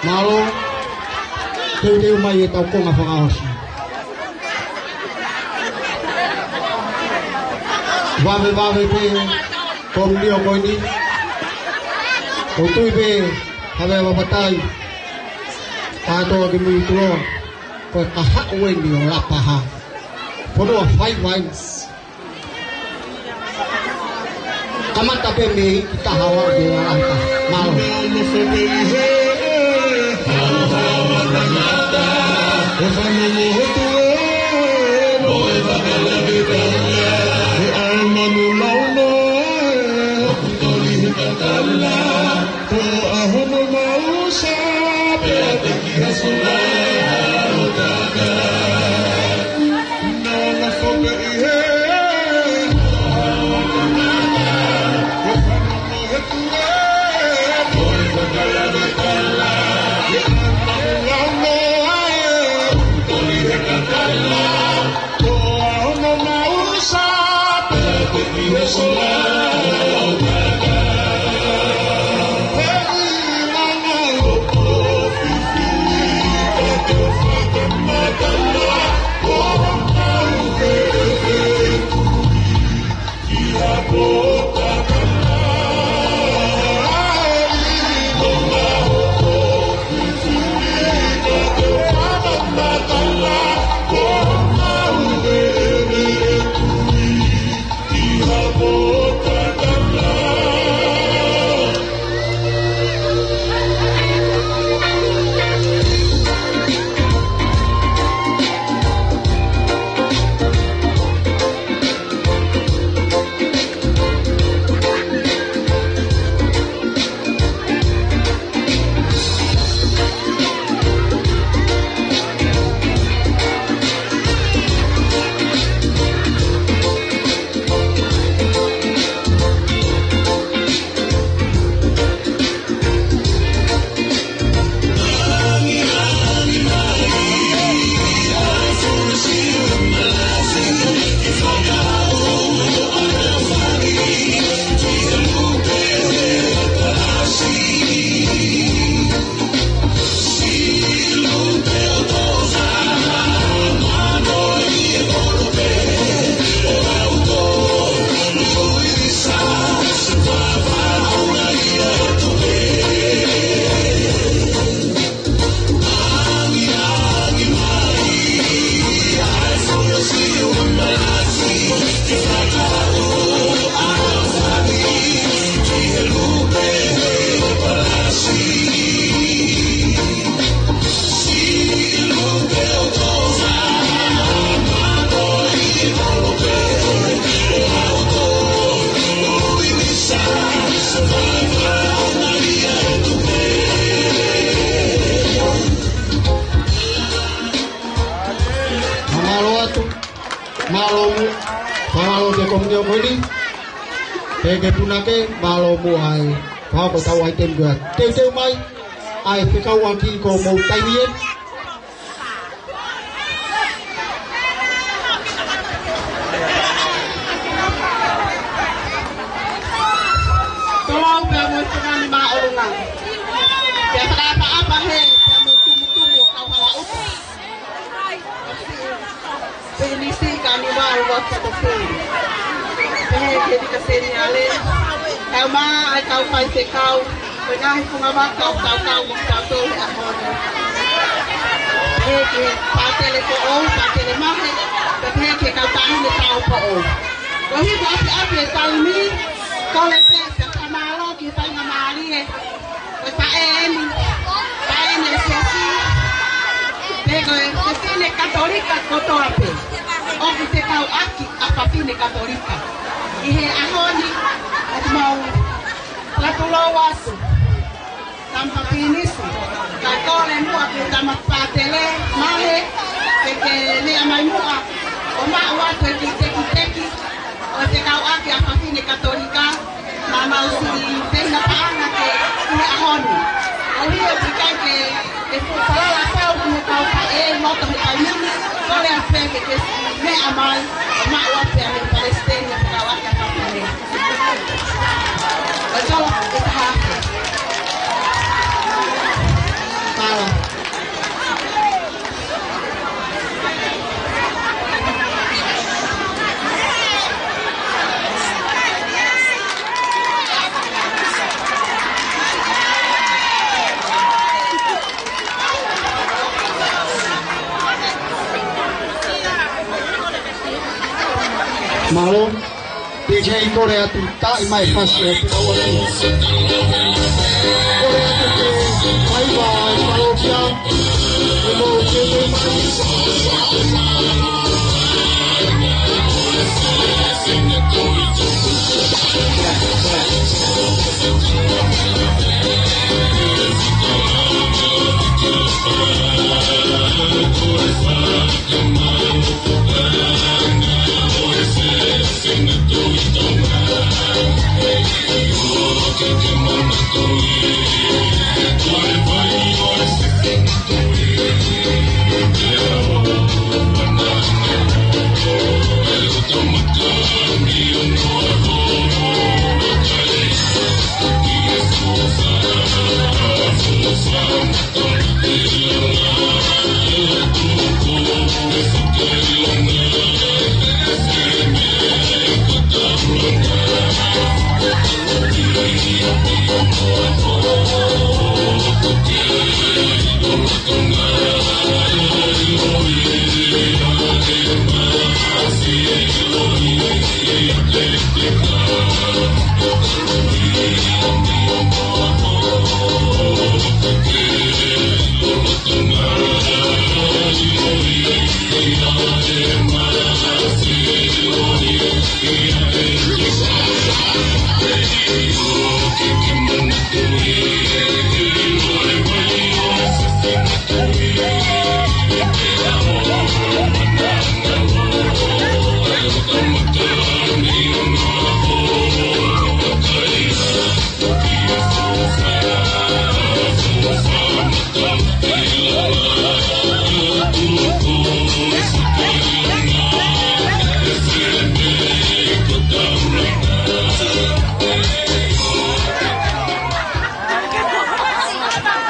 Mālō, teuteu mai ʻetau konga fakaʻosi. Vavevave pē komunio ko eni. ʻOku ou tui pē, Havea Vapatai, kātoa ki mui tulo, ko e kahaʻu eni ʻo Lapaha. Fonua Five Islands. Kamata pē mei he taha ua ke ala ita. Mālō. Mālō atu, mālō muʻa, mālō ki he komunio ko eni, pea ki he punake, mālō muʻa ai, pea ko ʻetau ʻaitemi ko ia. Teuteu mai, ʻa e fekauʻaki ko e mou taimi ē. Tangata Māʻolunga. Pea fakaʻapaʻapa hē, pea mo e tumutumu ʻo e kau hala ʻuta. Pea nisi ka ni wau wau ka tō pē. Pehē ki he Lika Seniale. Kau mā ʻa e kau faifekau. Ko e ngaahi fungavaka ʻoku tau kau mo kitautolu he ʻaho ni. Pehē ki he pātele foʻou, pātele mahe. Pea pehē ki he kau taʻahine tāupoʻou. Ko e hiko ʻapiʻapi e taimi, kole pē, pea fakamālō ki he faingamālie. Ko e faʻē eni, faʻē eni e siasi. Pea ko e fefine Katolika kotoa pē. ʻOku fekauʻaki ʻa fafine Katolika. ʻI he ʻaho ni, ʻoku mau fakatulou atu. Tama Papinisi, kae kole muʻa ki he tama pātele, mahe, ke ke lea mai muʻa, ʻo maʻu atu e kiʻi tekiteki, ʻo e fekauʻaki ʻa fafine Katolika, naʻa mau siʻi tefitoʻi paʻanga ke ʻi he ʻaho ni. ʻOku ʻikai ke, ke fuʻu falala pau ki he kau faʻē loto he taimi ni, kole atu pē ke ke siʻi meʻa mai, ʻo maʻu atu pē ʻa e palesiteni ʻo e fekauʻaki ʻa fafine. Mālō. P J, kole atu, taʻi mai fasi ʻo e pika ua. Kole atu ke fai mai e palokia, ʻo mou ke ke mai.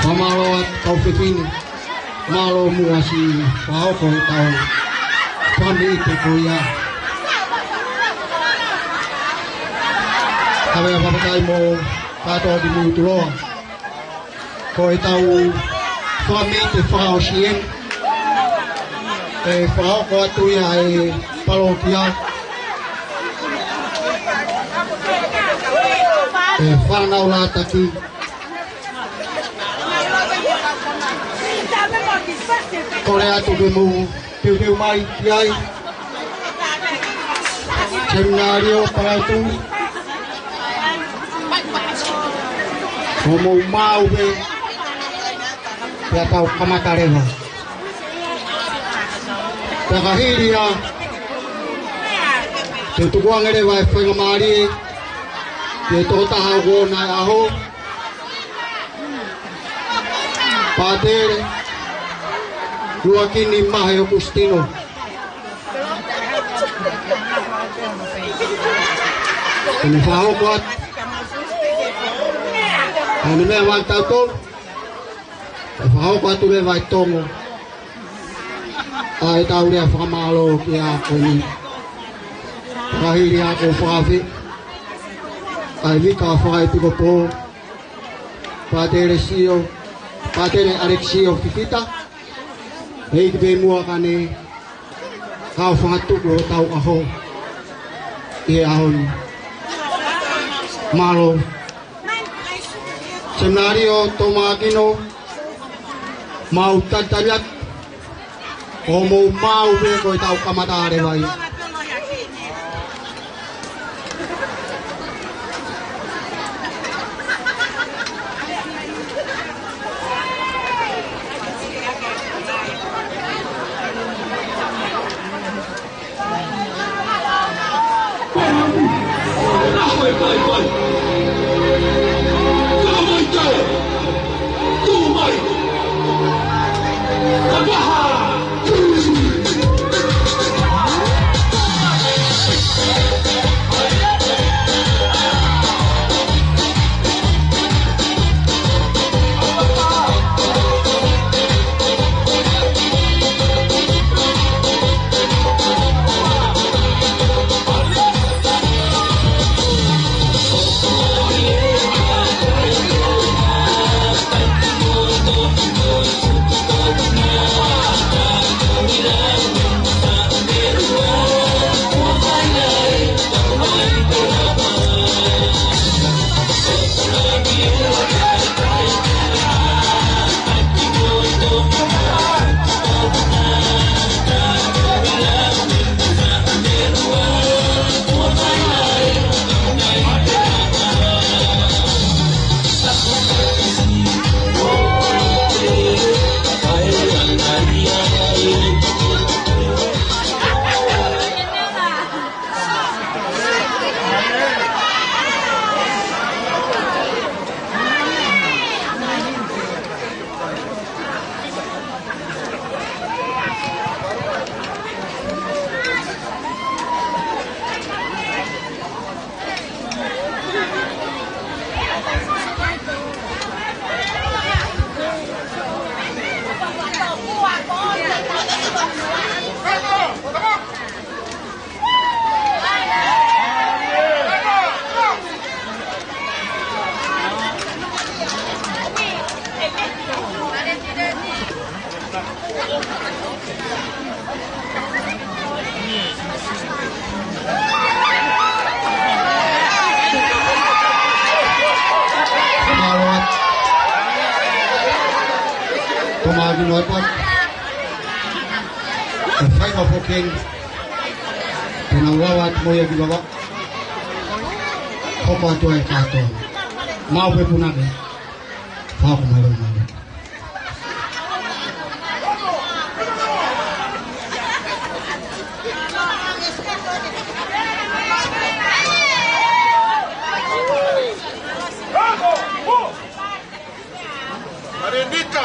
Fakamālō atu kau fefine. Mālō muʻa siʻi fakahoko ʻetau fāmili te ko ia. Kavea papatai mo kātoa ki mui tuloa. Ko ʻetau fāmili te fakaʻosi eni. ʻE fakahoko atu ia e palokia. ʻE fānau lātaki. Kole atu ke mou piupiu mai ki ai. Seminalio Palatu. Ko mou mau pē. Pea tau kamata leva. Pea ka hili ia, te u tukuange leva e faingamālie ki he tokotaha ʻoku ʻoʻona e ʻaho. Pātele Luakini Mahe ʻOkusitino. Ko e fakahoko atu ʻA e meʻa mai tautolu, ʻe fakahoko atu leva ʻe Tongo ʻa ʻetau lea fakamālō ki he ako ni. Ka hili ʻa e ako fakaafeʻi ʻa e Vika Fakaepikopō, Pātele Sio, Pātele ʻAlekisio Fifita, ʻEiki pē muʻa ka ne kau fakatuku hotau ʻaho ʻi he ʻaho ni. Mālō. Seminalio Tomakino, mau talitali atu, ʻo mou maʻu pē ko ʻetau kamata leva ia. Toma atu noa atu. Ka fai ma foken. Tena ulawa atu mo ia ki vava. Hoko atu ai kātoa. Mau pē punake. Fau ko mai lo mai. Marinita.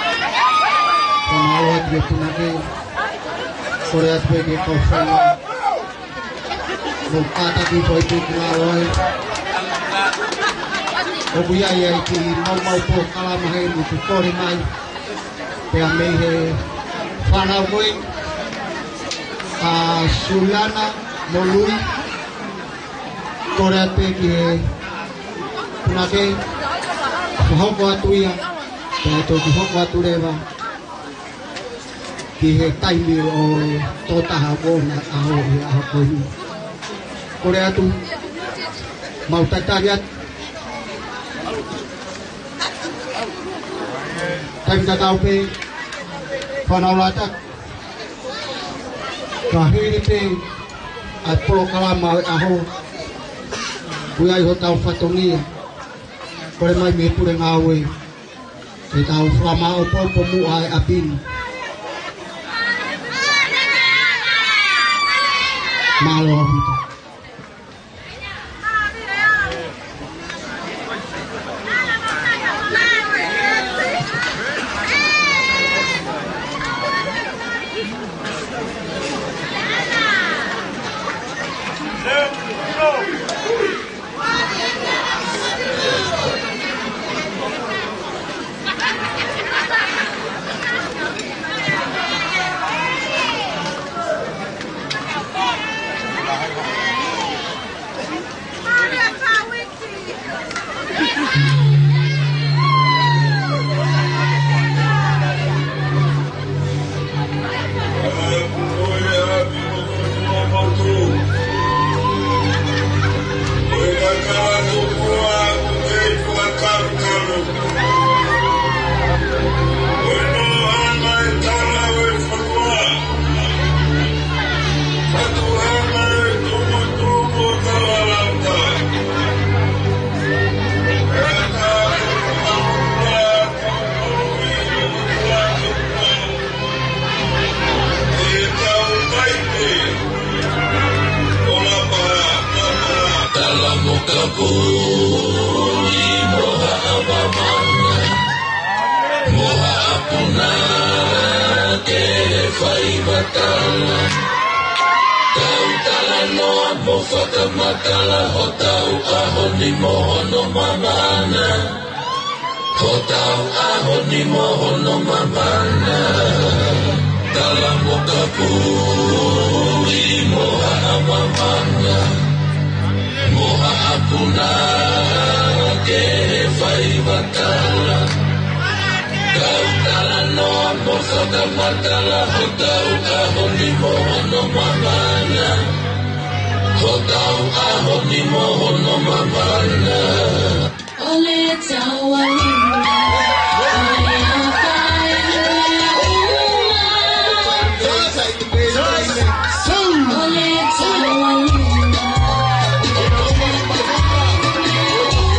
Ko e maua atu e punake, kole atu pē ke kau fanga. Mo kātaki foʻi pē ki lalo ai. ʻOku ʻi ai ʻa e kiʻi maumau polokalama heni ʻoku kole mai. Pea mei he fānau ko ē ʻa Suliana mo Lui. Kole atu pē ki he punake. Fakahoko atu ia. Pea toki hoko atu leva ki he taimi ʻo e tō taha ʻo e ʻaho ʻi he ʻaho ko eni. Kole atu, mau talitali atu. Taimi tatau pē, fānau Lātaki. Ka hili pē ʻa e polokalama ʻo e ʻaho, ʻoku ʻi ai hotau fatongia. Kole mai mei he pule ngāue. Ke tau fakamāʻopoʻopo muʻa e ʻapi ni. Mālō ʻaupito. Tala mo ka puli mo haʻa mamana, mo haʻa punake he faiva tala. Tau talanoa mo fakamatala hotau ʻaho ni mo hono mamana. Hotau ʻaho ni mo hono mamana. Tala mo ka puli mo haʻa mamana, mo haʻa punake he faiva tala. Tau talanoa mo fakamatala hotau ʻaho ni mo hono mamana. Hotau ʻaho ni mo hono mamana. ʻO le tau ʻa luna, ʻo le ʻapae ʻo le ʻapae. ʻO le tau ʻa luna, ʻo le ʻapae ʻo le ʻapae.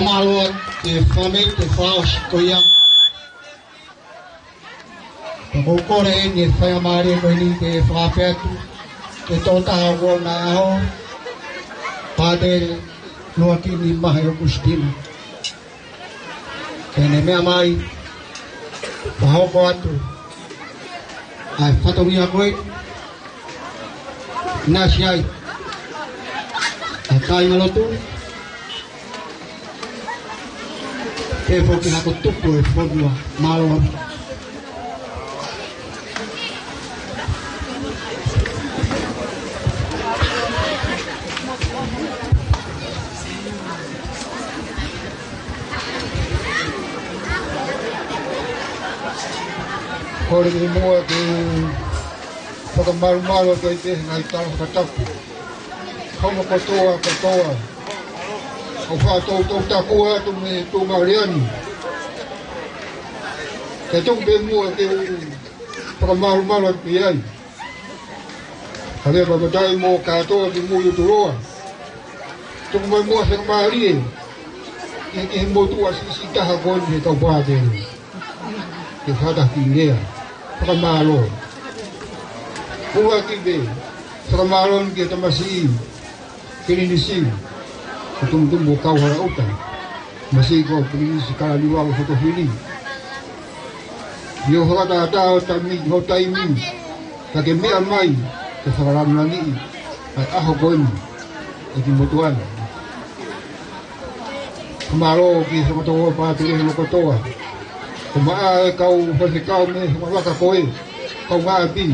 Mālō atu ki he fāmili, ki he fakaʻosi ko ia. Pea ʻoku ou kole eni e faingamālie ko eni ke fakapea atu ki he tokotaha ko ena ʻo e ʻaho, Pātele Luakini Mahe ʻOkusitino. Ke ne meʻa mai, fakahoko atu ʻa e fatongia ko ē, ʻinasi ai ʻa e kāingalotu, pea foki hako tupu e fonua. Mālō. Kole muʻa ke fakamalumalu atu ai pē he ngaahi tala fakatapu. Hono kotoa, kotoa. ʻOku fakatoutou taku atu mei tuʻa Leani. Kae tuku pē muʻa ke u fakamalumalu atu ai. Ka leva matai mo kātoa ki mui ʻo Tuloa. Tuku mai muʻa faingamālie ki he, ki he motuʻa siʻisiʻi taha ko eni he kau Pātele. Ke fakatakiʻi lea fakamālō. ʻUluaki pē, fakamālō ki he tamasiʻi Pilinisi, ko Tumutumu ʻo Kauhalaʻuta. Masiʻi ko Pilinisi Kalaniuvalu Fotofili. ʻI hoʻo fakatātā ho taimi, ho taimi, ka ke meʻa mai ke fakalangilangiʻi ʻa e ʻaho ko eni ʻa e kiʻi motuʻa ni. Fakamālō ki he fanga tokoua Pātele hono kotoa. Ko e maʻa e kau faifekau mei he fanga vaka ko ē, kau ngāue ʻapi.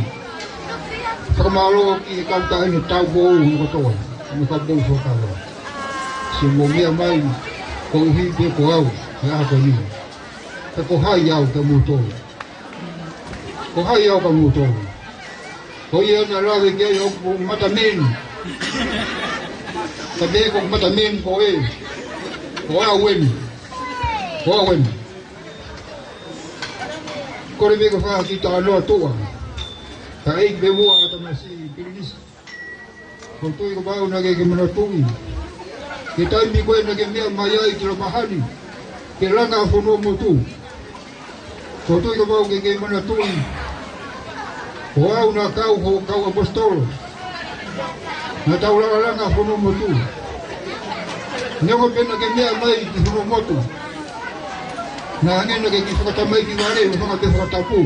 Fakamālō ki he kau taʻahine taupou hono kotoa, mo e kau pou fakaua. Siʻi mou meʻa mai koeʻuhi pē ko au he ʻaho ko eni. Pea ko hai au kia moutolu? Ko hai au kia moutolu? Ko ia naʻa lave ki ai hoku matameni. Ka pehē ko e matameni ko ē, ko au eni. Ko au eni. Kole pē ke fai ha kiʻi talanoa tuʻa. Ka ʻai pē muʻa ʻa e tamasiʻi Pilinisi. ʻOku ou tui kapau naʻa ke, ke manatuʻi ki he taimi ko ē naʻa ke meʻa mai ai ki Lopahani ke langa ʻa Fonuamotu. ʻOku ou tui kapau ke, ke manatuʻi, ko au naʻa ku kau, ko e kau ʻaposetolo naʻa tau langa, langa ʻa Fonuamotu. Neongo pē naʻa ke meʻa mai ki Fonuamotu, naʻa hangē naʻa ke kiʻi fakatamaiki vale, mo fanga pē fakatapu.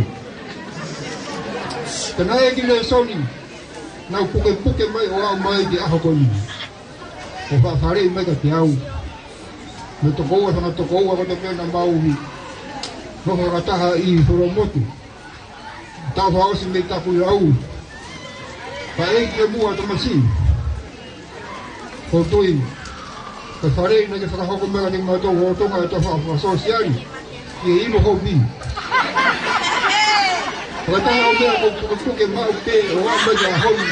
Ka naʻe ʻi ai e kiʻi lēsoni naʻa ku pukepuke mai ʻo aʻu mai ki he ʻaho ko eni. ʻO fakafaleʻi mai kiate au mo e tokoua, fanga tokoua kotoa pē naʻa mau nofo fakataha ʻi Fonuamotu. Tau fakaʻosi mei taku lau. Pea ʻai pē muʻa tamasiʻi. ʻOku ou tui ko e faleʻi naʻa ke fakahoko mai kiate kimautolu ʻo Tonga ʻi he tafaʻaki fakasōsiale, ʻi he inu hopi. Fakataha ʻo meʻa ko e pukepuke maʻu pē ʻo aʻu mai ki he ʻaho ni.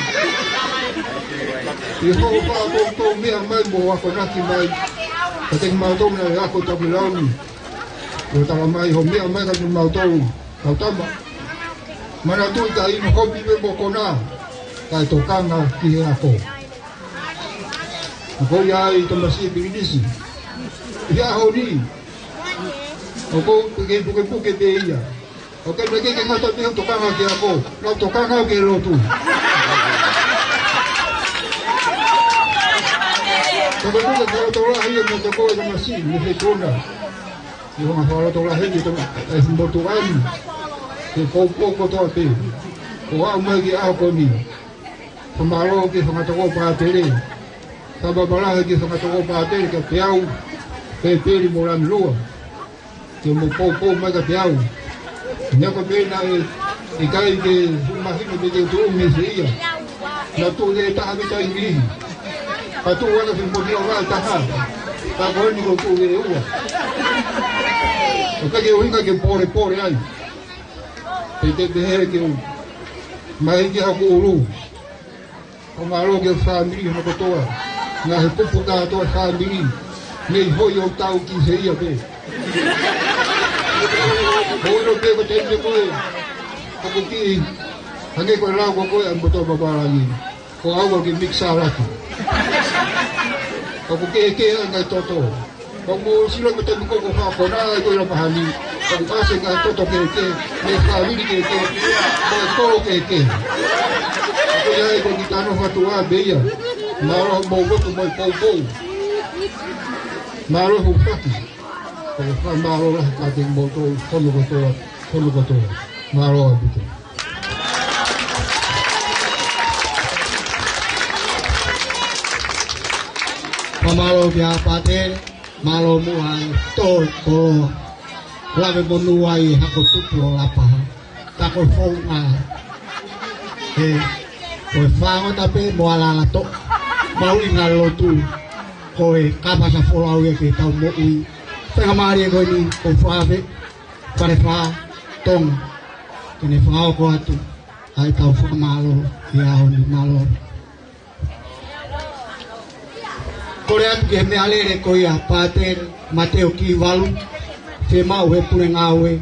ʻI hoʻo fakakoutou meʻa mai mo akonaki mai kiate kimautolu naʻe ako ʻi taku lau ni. ʻO tala mai hoʻo meʻa mai kiate kimautolu, kau tama, manatuʻi, taʻe inu hopi pē mo kona, kae tokanga ki he ako. Ko ia ai tamasiʻi Pilinisi. ʻI he ʻaho ni, ʻoku ou kei pukepuke pē ia. ʻOku ʻikai ke ke ngata pē hoʻo tokanga ki he ako, nau tokanga ki he lotu. Ka ko e puke fakalotolahi ia mo e tokoua tamasiʻi mei Fetuna. ʻI he fakalotolahi ki he tama, e motuʻa ni, ki he poupou kotoa pē ʻo aʻu mai ki he ʻaho ko eni. Fakamālō ki he fanga tokoua Pātele. Fakamālō ki he fanga tokoua Pātele, kiate au, Pepeli mo Lamilua, ke mou poupou mai kiate au. Neongo pē naʻe ʻikai ke mahino pe te u tuʻu mei fē ia. Naʻa ku tuʻu he taha mita ʻi Vilihi. Ka tuʻu ana he moti ʻo vaʻe taha. Ka ko eni ʻoku ou tuʻu he ua. ʻOku ʻikai ke ʻuhinga ke polepole ai. Pea te u pehē ke u mahi ki haku ʻulu. Fakamālō ki he fāmili hono kotoa. Ngaahi kupu kātoa fāmili. Mei hoi ʻo tau ki fē ia pē. Ko ʻilo pē ko e taimi ko ē ʻoku kiʻi hangē ko e lau ko ē ʻa e motuʻa pālangi, ko au ʻoku ke mixalaki. ʻOku ke, ke anga e toto. Ko mo sila ko te ko ko fa ko na ko ila mahani. Ko ase ka toto ke ke, me fa lili ke ke, mo e kolo ke ke. Ko ia e ko ki tano fatu a beia. Mālō mo ko ko mo ko ko. Mālō hu faki. Ko fa mālō la ka te mo to kono ko to, kono ko to. Mālō a pute. Fakamālō kia Pate, mālō muʻa e tō ko lave monū ai e hako tupu ʻo Lapaha. Ta ko e founga. He, ko e fāngota pē mo alala to. Maui ngā lotu. Ko e kapa sa folau ia ke tau moʻui. Fakamālō e ko eni, ko Fave, Fale Fā, Tonga. Ke ne fakaoko atu. ʻA e tau fakamālō, ʻi he ʻaho ni mālō. Kole atu ki he meʻalele ko ia Pate Mateo Kivalu, ke maʻu he pule ngāue,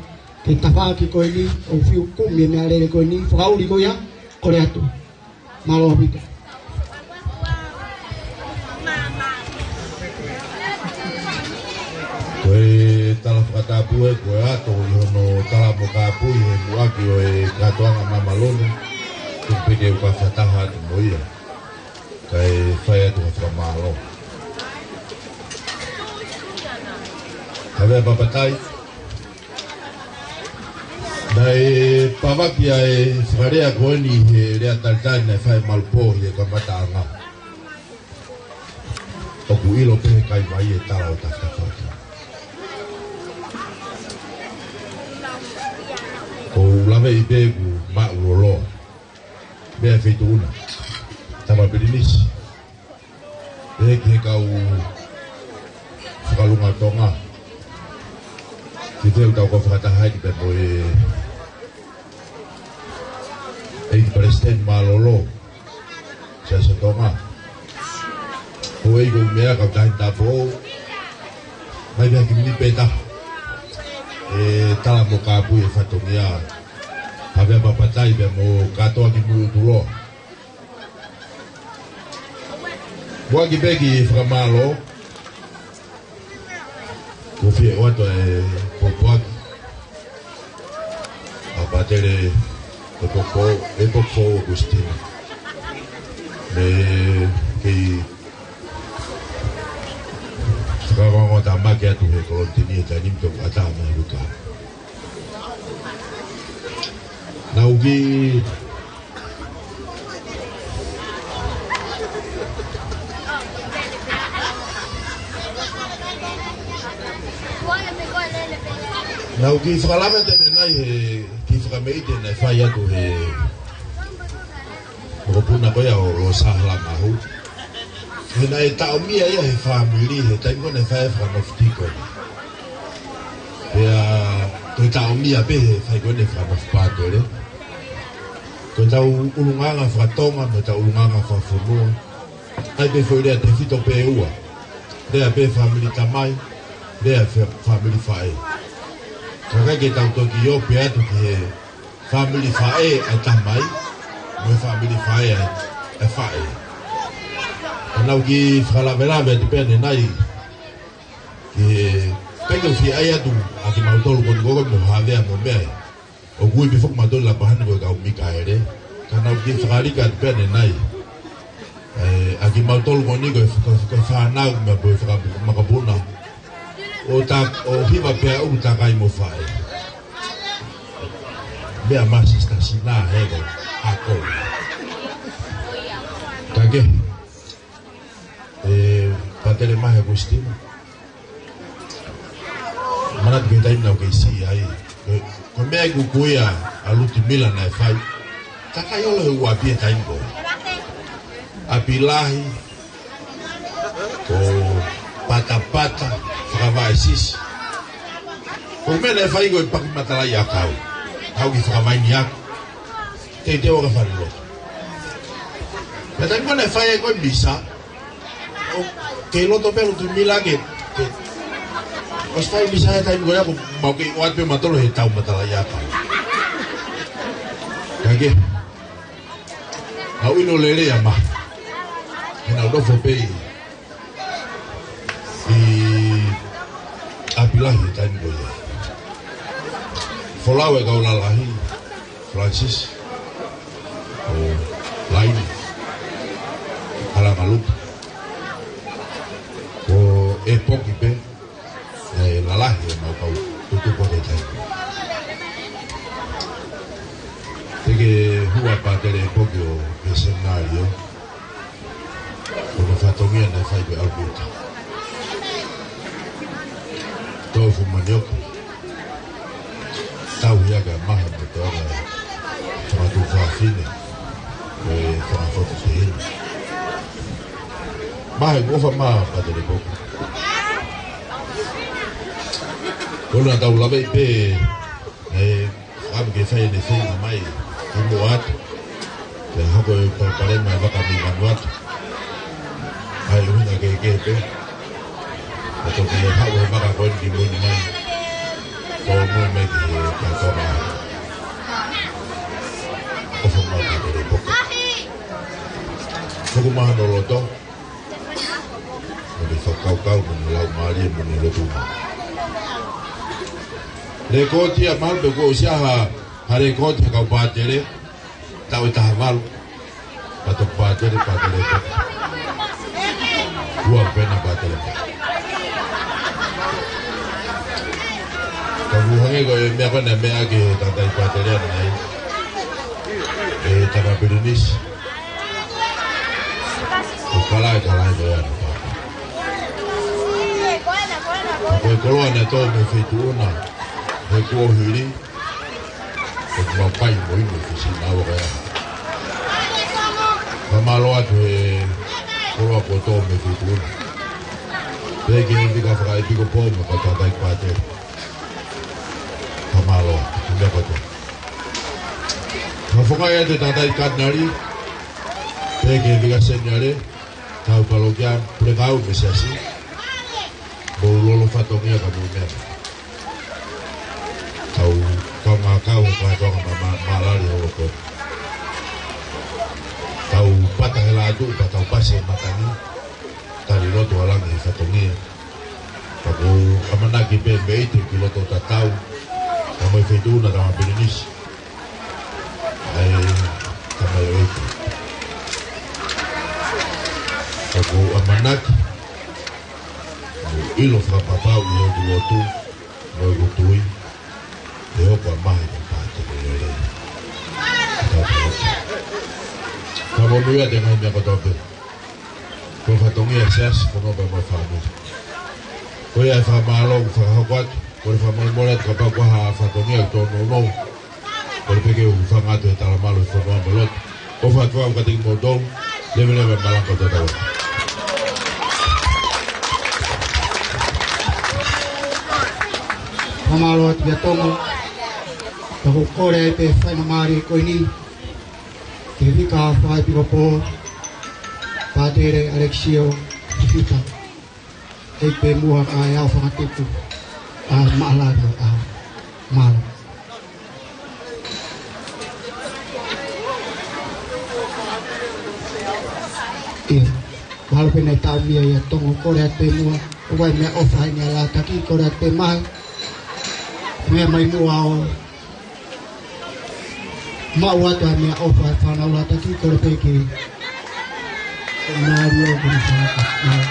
ke tafaʻaki ko eni, ʻo fiu kumi e meʻalele ko eni, fakaʻuli ko ia, kole atu. Mālō Pita. Ko e tala fakatapu ē, ko e ʻato ʻi hono tala mo kāpui he muʻaki ʻo e kātoanga māmālotu, tuku pē ke u fakataha atu mo ia. Kae fai atu ha fakamālō. Havea Papatai. Naʻe pāvaki ʻa e fakalea ko eni he lea talitali naʻe fai ʻe Malupō ʻi he kamataʻanga. ʻOku ʻilo pē he kaivai e tala ʻo Tafatafaʻaki. ʻOku ou laveʻi pē ʻoku maʻuloloa. Meʻa feituʻuna. Tama Pilinisi. Pehē ki he kau fakalunga Tonga. Ki he teu tau kau fakataha ai pē mo e ʻEiki Palesiteni Mālōlō, Siasi ʻo Tonga. Ko e ʻEiki ko e meʻa kau tahi tapu. Mai pē ki mini pē ta. E tala mo kāpui e fatongia. Havea Papatai pea mo kātoa ki Muʻutuloa. Muʻaki pē ki he fakamālō. Ko fie ʻoatu e pōpoaki ʻa Patele ʻEpoko, ʻEpoko ʻOkusitino. Mei he kei fakaongoongo tāmaki atu he kolonitini he taimi ni toku ʻatā mei Luka. Naʻa ku kiʻi Naʻa ku kiʻi fakalave atu ʻanenai he kiʻi fakameʻite naʻe fai atu he mokopuna ko ia ʻo Losa Halamahu. He naʻe taʻomia ia he fāmili, he taimi ko ē naʻe fai ai e fakanofo tiko. Pea toe taʻomia pē he fai ko eni e fakanofo pātele. Ko ʻetau ʻulungaanga fakatonga mo ʻetau ʻulungaanga fakafonua. ʻAi pē foʻi lea tefito pē ʻe ua. Lea pē fāmili tamai, lea fe-, fāmili faʻē. Ka ʻikai ke tau toki ope atu ki he fāmili faʻē ʻa e tamai, mo e fāmili faʻē ʻa e, ʻa e faʻē. Ka naʻa ku kiʻi fakalavelave atu pē ʻanenai, ke ʻikai ke u fie ʻai atu ʻa kimautolu ko eni ko ē mo Havea mo meʻa. ʻOku ui pē foki mautolu Lapaha ni ko e kau Mikaele. Ka naʻa ku kiʻi fakalika atu pē ʻanenai. ʻE, ʻa kimautolu ko eni ko e faka-, faka-, fānau mo e faka-, makapuna. ʻO ta-, ʻo hiva pē ʻoku takai mo faʻē. Meʻa masi ta sina he ko ako. Ka ke, ʻe, Patele Mahe Kusitino. Manatu ki he taimi naʻa ku kei siʻi ai. Ko, ko e meʻa ʻoku ui ʻa Lutimila naʻe fai. Takai holo he ʻū ʻapi he taimi ko ē. ʻApi lahi, ko patapata, fakavaʻe sisi. Ko e meʻa naʻe fai ko e paki matalaʻiʻakau. Haʻu ki fakavaini aku. Teitei ʻo ka fale loto. Pea taimi ko ē naʻe fai ai ko e misa. ʻO kei loto pē Lutimila ke, ke. ʻOsi fai misa he taimi ko ia ʻoku mau kei ʻoatu pē mautolu he tau matalaʻiʻakau. Ka ke. Au ino lele ama. Ke nau nofo pē ʻi, ʻi Lahi e taimi ko ia. Folau e kau lalahi, Francis, ʻo Laini, Kalanga Lupa. Ko e poki pē, ʻe lalahi e mau kau tutupu he taimi. Te ke hua pātele e poki ʻo e seminalio. Ko hono fatongia naʻe fai pē ʻaupito. Tō fuʻu manioka. Tauhi ake ʻa Mahe mo e toenga e fanga tuofāfine, mo e fanga fototehina. Mahe, ʻofa mai pātele poki. Ko ʻena tau lave pē, ʻe, ʻamu ke fai ʻene feinga mai, ke mo atu. Ke hoko e palopalema e vaka mei Vanuatu. ʻAi, ʻuhinga kehekehe pē. ʻA toki haʻu e vaka ko eni ki mui mai. Tō mo mai ki he kātoanga. ʻOfa mai pātele poki. Tuku mai hono loto. Mo ʻene fakakaukau, mo ʻene laumālie, mo ʻene lotu mai. Lēkooti ia, mahalo pē kuo ʻosi ʻi ai ha, ha lēkooti ha kau pātele, taʻu ʻe taha valu. Pātele, pātele, pātele, pātele. Ua pē ʻena pātele. Ka ʻoku hangē ko e meʻa ko ena meʻa ki he tangataʻi pātele ʻanenai. ʻE tama Pilinisi. Ko e kalaʻe, kalaʻe ko ia ʻana pā. Ko e koloa naʻe tō mei he feituʻu na he kuohili. Ko e mau kai mo inu ke sina awa ko ia. Fakamālō atu he koloa kuo tō mei he feituʻu na. Pehē ki he fika fakaʻepiskopo mo e kau tangataʻi pātele. Fakamālō atu, meʻa kotoa. Fakafofongaʻi atu e tangataʻi katinali, pehē ki he fika seniale, kau palokia, pule kau mo e siasi, mou lolo fatongia ka mou meʻa. Kau, kau ngā kau he kātoanga ma, ma, mālali holo ko. Kau pata he lātuʻu, pea kau pasi he matangi, tali lotu ʻa langi he fatongia. Ka ʻoku ou ʻamanaki pē mei te ki loto tatau, ka mo e feituʻu na tama Pilinisi. ʻAi, tama ʻEiki. Ka ʻoku ou ʻamanaki, mo ʻilo fakapapau ʻi heʻeku lotu, mo ʻeku tui, ʻe hoko ʻa Mahe ko e pātele lelei. Ka ʻoku ou fakamonūʻia atu he ngaahi meʻa kotoa pē. Ko e fatongia e siasi, fonua pea mo e fāmili. Ko ia e fakamālō ʻoku fakahoko atu, kole fakamolemole atu kapau ko ha fatongia ʻoku tōnounou. Kole pē ke u hūfanga atu he talamalu e fonua mo e lotu. ʻOfa atu au kiate kimoutolu, leveleva e malanga kotoa. Fakamālō atu kia Tonga, ka ʻoku ou kole ai pē faingamālie ko eni, ki he fika fakaʻepiskopo, Pātele Alexio Fifita, ʻEiki pē muʻa kae ʻoua fakatupu ʻa e mālō ʻo e ʻaho. Mālō. ʻIo, mahalo pē naʻe taʻomia ia Tonga, kole atu pē muʻa, ʻoku ʻi ai e meʻaʻofa ʻi he ʻaho ni ʻa Lataki, kole atu pē mai, meʻa mai muʻa ʻo maʻu atu ʻa e meʻaʻofa ʻa e fānau Lataki, kole pē ke, ke mālō ʻo kona fānau.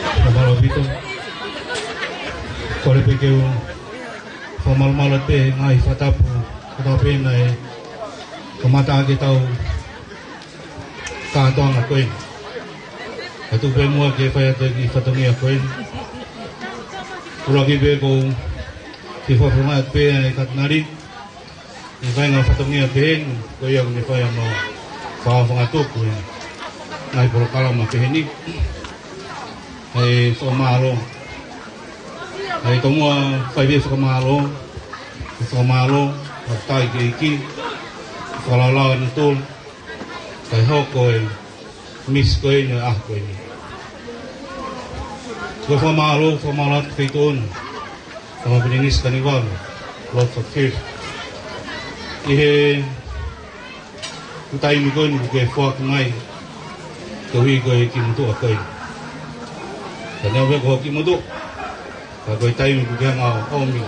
Fakamālō ʻaupito. Kole pē ke u fakamalumalu atu pē he ngaahi fakatapu, fakatapu pē naʻe kamata ʻaki ʻetau kātoanga ko eni. Ka tuku pē muʻa ke fai atu e kiʻi fatongia ko eni. ʻUluaki pē ʻoku ou fie fakafofongaʻi atu pē ʻa e katinali, ʻI he faʻahinga fatongia pehē ni, ko ia ʻoku ne fai ʻa e fakaʻaufangatuku ʻi he ngaahi polokalama pehē ni. ʻE fakamālō. ʻE tomuʻa fai pē fakamālō. ʻE fakamālō, fakafetaʻi ki he ʻEiki. Fakalaulau ʻa e natula. Kae hoko e misi ko eni ʻo e ʻaho ko eni. Ko e fakamālō, fakamālō atu ki he feituʻu ni. Tama Pilinisi Kanivalu, Lord Fakafir. ʻI he taimi ko eni ʻoku ke foaki mai, koeʻuhi ko e kiʻi motuʻa ko eni. Ka neongo pē ko e kiʻi motuʻa, ka ko e taimi ʻoku ke hanga ʻo ʻomi,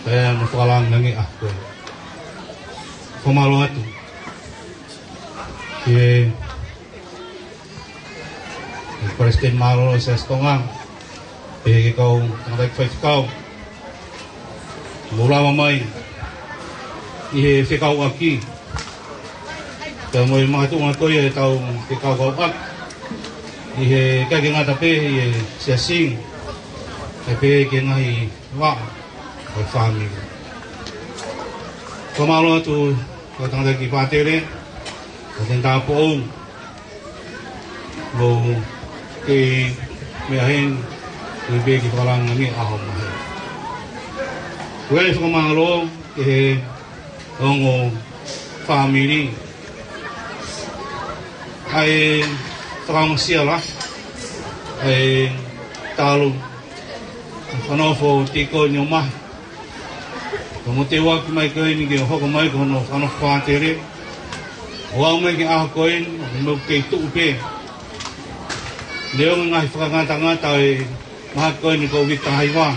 pea mo fakalāngilangiʻi ʻa koe. Fakamālō atu ki he Palesiteni Mālōlō ʻo e Siasi Tonga, pehē ki he kau tangataʻeiki faifekau, mou lava mai ʻi he fekauʻaki, pea mo e makatuʻunga ko ia ʻetau fekauʻaki, ʻi he ʻikai ke ngata pē ʻi he siasi, kae pehē ki he ngaahi vaʻa ʻo e fāmili. Fakamālō atu ki he tangataʻeiki pātele, ko e tangata poʻou, mou kei meʻa heni, koeʻuhi pē ke fakalāngilangiʻi ʻa e ʻaho maheni. Ko e fakamālō ki he ongo fāmili, ʻa e fakaongosia lahi, ʻa e talu ʻa e fakanofo tīkoni ʻo Mahe. Ko hono teuaki mai ko eni ke hoko mai ko hono fakanofo pātele. ʻO aʻu mai ki he ʻaho ko eni, ʻoku mou kei tuʻu pē. Neongo e ngaahi fakangatangata ʻo e mahaki ko eni Kōviti taha hiva,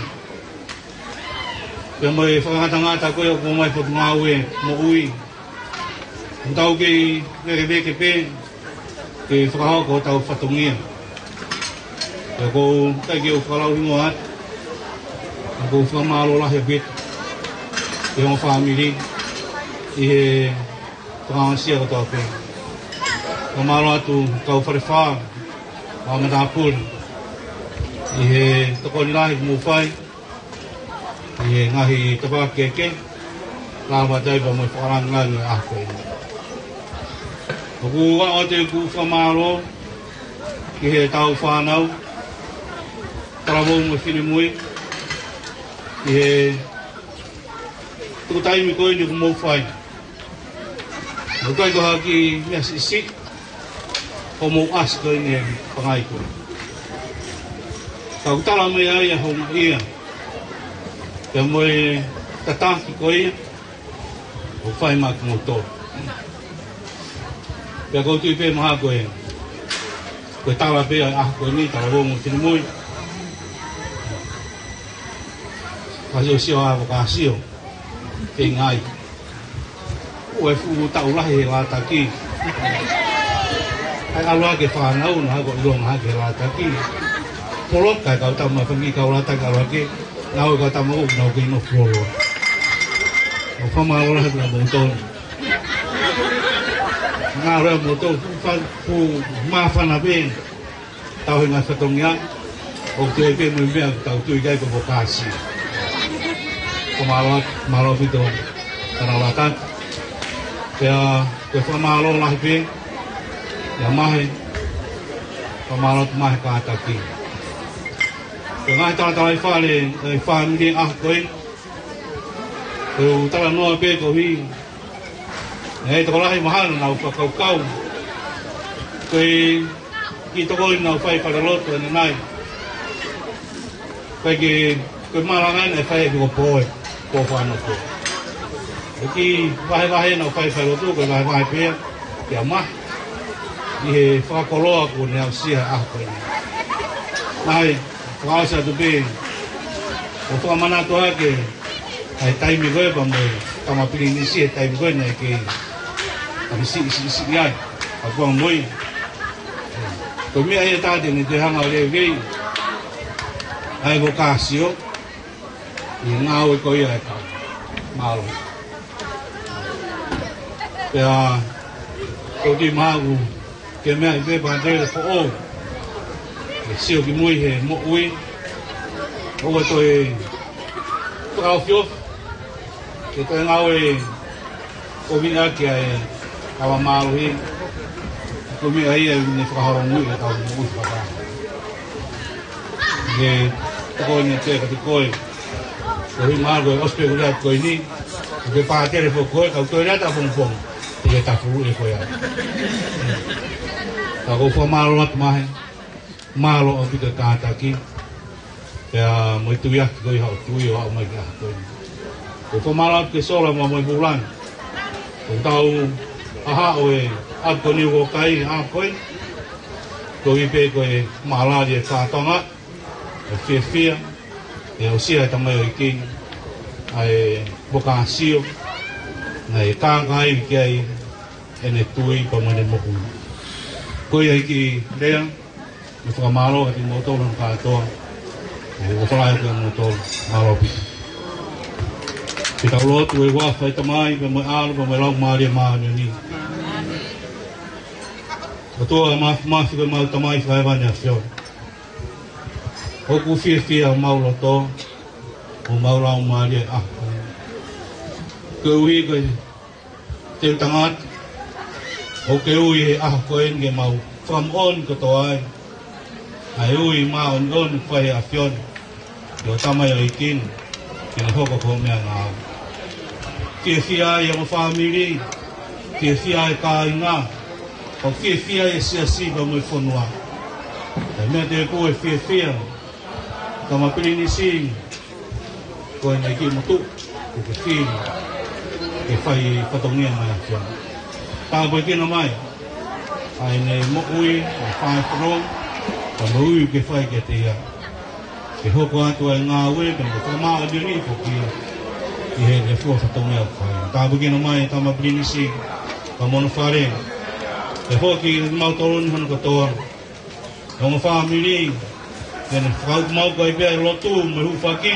pea mo e fakangatangata ko ia ʻoku ʻomai ʻe he Potungāue Moʻui, ʻoku tau kei vēkeveke pē ke fakahoko hotau fatongia. Pea ʻoku ʻikai ke u fakalauʻi hingoa atu, ka ʻoku ou fakamālō lahi ʻaupito ki he ongo fāmili ʻi he fakaongosia kotoa pē. Fakamālō atu kau Falefā, kau matāpule, ʻi he tokoni lahi kuo mou fai ʻi he ngaahi tafaʻaki kehekehe, lava atu ai pea mo e fakalāngilangi ʻo e ʻaho ko eni. ʻOku ou ʻoatu ʻeku fakamālō ki heʻetau fānau, talavou mo e finemui, ʻi he tuku taimi ko eni kuo mou fai. ʻOku ʻikai ko ha kiʻi meʻa siʻisiʻi hoʻomou ʻasi ko eni he pangai ko ē. Ka ʻoku tala mai ai ʻa e houngaʻia pea mo e tataki ko ia ʻoku fai maʻa kimoutolu. Pea ʻoku ou tui pē mahalo ko e, ko e tala pē ʻa e ʻaho ko eni, talavou mo e finemui. Ka sio sio ʻa e vokāsio, feinga ai. ʻOku fuʻu taʻu lahi he lātaki. ʻAi ʻalu hake fānau, naʻa ko ʻilonga hake he lātaki. Poloka e kau tama fanga kiʻi kau lātaki ʻalu hake, naʻa ko e kau tama ʻoku nau kei nofo loloa. ʻOku fakamālō lahi atu kiate kimoutolu. Ngalo ʻa moutolu, fuʻu fa-, fuʻu māfana pē. Tau he ngaahi fatongia, ʻoku toe pē mo e meʻa ʻoku tau tui ki ai ko e vokāsio. Ko e mālō, mālō ʻaupito, kana lata. Pea, ko e fakamālō lahi pē, ʻia Mahe, fakamālō atu Mahe kātaki. Ko e ngaahi talatalaifale, ʻa e fāmili ʻaho ko ē, ko e talanoa pē koeʻuhi, ʻe tokolahi mahalo naʻa nau fakakaukau ko e kiʻi tokoni naʻa nau fai falelotu ʻanenai. Ko e kiʻi, ko e malanga naʻe fai ʻe he kiʻi pō ē, pō fakanofo. Ko e kiʻi vahevahe naʻa nau fai falelotu, ko e vahevahe pē ia ʻia Mahe ʻi he fakakoloa kuo ne aʻusia he ʻaho ko eni. Naʻe fakaʻosi atu pē ʻo fakamanatu hake ʻa e taimi ko ē pea mo e tama pilinisi he taimi ko ē naʻe kei ʻasi siʻisiʻi ai. Ka kuo ʻomai ko e meʻa ia ʻe taha te ne toe hanga ʻo levei ʻa e vokāsio ʻi he ngāue ko ia ʻa e kau. Mālō. Pea, ko e kiʻi maʻu ke meʻa ʻi pē pātele foʻou. ʻE sio ki mui he moʻui. ʻOua toe fakaofiofi ke toe ngāue Ko e meʻa ki ai, ʻa e mālohi, ko e meʻa ia ʻoku ne fakaholomui ʻetau moʻui fakataha. Ke tokoni atu kiate koe, koeʻuhi mahalo ko e ʻosi pē kuo lea ko eni, ʻoku ke pātele foki koe, kau toe lea ʻapongipongi, ʻi he tafu e koe ai. Ka ʻoku ou fakamālō atu Mahe, mālō ʻaupito e kātaki, pea mo e tuiaki ko ia ʻa hoʻo tui ʻo aʻu mai ki he ʻaho ko eni. ʻOku ou fakamālō atu ki he sola mo e vūlangi. ʻOku tau ʻaho ʻo e ʻapi ko eni ʻoku kai ʻaho ko eni. Koeʻuhi pē ko e mālali e kātoanga, e fiefia, ʻe aʻusia ʻe he tamaioʻeiki ʻa e vokāsio naʻe kākaaʻi ki ai ʻene tui pea mo ʻene moʻui. Ko ia ʻEiki Lea, mo e fakamālō kiate kimoutolu hono kātoa. ʻOku ou fakaʻamu kiate kimoutolu, mālō ʻaupito. Ke tau lotu. ʻI he huafa ʻo e Tamai, pea mo e ʻAlo, pea mo e Laumālie Māʻoniʻoni. ʻOtua Māfimafi, ko ʻemau Tamai fakahēvani ʻa e ʻAfiona, ʻoku fiefia homau loto, homau laumālie ʻa e ʻaho ko eni. Koeʻuhi ko e teu tangata, ʻoku ke ui he ʻaho ko eni ke mau fakamoʻoni kotoa ai ʻa e ui māʻoniʻoni ʻoku fai ʻe he ʻAfiona ki ho tamaioʻeiki ni, ke ne hoko ko ho meʻangāue. Fiefia ai homo fāmili, fiefia ai e kāinga, ʻo fiefia ai e siasi pea mo e fonua. Ko e meʻa tēpū ʻe fiefia Tama Pilinisi, ko ʻene kiʻi motuʻa, ko e fili ke fai fatongia mai ʻa e ʻAfiona. Tāpuekina mai ʻa ʻene moʻui, ʻa e fai fononga, ka mo e ui ʻoku ke fai kiate ia, ke hoko atu ʻa e ngāue, pea mo e fakamāʻoniʻoni foki ʻi heʻene fua fatongia ʻoku fai. Tāpuekina mai Tama Pilinisi, pea mo hono fale, pea foki kimautolu ni hono kotoa, ʻa hono fāmili, ke ne fakauku maʻu ai pē ʻa e lotu mo e hūfaki,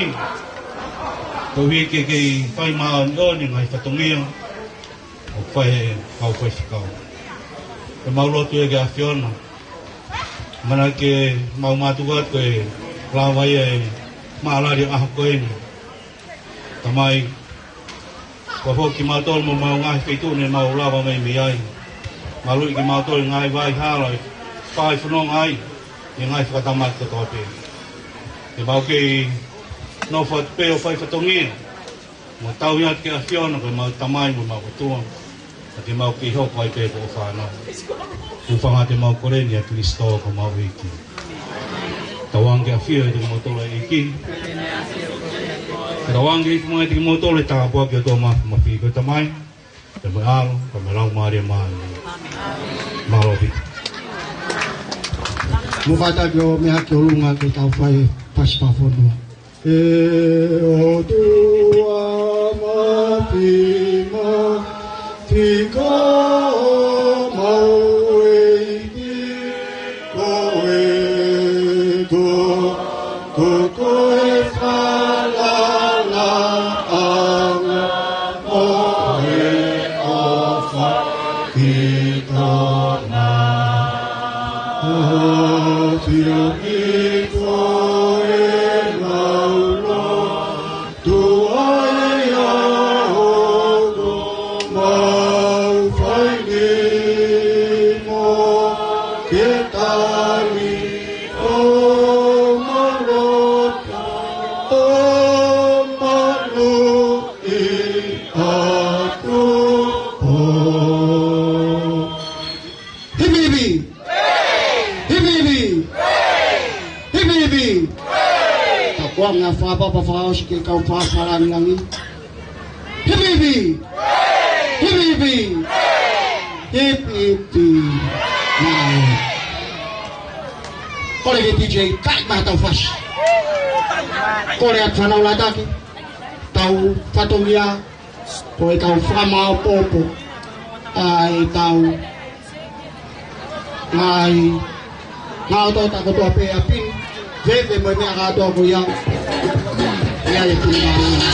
koeʻuhi ke kei fai māʻoniʻoni e ngaahi fatongia ʻoku fai ʻe he kau faifekau. Pea mau lotu ia ki he ʻAfiona, manatuʻi ke mau mātuku atu ko e lava ia e mālali ʻo e ʻaho ko eni. Tamai, fakafoki kimautolu mo homau ngaahi feituʻu ne mau lava mai mei ai. Maluʻi kimautolu ʻi he ngaahi vahaʻa hala ʻe fai fononga ai ʻi he ngaahi fakatamaki kotoa pē. Ke mau kei nofo atu pē ʻo fai fatongia, mo tauhi atu ki he ʻAfiona ko ʻemau Tamai mo ʻemau ʻOtua, ka ke mau kei hoko ai pē ko ho fānau. Hūfanga ʻemau kole ni ʻia Kalaisi ko homau ʻEiki. Tauange ke ʻafio ʻiate kimoutolu ʻa e ʻEiki. Tauange ke hifo mai ʻiate kimoutolu e tāpuaki ʻa e ʻOtua Māfimafi, ko e Tamai, pea mo e ʻAlo, pea mo e Laumālie Māʻoniʻoni. Mālō ʻaupito. Mou kātaki ʻo meʻa ki ʻolunga ke tau fai e pasi pā fonua. ʻE ʻOtua Māfimafi, ko homau ʻEiki, ko e, ko, ko, ko e falalaʻanga mo e ʻofa ki tona ʻAfio, ko e maʻulalo, tuai ʻa hoʻo mau fai ni mo ke tali ʻo malota ʻo maluʻi atu ʻo Hivihivi! Hivihivi! Hivihivi! Tau kuanga fakapapa fakaʻosi ki he kau fakalangilangi. Hivihivi! Hivihivi! Hivihivi! Mālō. Kole ki he D J, kai mai tau fasi. Kole atu fānau Laitaki, tau fatongia, ko e tau fakamāʻopoʻopo ʻa e tau ngaahi, ngaahi ʻotoʻota kotoa pē ʻa e pini, veve mo e meʻa kātoa ko ia. ʻIa e pini māʻolunga.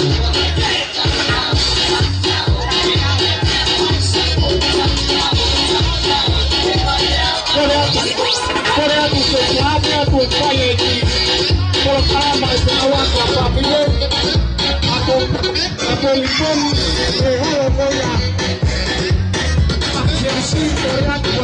Kole atu, kole atu ke ʻave atu e fai e ki. Kole kalama e te awa ka papile. Ako, ako i poni, e holo ko ia. Sito ya